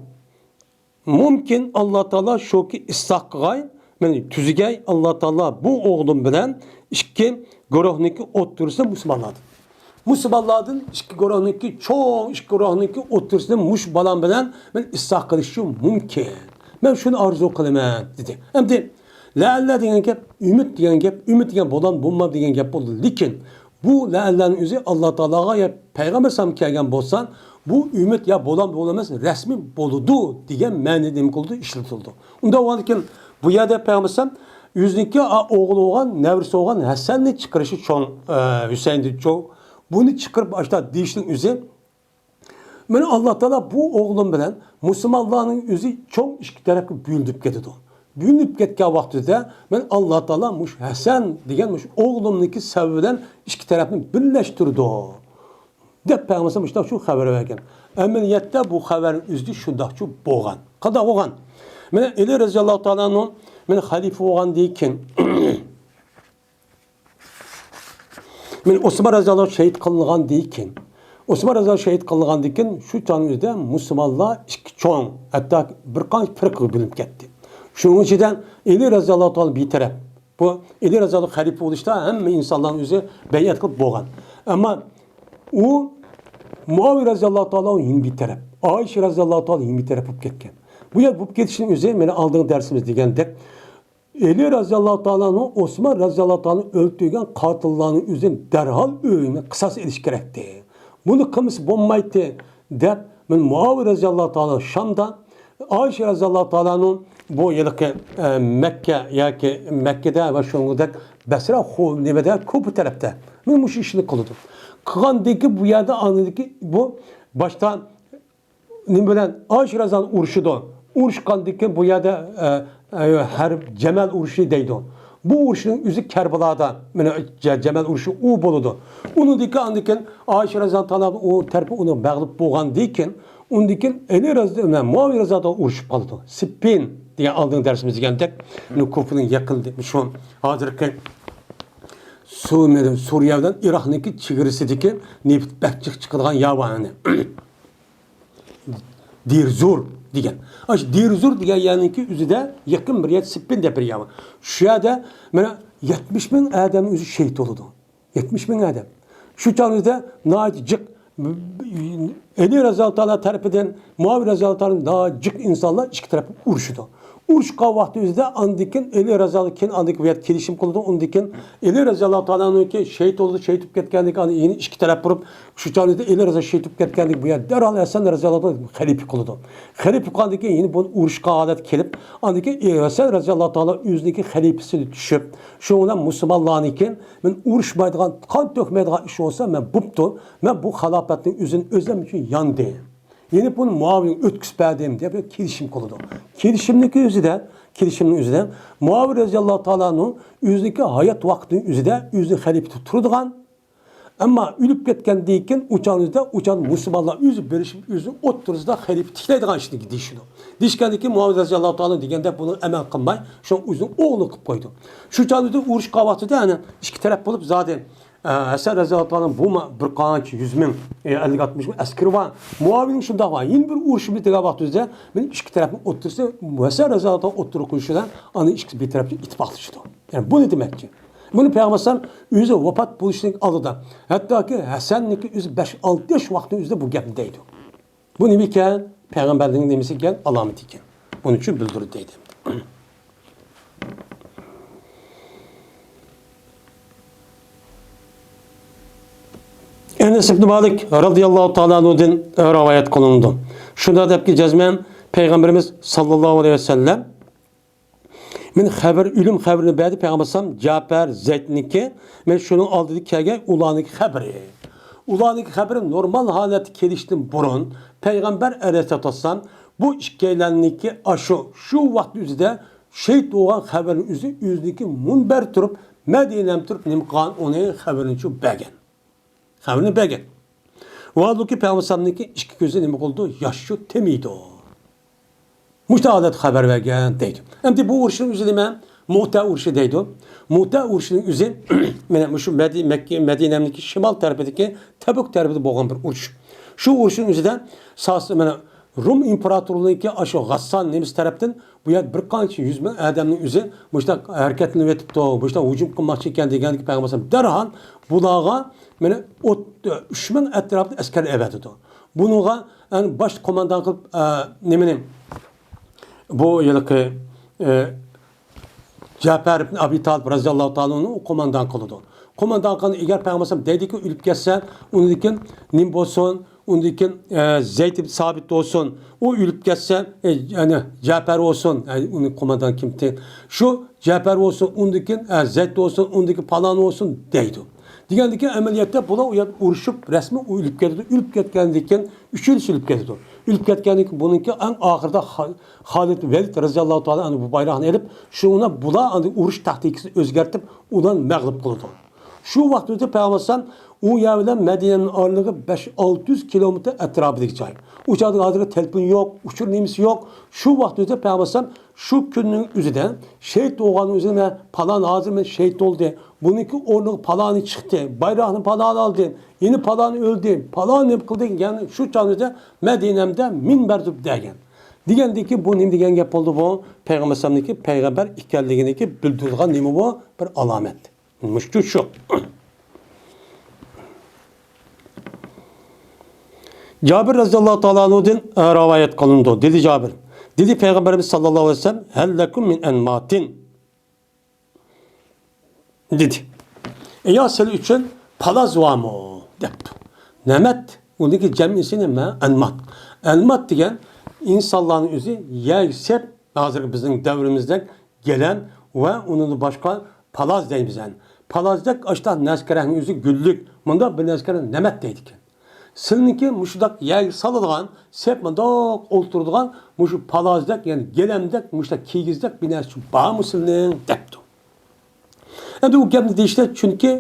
مۇمكىن، ئاللا تائالا شۇكى ئىسلاھ قىلغاي، مەن تۈزىگەي، ئاللا تائالا بۇ ئوغلۇم بىلەن ئىككى گۇرۇھنىڭكى ئوتتۇرىسىدا مۇسۇلمانلاردىن. مۇسۇلمانلاردىن ئىككى گۇرۇھنىڭكى، چوڭ ئىككى گۇرۇھنىڭكى ئوتتۇرىسىدا مۇشۇ بالام بىلەن مەن ئىسلاھ قىلىشىم مۇمكىن. مەن شۇنى ئارزۇ قىلىمەن، دېدى. ئەمدى لەئەللە دېگەن گەپ، ئۈمىد دېگەن گەپ، ئۈمىد دېگەن بولام، بولمام دېگەن گەپ بولىدۇ. لېكىن بۇ لەئەللەنىڭ ئۆزى ئاللا تائالاغا يا پەيغەمبەر ئەلەيھىسسالام كەلگەن بولسا، بۇ ئۈمىد يا بولام، بولماس، رەسمىي بولىدۇ دېگەن مەنىدە نېمە قىلىدۇ؟ ئىشلىتىلىدۇ. ئۇنداق بولغاندىكىن بۇ يەردە پەيغەمبەر ئەلەيھىسسالام ئۆزىنىڭكى ئوغلى بولغان، نەۋرىسى بولغان ھەسەننى چىقىرىشى چوڭ، ئە، ھۈسەيىندىن چوڭ. بۇنى چىقىرىپ ئاشتا دېيىشنىڭ ئۆزى، مانا ئاللا تائالا بۇ ئوغلۇم بىلەن مۇسۇلمانلارنىڭ ئۆزى چوڭ ئىككى تەرەپكە بۆلۈنۈپ كېتىدۇ. بۆلۈنۈپ كەتكەن ۋاقتىدا مانا ئاللا تائالا مۇشۇ ھەسەن دېگەن مۇشۇ ئوغلۇمنىڭكى سەۋەبى بىلەن ئىككى تەرەپنى بىرلەشتۈرىدۇ، دەپ پەيغەمبەر مۇشۇنداق شۇ خەۋەر بەرگەن. ئەمەلىيەتتە بۇ خەۋەرنىڭ ئۆزى شۇنداقچۇ بولغان. قانداق بولغان؟ مانا ئەلى رەزىياللاھۇ تائالا ئەنھۇ مانا خەلىپە بولغاندىن كېيىن، مانا ئوسمان رەزىياللاھۇ شېھىت قىلىنغاندىن كېيىن، ئوسمان رەزىياللاھۇ شېھىت قىلىنغاندىن كېيىن شۇ چاغنىڭ ئۆزىدە مۇسۇلمانلار ئىككى چوڭ، ھەتتا بىر قانچە پىرقىگە بۆلۈنۈپ كەتتى. شۇنىڭ ئىچىدە ئەلى رەزىياللاھۇ تائالا بىتەرەپ. بۇ ئەلى رەزىياللاھۇ خەلىپە بولۇشتا ھەممە ئىنسانلارنىڭ ئۆزى بەيئەت قىلىپ بولغان. ئەمما ئۇ مۇئاۋىيە رەزىياللاھۇ تائالا يەنە بىتەرەپ، ئائىشە رەزىياللاھۇ تائالا يەنە بىتەرەپ بولۇپ كەتكەن. بۇ يەر بولۇپ كېتىشنىڭ ئۆزى، مانا ئالدىنقى دەرسىمىز دېگەندەك، ئەلى رەزىياللاھۇ تائالا ئەنھۇ، ئوسمان رەزىياللاھۇ تائالا ئەنھۇ ئۆلتۈرگەن قاتىللارنىڭ ئۆزىنى دەرھال ئۆيىنى قىساس ئېلىش كېرەكتى. بۇنى قىلمىسا بولمايتتى، دەپ، مانا مۇئاۋىيە رەزىياللاھۇ تائالا شامدا، ئائىشە رەزىياللاھۇ تائالا ئەنھۇ بۇ ھېلىقى، ئە، مەككە ياكى مەككىدە ۋە شۇنىڭدەك بەسرە خو-، نېمىدە، كۇفا تەرەپتە مانا مۇشۇ ئىشنى قىلىدۇ. قىلغاندىن كېيىن بۇ يەردە ئاندىن كېيىن بۇ باشتا نېمە بىلەن؟ ئائىشە رەزىياللاھۇ ئۇرۇشىدۇ. ئۇرۇشقاندىن كېيىن بۇ يەردە، ئە، ئە، ھەرب، جەمەل ئۇرۇشى دەيدۇ. بۇ ئۇرۇشنىڭ ئۆزى كەربىلادا، مانا، جە-، جەمەل ئۇرۇشى ئۇ بولىدۇ. ئۇنىڭدىن كېيىن، ئاندىن كېيىن ئائىشە رەزىياللاھۇ تائالا ئۇ تەرىپى ئۇنى مەغلۇپ بولغاندىن كېيىن، ئۇندىن كېيىن ئەلى رەزىياللاھۇ، مۇئاۋىيە رەزىياللاھۇ ئۇرۇشۇپ قالىدۇ. سىپپىن دېگەن ئالدىنقى دەرسىمىزدە دېگەندەك، مانا كۇفىنىڭ يېقىنىدا، شۇ ھازىرقى سۇ-، سۈرىيە بىلەن ئىراقنىڭكى چېگرىسىدىكى نېفىت بەك جىق چىقىدىغان يەر بار، يەنى. دېرزۇر دېگەن. ئاشۇ دېرزۇر دېگەن يەرنىڭكى ئۆزىدە يېقىن بىر يەر سىپپىن دەپ بىر يەر بار. شۇ يەردە مانا يەتمىش مىڭ ئادەمنىڭ ئۆزى شېھىت بولىدۇ. يەتمىش مىڭ ئادەم. شۇ چاغدا ناھايىتى جىق، ئەلى رەزىياللاھۇ تائالا تەرىپىدىن، مۇئاۋىيە رەزىياللاھۇ تائالا ناھايىتى جىق ئىنسانلار ئىككى تەرەپ ئۇرۇشىدۇ. ئۇرۇشقان ۋاقتى ئۆزىدە ئاندىن كېيىن ئەلى رەزىياللاھۇ كېيىن ئاندىن كېيىن بۇ يەردە كېلىشىم قىلىدۇ. ئاندىن كېيىن ئەلى رەزىياللاھۇ تائالانىڭكى شېھىت بولدى، شېھىت بولۇپ كەتكەندىن كېيىن ئاندىن يەنە ئىككى تەرەپ بولۇپ، شۇ چاغدا ئەلى رەزىياللاھۇ شېھىت بولۇپ كەتكەندىن كېيىن بۇ يەردە دەرھال ھەسەن رەزىياللاھۇ تائالا خەلىپە قىلىدۇ. خەلىپە قىلغاندىن كېيىن يەنە بۇ ئۇرۇشقان ھالەتكە كېلىپ، ئاندىن كېيىن ھەسەن رەزىياللاھۇ تائالا ئۆزىنىڭكى خەلىپىسىنى چۈشۈرۈپ، شۇنىڭ بىلەن مۇسۇلمانلارنىڭكى مەن ئۇرۇشمايدىغان، قان تۆكمەيدىغان ئىش بولسا، مەن بوپتۇ، مەن بۇ خىلاپەتنى ئۆزۈم، ئۆزۈم ئۈچۈن ياندىم. يەنە بۇنى مۇئاۋىيەگە ئۆتكۈزۈپ بەردىم دەپ كېلىشىم قىلىدۇ. كېلىشىمنىڭكى ئۆزىدە، كېلىشىمنىڭ ئۆزىدە مۇئاۋىيە رەزىياللاھۇ تائالانىڭ ئۆزىنىڭكى ھايات ۋاقتىنىڭ ئۆزىدە ئۆزىنىڭ خەلىپىتى تۇرىدىغان، ئەمما ئۆلۈپ كەتكەندىن كېيىن ئۇ چاغدا، ئۇ چاغدا مۇسۇلمانلار ئۆزى بېرىشىپ، ئۆزى ئوتتۇرىسىدا خەلىپە تىكلەيدىغان ئىشنى دېيىشىدۇ. دېيىشكەندىن كېيىن مۇئاۋىيە رەزىياللاھۇ تائالا دېگەندەك بۇنى ئەمەل قىلماي، شۇ ئۆزىنىڭ ئوغلىنى قىلىپ قويىدۇ. شۇ چاغدا ئۇرۇشقان ۋاقتىدا، يەنى ئىككى تەرەپ بولۇپ زادى، ئە، ھەسەن رەزىياللاھۇ تائالا بۇ ما-، بىر قانچە يۈز مىڭ، ئە، ئەللىك ئاتمىش مىڭ ئەسكىرى بار. مۇئاۋىيەنىڭ شۇنداق بار. يەنە بىر ئۇرۇشۇم دېگەن ۋاقتىدا مەن ئىككى تەرەپنىڭ ئوتتۇرىسى ھەسەن رەزىياللاھۇ تائالا ئوتتۇرىغا قويۇشى بىلەن ئاندىن ئىككىسى بىر تەرەپكە ئىتتىپاقلىشىدۇ. يەنى بۇنى دېمەكچى. بۇنى پەيغەمبەر ئەلەيھىسسالام ئۆزى ۋاپات بولۇشنىڭ ئالدىدا، ھەتتاكى ھەسەننىڭكى ئۆزى بەش-ئالتە ياش ۋاقتىنىڭ ئۆزىدە بۇ گەپنى دەيدۇ. بۇ نېمە ئىكەن؟ پەيغەمبەرنىڭ نېمىسى ئىكەن؟ ئالامىتى ئىكەن. بۇنىڭ ئۈچۈن بىلدۈردى دەيدۇ. ئەنەس ئىبن مالىك رەزىياللاھۇ تائالا ئەنھۇدىن رىۋايەت قىلىنىدۇ. شۇنداق دەپكى جەزمەن پەيغەمبىرىمىز ساللاللاھۇ ئەلەيھى ۋەسەللەم مەن خەۋەر، ئۆلۈم خەۋىرىنى بەردى پەيغەمبەر ئەلەيھىسسالام، جەپەر، زەيدنىڭكى، مەن شۇنىڭ ئالدىدا كەلگەن ئۇلارنىڭكى خەۋىرى. ئۇلارنىڭكى خەۋىرى نورمال ھالەتتە كېلىشتىن بۇرۇن پەيغەمبەر ئەلەيھىسسالاتۇ ۋەسسالام بۇ ئىككىيلەننىڭكى ئاشۇ، شۇ ۋاقىت ئۆزىدە شېھىت بولغان خەۋىرىنى ئۆزى، ئۆزىنىڭكى مۇنبەردە تۇرۇپ، مەدىنەدە تۇرۇپ نېمە قىلغان، ئۇنى خەۋىرىنى شۇ بەرگەن. خەۋىرىنى بەرگەن. ۋاھالۇكى پەيغەمبەر ئەلەيھىسسالامنىڭكى ئىككى كۆزى نېمە قىلىدۇ؟ ياش شۇ تېمىيدۇ. مۇشۇنداق ھالەتتە خەۋەر بەرگەن دەيدۇ. ئەمدى بۇ ئۇرۇشنىڭ ئۆزى نېمە؟ مۇئتە ئۇرۇشى دەيدۇ. مۇئتە ئۇرۇشىنىڭ ئۆزى مانا مۇشۇ مەدى-، مەككە، مەدىنەنىڭكى شىمال تەرىپىدىكى تەبۇك تەرىپىدە بولغان بىر ئۇرۇش. شۇ ئۇرۇشنىڭ ئۆزىدە ساس-، مانا رۇم ئىمپېراتورلۇقىنىڭكى ئاشۇ غاسسان نېمىسى تەرەپتىن بۇ يەردە بىر قانچە يۈز مىڭ ئادەمنىڭ ئۆزى مۇشۇنداق ھەرىكەتلىنىۋېتىپتۇ، مۇشۇنداق ھۇجۇم قىلماقچى ئىكەن دېگەندىكى پەيغەمبەر ئەلەيھىسسالام دەرھال بۇلارغا مانا ئوت-، ئۈچ مىڭ ئەتراپىدا ئەسكەر ئەۋەتىدۇ. بۇنىڭغا، يەنى، باش قوماندان قىلىپ، ئە، نېمىنى، بۇ ھېلىقى، ئە، جەپەر ئىبن ئەبى تالىپ رەزىياللاھۇ تائالا ئەنھۇ قوماندان قىلىدۇ. قوماندان قىلغان ئەگەر پەيغەمبەر ئەلەيھىسسالام دەيدىكى، ئۆلۈپ كەتسە، ئۇنىڭدىن كېيىن نېمە بولسۇن؟ ئۇنىڭدىن كېيىن، ئە، زەيد ئىبن سابىت بولسۇن، ئۇ ئۆلۈپ كەتسە، ئە، يەنى جەپەر بولسۇن، ئە، ئۇنىڭ قوماندان كىمتى؟ شۇ جەپەر بولسۇن، ئۇنىڭدىن كېيىن، ئە، زەيد بولسۇن، ئۇنىڭدىن كېيىن پالان بولسۇن دەيدۇ. دېگەندىكىن، ئەمەلىيەتتە بۇلار ئۇ يەردە ئۇرۇشۇپ، رەسمىي ئۇ ئۆلۈپ كېتىدۇ. ئۆلۈپ كەتكەندىن كېيىن، ئۈچىنچىسى ئۆلۈپ كېتىدۇ. ئۆلۈپ كەتكەندىن كېيىن، بۇنىڭكى ئەڭ ئاخىرىدا خا-، خالىد ۋەلىد رەزىياللاھۇ تائالا ئەنھۇ بۇ بايراقنى ئېلىپ، شۇنىڭ بىلەن بۇلار ئاندىن ئۇرۇش تاكتىكىسىنى ئۆزگەرتىپ، ئۇلارنى مەغلۇپ قىلىدۇ. شۇ ۋاقىتتا پەيغەمبەر ئەلەيھىسسالام ئۇ يەر بىلەن مەدىنەنىڭ ئارىلىقى بەش ئالتە يۈز كىلومېتىر ئەتراپىدىكى جاي. ئۇ چاغدا ھازىرقى تېلېفون يوق، ئۇچۇر نېمىسى يوق. شۇ ۋاقىتتا پەيغەمبەر ئەلەيھىسسالام شۇ كۈننىڭ ئۆزىدە شېھىت بولغان ئۆزىنى، پالان ھازىر مەن شېھىت بولدى، بۇنىڭكى ئورنىغا پالانى چىقتى، بايراقنى پالان ئالدى، يەنە پالانى ئۆلدى، پالان نېمە قىلدى، يەنى شۇ چاغدا مەدىنەمدە مىنبەر تۇرۇپ دېگەن. دېگەندىكى بۇ نېمە دېگەن گەپ بولدى بۇ؟ پەيغەمبەر ئەلەيھىسسالامنىڭكى پەيغەمبەر ئىكەنلىكىنىڭكى بىلدۈرىدىغان نېمە بۇ؟ بىر ئالامەت. مۇشۇ شۇ. جابىر رەزىياللاھۇ تائالا ئەنھۇدىن، ئە، رىۋايەت قىلىنىدۇ. دېدى جابىر. دېدى پەيغەمبىرىمىز ساللاللاھۇ ئەلەيھى ۋەسەللەم، «ھەل لەكۇم مىن ئەنماتىن؟» دېدى. «يا سىلەر ئۈچۈن پالاز بارمۇ؟» دەپتۇ. نەمەت، ئۇنىڭكى جەمئىسى نېمە؟ ئەنمات. ئەنمات دېگەن ئىنسانلارنىڭ ئۆزى يەرگە سېپ، ھازىرقى بىزنىڭ دەۋرىمىزدەك گىلەم ۋە ئۇنىڭدىن باشقا پالاز دەيمىز ئەن. پالازدەك ئاشۇنداق نەرسە كېرەكنىڭ ئۆزى گۈللۈك، مۇنداق بىر نەرسە كېرەك نەمەت دەيدىكەن. سىلىنىڭكى مۇشۇنداق يەرگە سالىدىغان، سەپ مۇنداق ئولتۇرىدىغان مۇشۇ پالازدەك، يەنى گىلەمدەك، مۇشۇنداق كىگىزدەك بىر نەرسە بارمۇ سىلىنىڭ؟ دەپتۇ. ئەمدى ئۇ گەپنى دېيىشتە، چۈنكى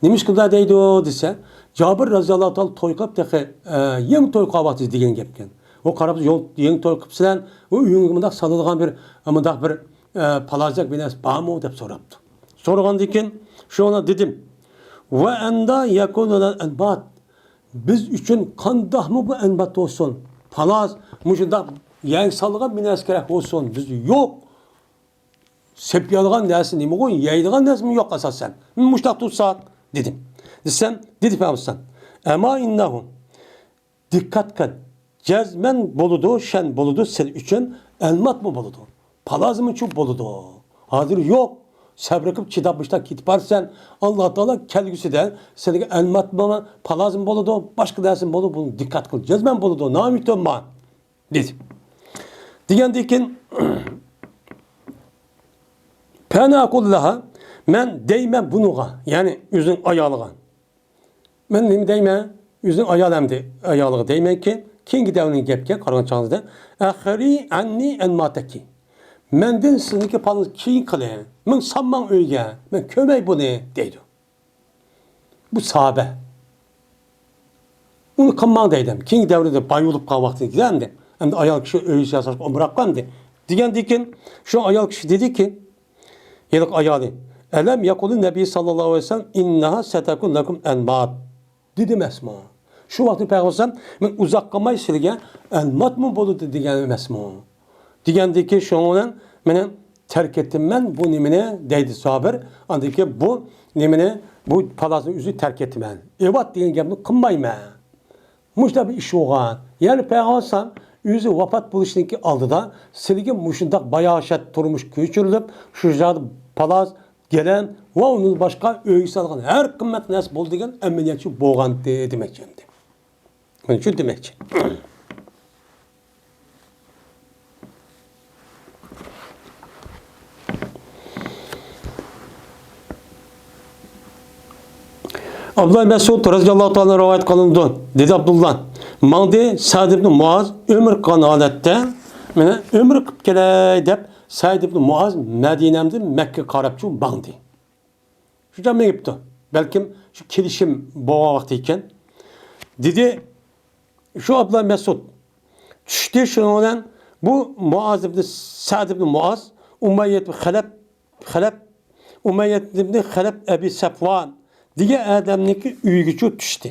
نېمىشقىلا دەيدۇ دېسە، جابىر رەزىياللاھۇ تائالا توي قىلىپ تېخى، ئە، يېڭى توي قىلغان ۋاقتىدا دېگەن گەپكەن. ئۇ قاراپ، يول-، يېڭى توي قىلىپسىلەن، ئۇ ئۆيۈڭگە مۇنداق سالىدىغان بىر، مۇنداق بىر، ئە، پالازدەك بىر نەرسە بارمۇ دەپ سوراپتۇ. سورىغاندىن كېيىن شۇنى دېدىم. ۋە ئەندا يەكۇنۇ لەنە ئەنبات. بىز ئۈچۈن قانداقمۇ بۇ ئەنبات بولسۇن، پالاس، مۇشۇنداق يەرگە سالغان بىر نەرسە كېرەك بولسۇن، بىزدە يوق. سېپىيالىغان نەرسە نېمىغۇ؟ يەيدىغان نەرسىمۇ يوق ئاساسەن. مۇشۇنداق تۇرساق، دېدىم. دېسەم، دېدى پەيغەمبەر: «ئەما ئىننەھۇ، دىققەت قىل، جەزمەن بولىدۇ، شەن بولىدۇ، سىل ئۈچۈن ئەلماتمۇ بولىدۇ، پالازمۇچۇ بولىدۇ. ھازىر يوق، سەبرى قىلىپ چىداپ مۇشۇنداق كېتىپ بارىسەن. ئاللا تائالا كەلگۈسىدە سېنىڭگە ئەلماتمۇ، پالازمۇ بولىدۇ، باشقا نەرسىمۇ بولىدۇ. بۇنى دىققەت قىل، جەزمەن بولىدۇ، نامۇمكىن بولما.» دېدى. دېگەندىن كېيىن، «فەنە ئەقۇلۇ لەھا»، مەن دەيمەن بۇنىڭغا، يەنى ئۆزىنىڭ ئايالىغا. مەن نېمە دەيمەن؟ ئۆزىنىڭ ئايالى ئەمدى، ئايالىغا دەيمەنكى، كېيىنكى دەۋرنىڭ گەپكە قارىغان چاغىڭىزدا، «ئەخبىرى ئەننى ئەن ماتەكى»، مەندىن سىزنىڭكى پالىڭىز كېيىن قىلىڭ، مېنى سالماڭ ئۆيگە، مەن كۆرمەي بۇنى، دەيدۇ. بۇ ساھابە. ئۇنى قىلماڭ دەيدۇ. كېيىنكى دەۋردە باي بولۇپ قالغان ۋاقتىدا ئەمدى، ئەمدى ئايال كىشى ئۆي ياساشقا ئامراق قالمىدى. دېگەندىن كېيىن شۇ ئايال كىشى دېدىكى، ھېلىقى ئايالى، «ئەلەم يەقۇلۇ نەبىي ساللاللاھۇ ئەلەيھى ۋەسەللەم ئىننەھا سەتەكۇن لەكۇم ئەنمات» دېدى ئەمەسمۇ؟ شۇ ۋاقىتتا پەيغەمبەر ئەلەيھىسسالام، «مەن ئۇزاق قالماي سىلىگە ئەنماتمۇ بولىدۇ» دېگەن ئەمەسمۇ؟ دېگەندىكى، شۇنىڭ بىلەن مېنى تەرك ئېتىمەن بۇ نېمىنى دەيدۇ سابىر. ئاندىن كېيىن بۇ نېمىنى، بۇ پالازنى ئۆزى تەرك ئېتىمەن. ئېۋات دېگەن گەپنى قىلمايمەن. مۇشۇنداق بىر ئىش بولغان. يەنى پەيغەمبەر ئەلەيھىسسالام ئۆزى ۋاپات بولۇشنىڭكى ئالدىدا سىلىگە مۇشۇنداق باياشات تۇرمۇش كۆچۈرۈلۈپ، شۇ جايدا پالاز، گىلەم ۋە ئۇنىڭ باشقا ئۆيگە سالغان ھەر قىممەت نەرسە بولىدۇ دېگەن ئەمەلىيەتچى بولغانتى دېمەكچى ئەمدى. مانا شۇ دېمەكچى. ئابدۇللا مەسئۇد رەزىياللاھۇ تائالا رىۋايەت قىلىنىدۇ. دېدى ئابدۇللا، ماڭدى سەئد ئىبن مۇئاز ئۆمرە قىلغان ھالەتتە، مانا ئۆمرە قىلىپ كېلەي دەپ سەئد ئىبن مۇئاز مەدىنەمدىن مەككىگە قاراپچۇ ماڭدى. شۇ جاي مېڭىپتۇ. بەلكىم شۇ كېلىشىم بولغان ۋاقتى ئىكەن. دېدى، شۇ ئابدۇللا مەسئۇد چۈشتى. شۇنىڭ بىلەن بۇ مۇئاز ئىبن سەئد ئىبن مۇئاز، ئۇمەييە ئىبن خەلەپ، خەلەپ، ئۇمەييە ئىبن خەلەپ ئەبى سەفۋان دېگەن ئادەمنىڭكى ئۆيىگىچۇ چۈشتى.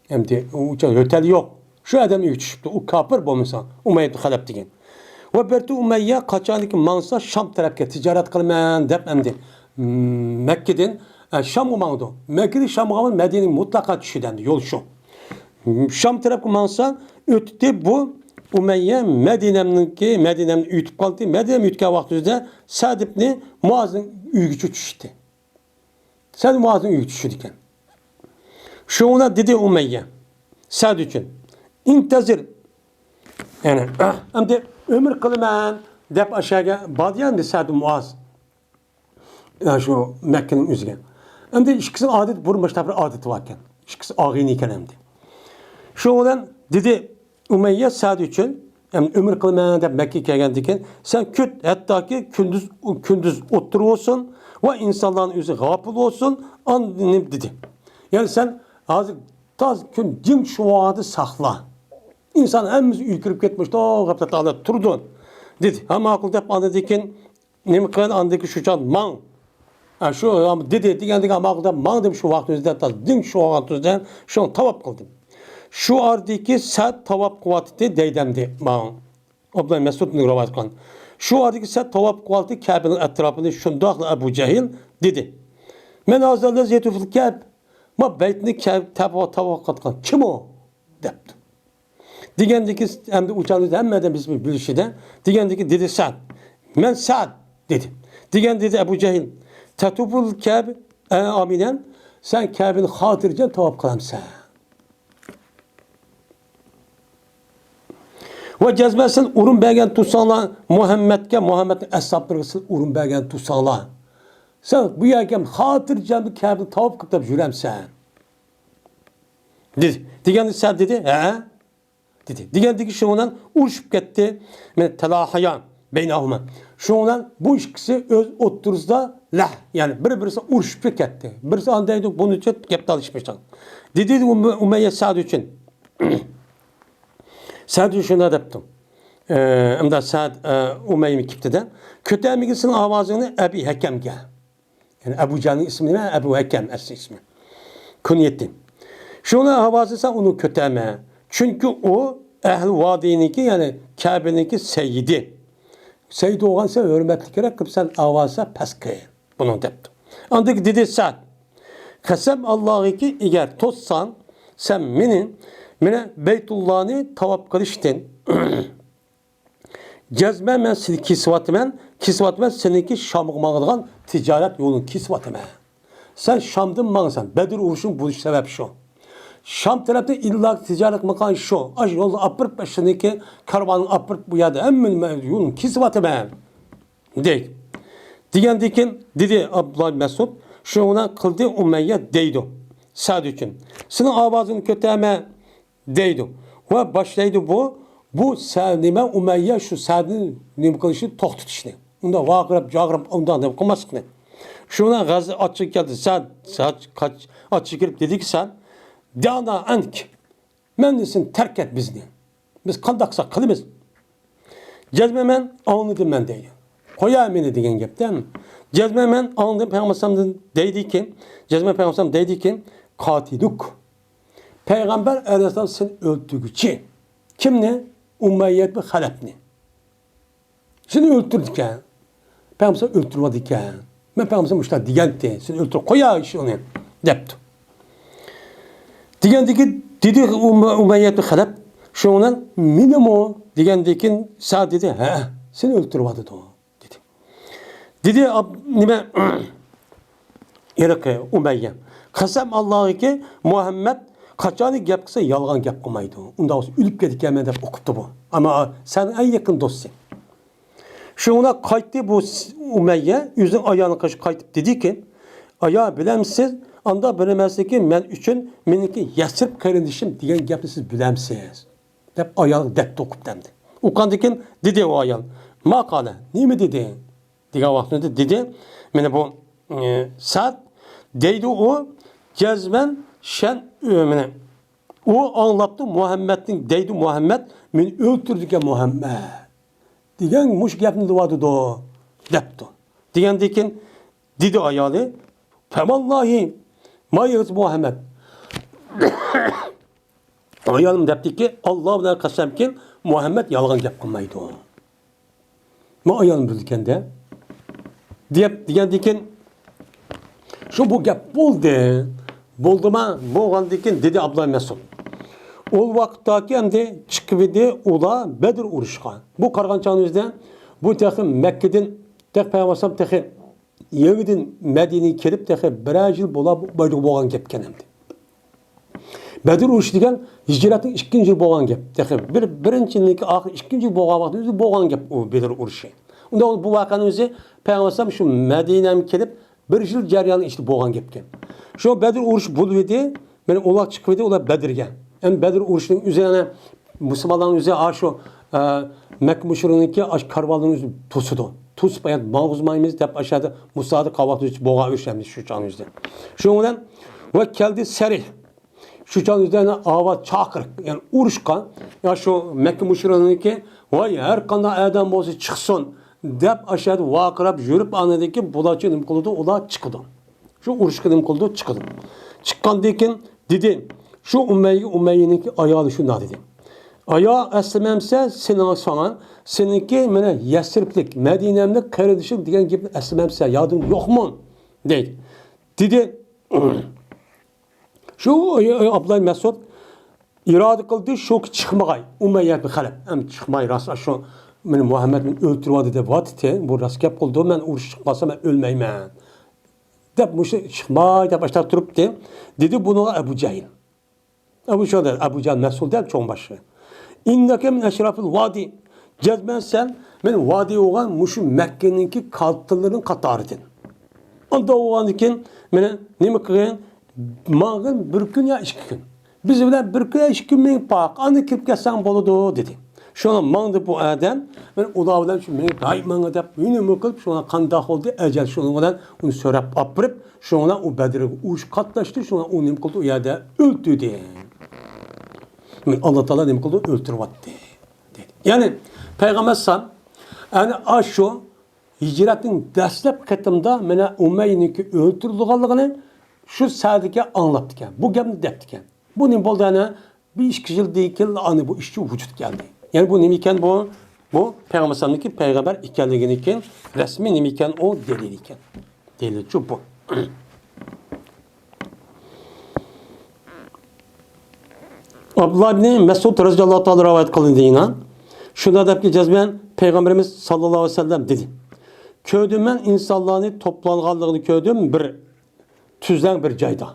ئەمدى ئۇ ئۆتەل يوق. شۇ ئادەم ئۆيگە چۈشۈپتۇ. ئۇ كاپىر بولمىسا، ئۇمەييە ئىبن خەلەپ دېگەن. ۋە بىرتۇ ئۇمەييە قاچانكى ماڭسا شام تەرەپكە تىجارەت قىلىمەن دەپ ئەمدى، م، مەككىدىن، ئە، شامغا ماڭىدۇ. مەككىدىن شامغا مەدىنىگە مۇتلەقا چۈشىدۇ ئەمدى يول شۇ. شام تەرەپكە ماڭسا ئۆتتى بۇ ئۇمەييە مەدىنەمنىڭكى، مەدىنەمنى ئۆتۈپ قالدى. مەدىنەمنى ئۆتكەن ۋاقتىدا سەئد ئىبنى مۇئازنىڭ ئۆيىگىچۇ چۈشتى. سەئد مۇئازنىڭ ئۆيىگە چۈشىدىكەن. شۇڭا دېدى ئۇمەييە سەئد ئۈچۈن، ئىنتەزىر، يەنى ئەمدى ئۆمرە قىلىمەن دەپ ئاشۇ يەرگە باردى ئەمدى سەئد مۇئاز. يا شۇ مەككىنىڭ ئۆزىگە. ئەمدى ئىككىسىنىڭ ئادىتى، بۇرۇن باشقا بىر ئادىتى باركەن. ئىككىسى ئاغىنە ئىكەن ئەمدى. شۇنىڭ بىلەن دېدى ئۇمەييە سەئد ئۈچۈن، يەنى ئۆمرە قىلىمەن دەپ مەككىگە كەلگەندىن كېيىن، سەن كۈت، ھەتتاكى كۈندۈز، كۈندۈز ئوتتۇرا بولسۇن ۋە ئىنسانلارنىڭ ئۆزى غاپىل بولسۇن، ئاندىن دېدى. يەنى سەن ھازىر تازا كۈن جىم چۈشۈۋالغاندا ساقلا. ئىنسان ھەممىسى ئۆيگە كىرىپ كەتمىشتۇ، غەپلەتتە ھالەتتە تۇرىدۇ، دېدى. ھە، ماقۇل دەپ ئاندىن كېيىن نېمە قىل، ئاندىن كېيىن شۇ چاغدا ماڭ. ھە، شۇ دېدى، دېگەندىكىن ماقۇل دەپ ماڭ دەپ شۇ ۋاقىت ئۆزىدە تازا جىم چۈشۈۋالغان تۈزدە شۇنى تاۋاپ قىلدىم. شۇ ئارىدىكى سەئد تاۋاپ قىلىۋاتىدۇ دەيدەمدى ماڭ. ئابدۇللا مەسئۇدنىڭ رىۋايەت قىلغان. شۇ ئارىدىكى سەئد تاۋاپ قىلىۋاتىدۇ كەبىنىڭ ئەتراپىنى، شۇنداقلا ئەبۇ جەھىل دېدى، مەن ھازا لەززەتۇ فىل كەب، ما بەيتنى كەب تاۋاپ قىلىۋاتقان كىم ئۇ؟ دەپتۇ. دېگەندىكى ئەمدى ئۇچانى ھەممە ئادەم بىلىشىدە. دېگەندىكى دېدى سەئد. مەن سەئد دېدى. دېگەن دېدى ئەبۇ جەھىل. تەتۇفۇل كەب ئامىنەن، سەن كەبىنى خاتىرجەم تاۋاپ قىلامسەن؟ ۋە جەزمەن سىلەر ئورۇن بەرگەن تۇرساڭلار مۇھەممەدكە، مۇھەممەدنىڭ ئەسھابلىرىغا سىلەر ئورۇن بەرگەن تۇرساڭلار، سەن بۇ يەرگە خاتىرجەم كەبىنى تاۋاپ قىلىپ تەپ يۈرەمسەن؟ دېدى. دېگەندە سەئد دېدى، ھە؟ دېدى. دېگەندىكى شۇنىڭ بىلەن ئۇرۇشۇپ كەتتى. مەن تەلاھايا بەينەھۇما. شۇنىڭ بىلەن بۇ ئىككىسى ئۆز ئوتتۇرىسىدا لەھ، يەنى بىر-بىرسى ئۇرۇشۇپ كەتتى. بىرسى ئانداق دەيدۇ، بۇنىڭچە گەپ تالىشىپ باشلىغان. دېدى ئۇمەييە سەئد ئۈچۈن. سەئد شۇنداق دەپتۇ. ئە، ئەمدى سەئد، ئە، ئۇمەييە كېپتىدە. كۆتەرمىگىن سېنىڭ ئاۋازىڭنى ئەبى ھەكەمگە. يەنى ئەبۇ جەھىلنىڭ ئىسمى نېمە؟ ئەبۇ ھەكەم ئەسلى ئىسمى. كۇنيىتى. شۇنىڭ ئاۋازى سەن ئۇنى كۆتەرمە. چۈنكى ئۇ ئەھلى ۋادىنىڭكى، يەنى كەبىنىڭكى سەييىدى. سەييىدى بولغان سەن ھۆرمەتلىك كېرەك قىلىپ سەن ئاۋازى پەس قىل بۇنىڭ دەپتۇ. ئاندىن دېدى سەد، قەسەم ئاللاغىكى، ئەگەر توسساڭ سەن مېنى، مېنى بەيتۇللانى تاۋاپ قىلىشتىن، جەزمەن مەن سېنى كېسىۋاتىمەن، كېسىۋاتىمەن، سېنىڭكى شامغا ماڭىدىغان تىجارەت يولىنى كېسىۋاتىمەن. سەن شامدىن ماڭىسەن، بەدر ئۇرۇشىنىڭ بولۇش سەۋەبى شۇ. شام تەرەپتىن ئىللا تىجارەت قىلمىغان شۇ، ئاشۇ يولنى ئاپىرىپ، شۇنىڭكى كارۋاننى ئاپىرىپ، بۇ يەردە ھەممە نېمە يولنى كېسىۋاتىمەن، دەيدۇ. دېگەندىن كېيىن دېدى ئابدۇللا مەسئۇد، شۇنى قىلدى ئۇمەييە دەيدۇ سەد ئۈچۈن. سېنىڭ ئاۋازىڭنى كۆتەرمە، دەيدۇ. ۋە باشلايدۇ بۇ، بۇ سە-، نېمە، ئۇمەييە شۇ سەدنى نېمە قىلىشنى، توختىتىشنى. ئۇنداق ۋارقىراپ، جارقىراپ، ئۇنداق نېمە قىلماسلىقنى. شۇنىڭ غەزى ئاچچىقى كەلدى. سەن، سەن قاچ-، ئاچچىقى كىرىپ دېدىكى سەن، دانا ئەنك، مەندىن سەن تەرك ئەت بىزنى. بىز قانداق قىلساق قىلىمىز. جەزمەن مەن ئاڭلىدىم مەن دەيدۇ. قويا مېنى دېگەن گەپتە. جەزمەن مەن ئاڭلىدىم پەيغەمبەر ئەلەيھىسسالامدىن دەيدىكى، جەزمەن پەيغەمبەر ئەلەيھىسسالام دەيدىكى، قاتىلۇك. پەيغەمبەر ئەلەيھىسسالام سېنى ئۆلتۈرگۈچى. كىمنى؟ ئۇمەييە بىن خەلەپنى. سېنى ئۆلتۈرىدىكەن. پەيغەمبەر ئۆلتۈرۈۋاتىدىكەن. مەن پەيغەمبەر مۇشۇنداق دېگەنتى، سېنى ئۆلتۈرۈپ قوياي شۇنى، دەپتۇ. دېگەندىكى، دېدى ئۇمە-، ئۇمەييە بىن خەلەپ، شۇنىڭ بىلەن مېنىمۇ دېگەندىكىن سەد دېدى، ھە، سېنى ئۆلتۈرۈۋاتىدۇ، دېدى. دېدى، ئاب-، نېمە، ھېلىقى ئۇمەييە، قەسەم ئاللاغىكى، مۇھەممەد قاچانى گەپ قىلسا يالغان گەپ قىلمايدۇ. ئۇنداق بولسا ئۆلۈپ كېتىدىكەنمەن دەپ ئوقۇپتۇ بۇ. ئەمما سەن ئەڭ يېقىن دوستى. شۇڭا قايتتى بۇ س-، ئۇمەييە ئۆزىنىڭ ئايالىنىڭ قېشىغا قايتىپ دېدىكى، ئايا، بىلەمسىز، ئاندا بىلمەسلىكى مەن ئۈچۈن مېنىڭكى يەسرىب قېرىندىشىم دېگەن گەپنى سىز بىلەمسىز؟ دەپ ئايالغا دەپتۇ ئوقۇپ ئەمدى. ئوقۇغاندىن كېيىن دېدى ئۇ ئايال، ما قالە، نېمە دېدى؟ دېگەن ۋاقتىدا دېدى، مانا بۇ، ئى، سەد دەيدۇ ئۇ، جەزمەن شەن، ئۆ، مانا ئۇ ئاڭلاپتۇ مۇھەممەدنىڭ، دەيدۇ مۇھەممەد، مېنى ئۆلتۈرىدىكەن مۇھەممەد دېگەن مۇشۇ گەپنى دەۋاتىدۇ، دەپتۇ. دېگەندىن كېيىن دېدى ئايالى، فەۋاللاھى ما يەغزى مۇھەممەد. ئايالىم دەپتىكى، ئاللا بىلەن قەسەمكى، مۇھەممەد يالغان گەپ قىلمايدۇ. ما ئايالىم بىلىدىكەن-دە، دەپ دېگەندىن كېيىن، شۇ بۇ گەپ بولدى. بولدىما؟ بولغاندىن كېيىن دېدى ئابدۇللا مەسئۇد. ئۇ ۋاقىتتاكى ئەمدى چىقىۋىدى ئۇلار بەدر ئۇرۇشقا. بۇ قارىغان چاغنىڭىزدا بۇ تېخى مەككىدىن، تېخى پەيغەمبەر تېخى يېڭىدىن مەدىنىگە كېلىپ تېخى بىرەر يىل بولا، بولغان گەپكەن ئەمدى. بەدر ئۇرۇشى دېگەن ھىجرەتنىڭ ئىككىنچى يىلى بولغان گەپ. تېخى بىر، بىرىنچى يىلنىڭكى ئاخىرى ئىككىنچى يىل بولغان ۋاقىتتا ئۆزى بولغان گەپ ئۇ بەدر ئۇرۇشى. ئۇنداق بولۇپ بۇ ۋەقەنىڭ ئۆزى پەيغەمبەر ئەلەيھىسسالام شۇ مەدىنەگە كېلىپ بىر يىل جەريانى ئىچىدە بولغان گەپكەن. شۇ بەدر ئۇرۇشى بولۇۋىدى، مانا ئۇلار چىقىۋىدى، ئۇلار بەدرگە. ئەمدى بەدر ئۇرۇشىنىڭ ئۆزى يەنە مۇسۇلمانلارنىڭ ئۆزى ئاشۇ، ئە، مەككە مۇشرىكىنىڭكى ئاشۇ كارۋانلىرىنى ئۆزى توسىدۇ. توسۇپ، يا ماڭغۇزمايمىز دەپ ئاشۇ يەردە مۇسادىقە قىلىۋاتقان بولغان ئۆز ئەمدى شۇ چاغنىڭ ئۆزىدە. شۇنىڭ بىلەن ۋە كەلدى سەرىھ. شۇ چاغنىڭ ئۆزىدە يەنە ئاۋاز چاقىرىق، يەنى ئۇرۇشقا، يا شۇ مەككە مۇشرىكىنىڭكى، ۋاي، ھەر قانداق ئادەم بولسا چىقسۇن دەپ ئاشۇ يەردە ۋارقىراپ يۈرۈپ، ئاندىن كېيىن بۇلارچۇ نېمە قىلىدۇ؟ ئۇلار چىقىدۇ. شۇ ئۇرۇشقا نېمە قىلىدۇ؟ چىقىدۇ. چىققاندىن كېيىن دېدى، شۇ ئۇمەييە، ئۇمەييەنىڭكى ئايالى شۇنداق دېدى. ئايا، ئەسلىمەمسە سېنىڭ ساڭا، سېنىڭكى مانا يەسرىبلىك، مەدىنەملىك قېرىندىشىم دېگەن گېپىنى ئەسلىمەمسە، يادىڭ يوقمۇ؟ دەيدۇ. دېدى، شۇ ئابدۇللا مەسئۇد ئىرادە قىلدى، شۇ چىقمىغاي، ئۇمەييە بىن خەلەپ. ئەم چىقماي، راست شۇ مېنى مۇھەممەد مېنى ئۆلتۈرۈۋالدى دەپ ۋاتىتى، بۇ راست گەپ قىلىدۇ، مەن ئۇرۇشقا قالسام مەن ئۆلمەيمەن. دەپ مۇشۇ چىقماي دەپ ئاشتا تۇرۇپتى. دېدى بۇنىڭغا ئەبۇ جەھىل. ئەبۇ شۇ ئەبۇ جەھىل مەسئۇل دەپ چوڭ باشلىقى. ئىننەكە مىن ئەشرافىل ۋادى. جەزمەن سەن مەن ۋادى بولغان مۇشۇ مەككىنىڭكى كاتىلىرىنىڭ قاتارىدىن. ئۇنداق بولغاندىن كېيىن مېنى نېمە قىلغىن؟ ماڭغىن بىر كۈن يا ئىككى كۈن. بىز بىلەن بىر كۈن يا ئىككى كۈن مېڭىپ باق، ئاندىن كىرىپ كەتسەڭ بولىدۇ، دېدى. شۇڭا ماڭدى بۇ ئادەم، مەن ئۇلار بىلەن شۇ مېڭىپ، ھاي ماڭا دەپ، يەنە نېمە قىلىپ، شۇڭا قانداق بولدى؟ ئەجەل شۇنىڭ بىلەن ئۇنى سۆرەپ ئاپىرىپ، شۇنىڭ بىلەن ئۇ بەدرگە ئۇرۇش قاتناشتى، شۇڭا ئۇ نېمە قىلدى؟ ئۇ يەردە ئۆلتۈردى. مەن ئاللا تائالا نېمە قىلدى؟ ئۆلتۈرۈۋەتتى، دېدى. يەنى پەيغەمبەر ئەلەيھىسسالام، يەنى ئاشۇ ھىجرەتنىڭ دەسلەپكى قېتىمدا مانا ئۇمەييەنىڭكى ئۆلتۈرۈلىدىغانلىقىنى شۇ سەدىگە ئاڭلاپتىكەن. بۇ گەپنى دەپتىكەن. بۇ نېمە بولدى ئەنە؟ بىر ئىككى يىلدىن كېيىن ئانا بۇ ئىشچى ۋۇجۇدقا كەلدى. يەنى بۇ نېمە ئىكەن بۇ؟ بۇ پەيغەمبەر ئەلەيھىسسالامنىڭكى پەيغەمبەر ئىكەنلىكىنىڭكى رەسمىي نېمە ئىكەن ئۇ دەلىل ئىكەن. دەلىلچۇ بۇ. ئابدۇللا ئىبنى مەسئۇد رەزىياللاھۇ تائالا رىۋايەت قىلىندى يەنە. شۇنداق دەپكى جەزمەن پەيغەمبىرىمىز ساللاللاھۇ ئەلەيھى ۋەسەللەم دېدى. كۆردۈم مەن ئىنسانلارنى توپلانغانلىقىنى كۆردۈم بىر تۈزلەڭ بىر جايدا.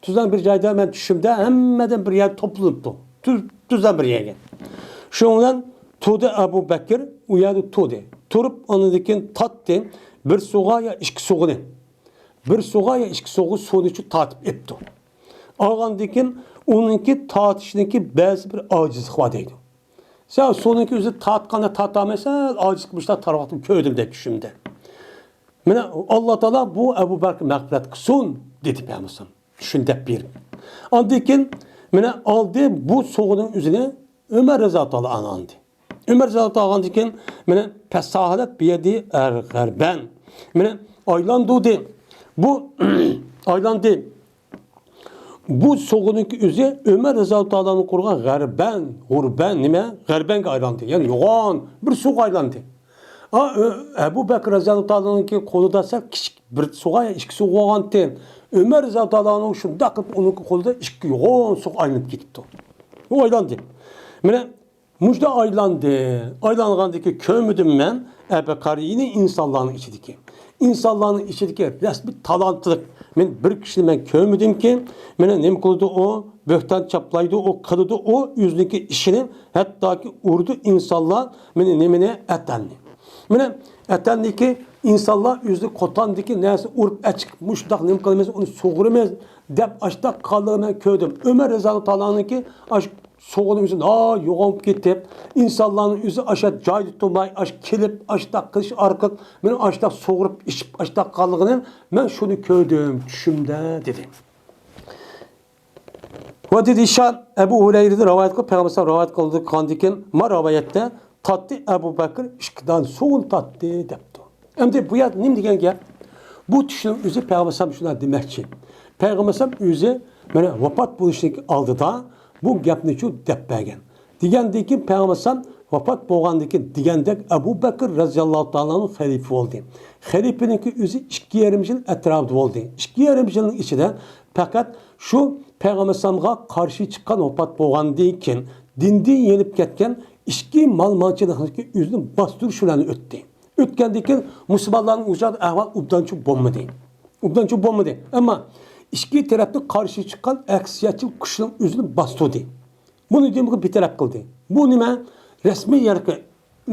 تۈزلەڭ بىر جايدا مەن چۈشۈمدە ھەممىدىن بىر يەرگە توپلىنىپتۇ. تۈز-، تۈزلەڭ بىر يەرگە. شۇنىڭ بىلەن تۇردى ئەبۇ بەكىر، ئۇ يەردە تۇردى. تۇرۇپ ئاندىن كېيىن تارتتى. بىر سۇغا يا ئىككى سۇغىنى. بىر سۇغا يا ئىككى سۇغا سۇنى شۇ تارتىپ ئېپتۇ. ئالغاندىن كېيىن ئۇنىڭكى تارتىشنىڭكى بەزى بىر ئاجىزلىقى بار دەيدۇ. سەن سۇنىڭكى ئۆزى تارتقاندا تارتالمايسەن، ئاجىزلىق مۇشۇنداق تارتقاندا كۆردۈم دەيدۇ چۈشۈمدە. مانا ئاللا تائالا بۇ ئەبۇ بەكىر مەغپىرەت قىلسۇن دېدى پەيغەمبەر. شۇنى دەپ بېرىپ. ئاندىن كېيىن مانا ئالدى بۇ سۇغىنىڭ ئۆزىنى ئۆمەر رەزىياللاھۇ تائالا ئانھۇ ئالدى. ئۆمەر رەزىياللاھۇ تائالا ئالغاندىن كېيىن مانا پەساھەت بىيەدى غەربەن. مانا ئايلاندۇردى. بۇ ئايلاندى. بۇ سۇغىنىڭكى ئۆزى ئۆمەر رەزىياللاھۇ تائالا قۇرغان غەربەن، غۇربەن نېمە؟ غەربەنگە ئايلاندى. يەنى يوغان بىر سۇغا ئايلاندى. ئا، ئۆ-، ئەبۇ بەكرى رەزىياللاھۇ تائالانىڭكى قولىدا سەل كىچىك بىر سۇغا، ئىككى سۇغا بولغانتى. ئۆمەر رەزىياللاھۇ تائالا شۇنداق قىلىپ ئۇنىڭكى قولىدا ئىككى يوغان سۇغا ئايلىنىپ كېتىپتۇ. ئۇ ئايلاندى. مانا مۇشۇنداق ئايلاندى. ئايلانغاندىكى كۆرمىدىم مەن ئەبقارىينى ئىنسانلارنىڭ ئىچىدىكى. ئىنسانلارنىڭ ئىچىدىكى رەسمىي تالانتلىق. مەن بىر كىشىنى مەن كۆرمىدىمكى، مانا نېمە قىلىدۇ ئۇ، بۆھتان چاپلايدۇ، ئۇ قىلىدۇ، ئۇ ئۆزىنىڭكى ئىشىنى ھەتتاكى ئۇرىدۇ ئىنسانلار، مانا نېمىنى، ئەتەننى. مانا ئەتەننىكى ئىنسانلار ئۆزىنى قوتاندىكى نەرسە ئۇرۇپ ئەچىقىپ، مۇشۇنداق نېمە قىلىمىز، ئۇنى سۇغۇرىمىز دەپ ئاشتاق قالغىنى مەن كۆردۈم. ئۆمەر رەزىياللاھۇ تائالانىڭكى ئاش سۇغىنى ئۆزى ناھايىتى يوغىنىپ كېتىپ، ئىنسانلارنىڭ ئۆزى ئاشا جايدا تۇرماي، ئاش كېلىپ، ئاشتاق قىلىش ئارقىلىق مېنىڭ ئاشتاق سۇغۇرۇپ ئىچىپ ئاشتاق قالغىنى مەن شۇنى كۆردۈم چۈشۈمدە دېدى. ۋە دېدى، ئىشان ئەبۇ ھۇرەيرىدىن رىۋايەت قىلىپ، پەيغەمبەر رىۋايەت قىلدى قىلغاندىن كېيىن، ما رىۋايەتتە تارتتى ئەبۇ بەكىر ئىككى دانە سۇغىنى تارتتى دەپتۇ. ئەمدى بۇ يەردە نېمە دېگەن گەپ؟ بۇ چۈشنىڭ ئۆزى پەيغەمبەر ئەلەيھىسسالام شۇنداق دېمەكچى. پەيغەمبەر ئەلەيھىسسالام ئۆزى مانا ۋاپات بولۇشنىڭ ئالدىدا بۇ گەپنىچۇ دەپ بەرگەن. دېگەندىن كېيىن پەيغەمبەر ئەلەيھىسسالام ۋاپات بولغاندىن كېيىن دېگەندەك ئەبۇ بەكىر رەزىياللاھۇ تائالا ئەنھۇ خەلىپە بولدى. خەلىپىنىڭكى ئۆزى ئىككى يېرىم يىل ئەتراپىدا بولدى. ئىككى يېرىم يىلنىڭ ئىچىدە پەقەت شۇ پەيغەمبەر ئەلەيھىسسالامغا قارشى چىققان، ۋاپات بولغاندىن كېيىن دىندىن يېنىپ كەتكەن ئىچكى مال-مالچىلىقنىڭكى ئۆزىنى باستۇرۇش بىلەن ئۆتتى. ئۆتكەندىن كېيىن مۇسۇلمانلارنىڭ ئۇ چاغدا ئەھۋال ئوبدانچە بولمىدى. ئوبدانچە بولمىدى. ئەمما ئىچكى تەرەپتىن قارشى چىققان ئەكسىيەتچىل كۈچنىڭ ئۆزىنى باستۇردى. بۇنى دېمىگە بىتەرەپ قىلدى. بۇ نېمە؟ رەسمىي يەرگە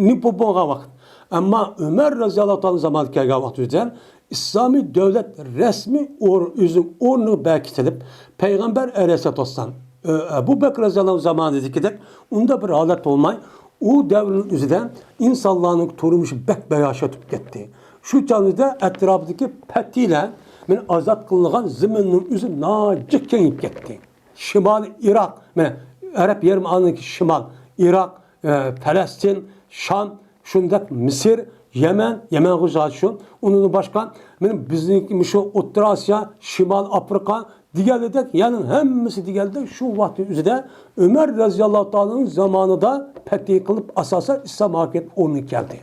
نېپو بولغان ۋاقىت. ئەمما ئۆمەر رەزىياللاھۇ تائالا زامانىدا كەلگەن ۋاقىت ئۆزىدە ئىسلامىي دۆلەت رەسمىي ئور-، ئۆزىنىڭ ئورنىغا بەركىتىلىپ، پەيغەمبەر ئەلەيھىسسالاتۇ ۋەسسالام، ئە، ئەبۇ بەكرى رەزىياللاھۇ زامانىدىكىدەك ئۇنداق بىر ھالەت بولماي، ئۇ دەۋرنىڭ ئۆزىدە ئىنسانلارنىڭ تۇرمۇشى بەك باياشاتىپ كەتتى. شۇ چاغدا ئەتراپىدىكى پەتىلەر مانا ئازاد قىلىنغان زېمىننىڭ ئۆزى ناھايىتى كېڭىيىپ كەتتى. شىمالىي ئىراق، مانا ئەرەب يېرىم ئارىلىنىڭكى شىمال، ئىراق، ئە، پەلەستىن، شام، شۇنداق مىسىر، يەمەن، يەمەنغۇ زادى شۇ. ئۇنىڭدىن باشقا، مانا بىزنىڭكى مۇشۇ ئوتتۇرا ئاسىيا، شىمال ئافرىقا دېگەنلىدەك، يەنى ھەممىسى دېگەندەك شۇ ۋاقىتنىڭ ئۆزىدە ئۆمەر رەزىياللاھۇ تائالانىڭ زامانىدا پەتھى قىلىپ، ئاساسەن ئىسلام ھاكىمىيىتى ئورنىغا كەلدى.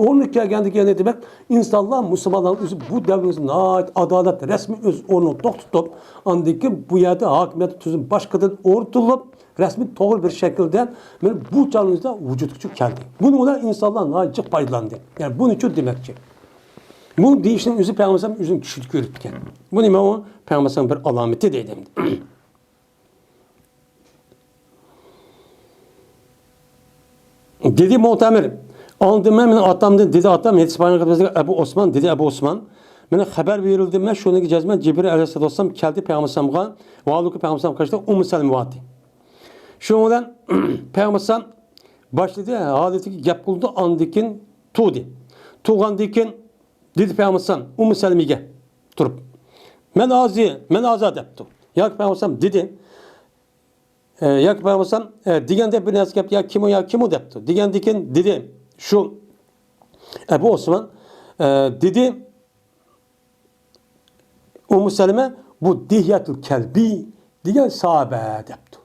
ئورنىغا كەلگەندىن كېيىن دېمەك، ئىنسانلار، مۇسۇلمانلار ئۆزى بۇ دەۋرىمىزدە ناھايىتى ئادالەت رەسمىي ئۆز ئورنىنى توختىتىپ، ئاندىن كېيىن بۇ يەردە ھاكىمىيەت تۈزۈم باشقىدىن ئورنىتىلىپ، رەسمىي توغرا بىر شەكىلدە مانا بۇ چاغىمىزدا ۋۇجۇدقا كەلدى. بۇنىڭ بىلەن ئىنسانلار ناھايىتى جىق پايدىلاندى. يەنى بۇنى شۇ دېمەكچى. بۇ دېيىشنىڭ ئۆزى پەيغەمبەر ئۆزىنىڭ چۈشىدە كۆرۈپتىكەن. بۇ نېمە ئۇ؟ پەيغەمبەر بىر ئالامىتى دەيدۇ ئەمدى. دېدى مۇئتەمىر. ئاڭلىدىم مەن، مېنىڭ ئاتامدىن، دېدى ئاتام، يېتىشىپ بارغان ئەبۇ ئوسمان، دېدى ئەبۇ ئوسمان. مېنىڭ خەۋەر بېرىلدى، مەن شۇنىڭغا جەزمەن جىبرىل ئەلەيھىسسالاتۇ ۋەسسالام كەلدى پەيغەمبەر ئەلەيھىسسالامغا، ۋە ھالبۇكى پەيغەمبەر ئەلەيھىسسالام قېشىدا ئۇممۇ سەلمە بارتى. شۇنىڭ بىلەن پەيغەمبەر ئەلەيھىسسالام باشلىدى، ھالىتىگە گەپ قىلدى، ئاندىن كېيىن تۇردى. تۇرغاندىن كېيىن دېدى پەيغەمبەر ئەلەيھىسسالام ئۇممۇ سەلمىگە تۇرۇپ، مەن ھازىر، مەن ھازىر دەپتۇ. ياكى پەيغەمبەر ئەلەيھىسسالام دېدى، ئە، ياكى پەيغەمبەر ئەلەيھىسسالام، ئە، دېگەندەك بىر نەرسە گەپ، يا كىم ئۇ، يا كىم ئۇ دەپتۇ. دېگەندىن كېيىن دېدى شۇ ئەبۇ ئوسمان، ئە، دېدى، ئۇممۇ سەلمە، بۇ دىھيەتۇل كەلبى دېگەن ساھابە دەپتۇ.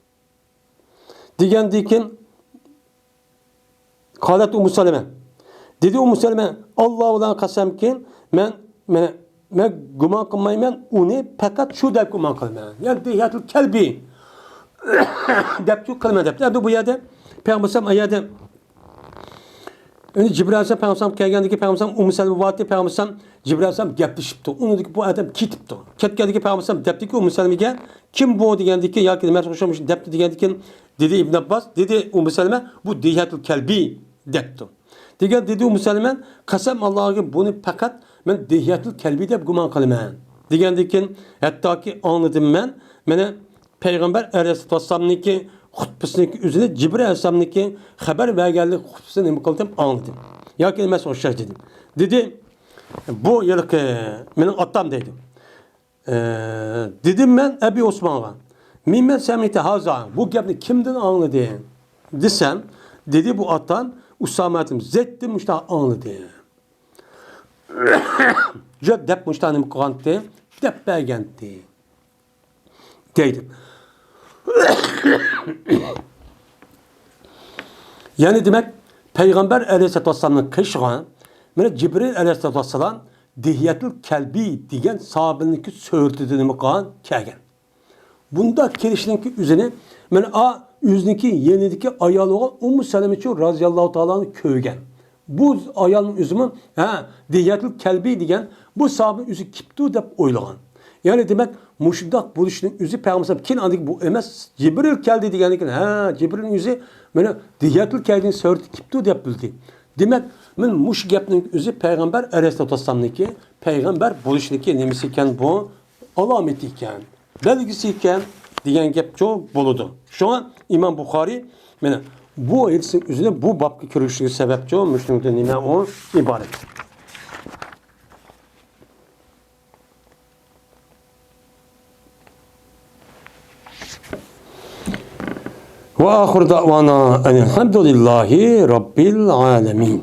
دېگەندىن كېيىن، قالەت ئۇممۇ سەلەمە. دېدى ئۇممۇ سەلەمە، ئاللا بىلەن قەسەمكى، مەن، مەن، مەن گۇمان قىلمايمەن، ئۇنى پەقەت شۇ دەپ گۇمان قىلىمەن. يەنى دىھيەتۇل كەلبى دەپ قىلىمەن دەپتۇ. ئەمدى بۇ يەردە پەيغەمبەر ئەلەيھىسسالام، ئەگەردە يەنى جىبرىل ئەلەيھىسسالام پەيغەمبەر ئەلەيھىسسالام كەلگەندىن كېيىن پەيغەمبەر ئەلەيھىسسالام ئۇممۇ سەلەمە بارتى، پەيغەمبەر ئەلەيھىسسالام جىبرىل ئەلەيھىسسالام گەپلىشىپتۇ. ئۇنىڭدىن كېيىن بۇ ئادەم كېتىپتۇ. كەتكەندىن كېيىن پەيغەمبەر ئەلەيھىسسالام دەپتىكى، ئۇممۇ سەلەمىگە، كىم بۇ دېگەندىن كېيىن، ياكى مەن ئوخشاش دەپتۇ دېگەندىن كېيىن، دېدى ئىبن ئابباس، دېدى ئۇممۇ سەلەمە، بۇ دىھيەتۇل كەلبى دەپتۇ. دېگەن دېدى ئۇممۇ سەلەمە، قەسەم ئاللاغا، بۇنى پەقەت مەن دىھيەتۇل كەلبى دەپ گۇمان قىلىمەن. دېگەندىن كېيىن، ھەتتاكى ئاڭلىدىم مەن، مانا پەيغەمبەر ئەلەيھىسسالاتۇ ۋەسسالامنىڭكى خۇتبىسىنىڭكى ئۆزىنى جىبرىل ئەلەيھىسسالامنىڭكى خەۋەر بەرگەنلىك خۇتبىسىنى نېمە قىلدىم، ئاڭلىدىم. ياكى مەن ئوخشاش دېدىم. دېدى، بۇ ھېلىقى مېنىڭ ئاتام دەيدۇ. ئە، دېدىم مەن ئەبى ئوسمانغا، مىممەن سەمىئتە ھازا، بۇ گەپنى كىمدىن ئاڭلىدىڭ؟ دېسەم، دېدى، بۇ ئاتام ئۇسامەتىن زەيدتىن مۇشۇنداق ئاڭلىدى. جۆ دەپ مۇشۇنداق نېمە قىلغانتى، دەپ بەرگەنتى. دەيدۇ. يەنى دېمەك، پەيغەمبەر ئەلەيھىسسالاتۇ ۋەسسالامنىڭ قېشىغا مانا جىبرىل ئەلەيھىسسالاتۇ ۋەسسالام دىھيەتۇل كەلبى دېگەن ساھابىنىڭكى سۈرىتىدە نېمە قىلغان؟ كەلگەن. بۇنداق كېلىشنىڭكى ئۆزىنى مانا ئا ئۆزىنىڭكى يېنىدىكى ئايالى بولغان ئۇممۇ سەلەمىچۇ رازىياللاھۇ تائالا ئانھۇ كۆرگەن. بۇ ئايالنىڭ ئۆزىمۇ، ھە، دىھيەتۇل كەلبى دېگەن بۇ ساھابىنىڭ ئۆزى كېپتۇ دەپ ئويلىغان. يەنى دېمەك، مۇشۇنداق بولۇشنىڭ ئۆزى پەيغەمبەر كېيىن ئاندىن بۇ ئەمەس، جىبرىل كەلدى دېگەندىن كېيىن، ھە، جىبرىلنىڭ ئۆزى مانا دىھيەتۇل كەلبىنىڭ سۈرىتى كېپتۇ دەپ بىلدى. دېمەك، مەن مۇشۇ گەپنىڭ ئۆزى پەيغەمبەر ئەلەيھىسسالاتۇ ۋەسسالامنىڭكى پەيغەمبەر بولۇشنىڭكى نېمىسى ئىكەن بۇ؟ ئالامىتى ئىكەن، بەلگىسى ئىكەن دېگەن گەپچۇ بولىدۇ. شۇڭا ئىمام بۇخارىي مانا بۇ ھەدىسنىڭ ئۆزىنى بۇ بابقا كىرگۈزۈشىگە سەۋەبچۇ، مۇشۇنىڭدىن نېمە ئۇ ئىبارەت. وآخر دعوانا أن الحمد لله رب العالمين.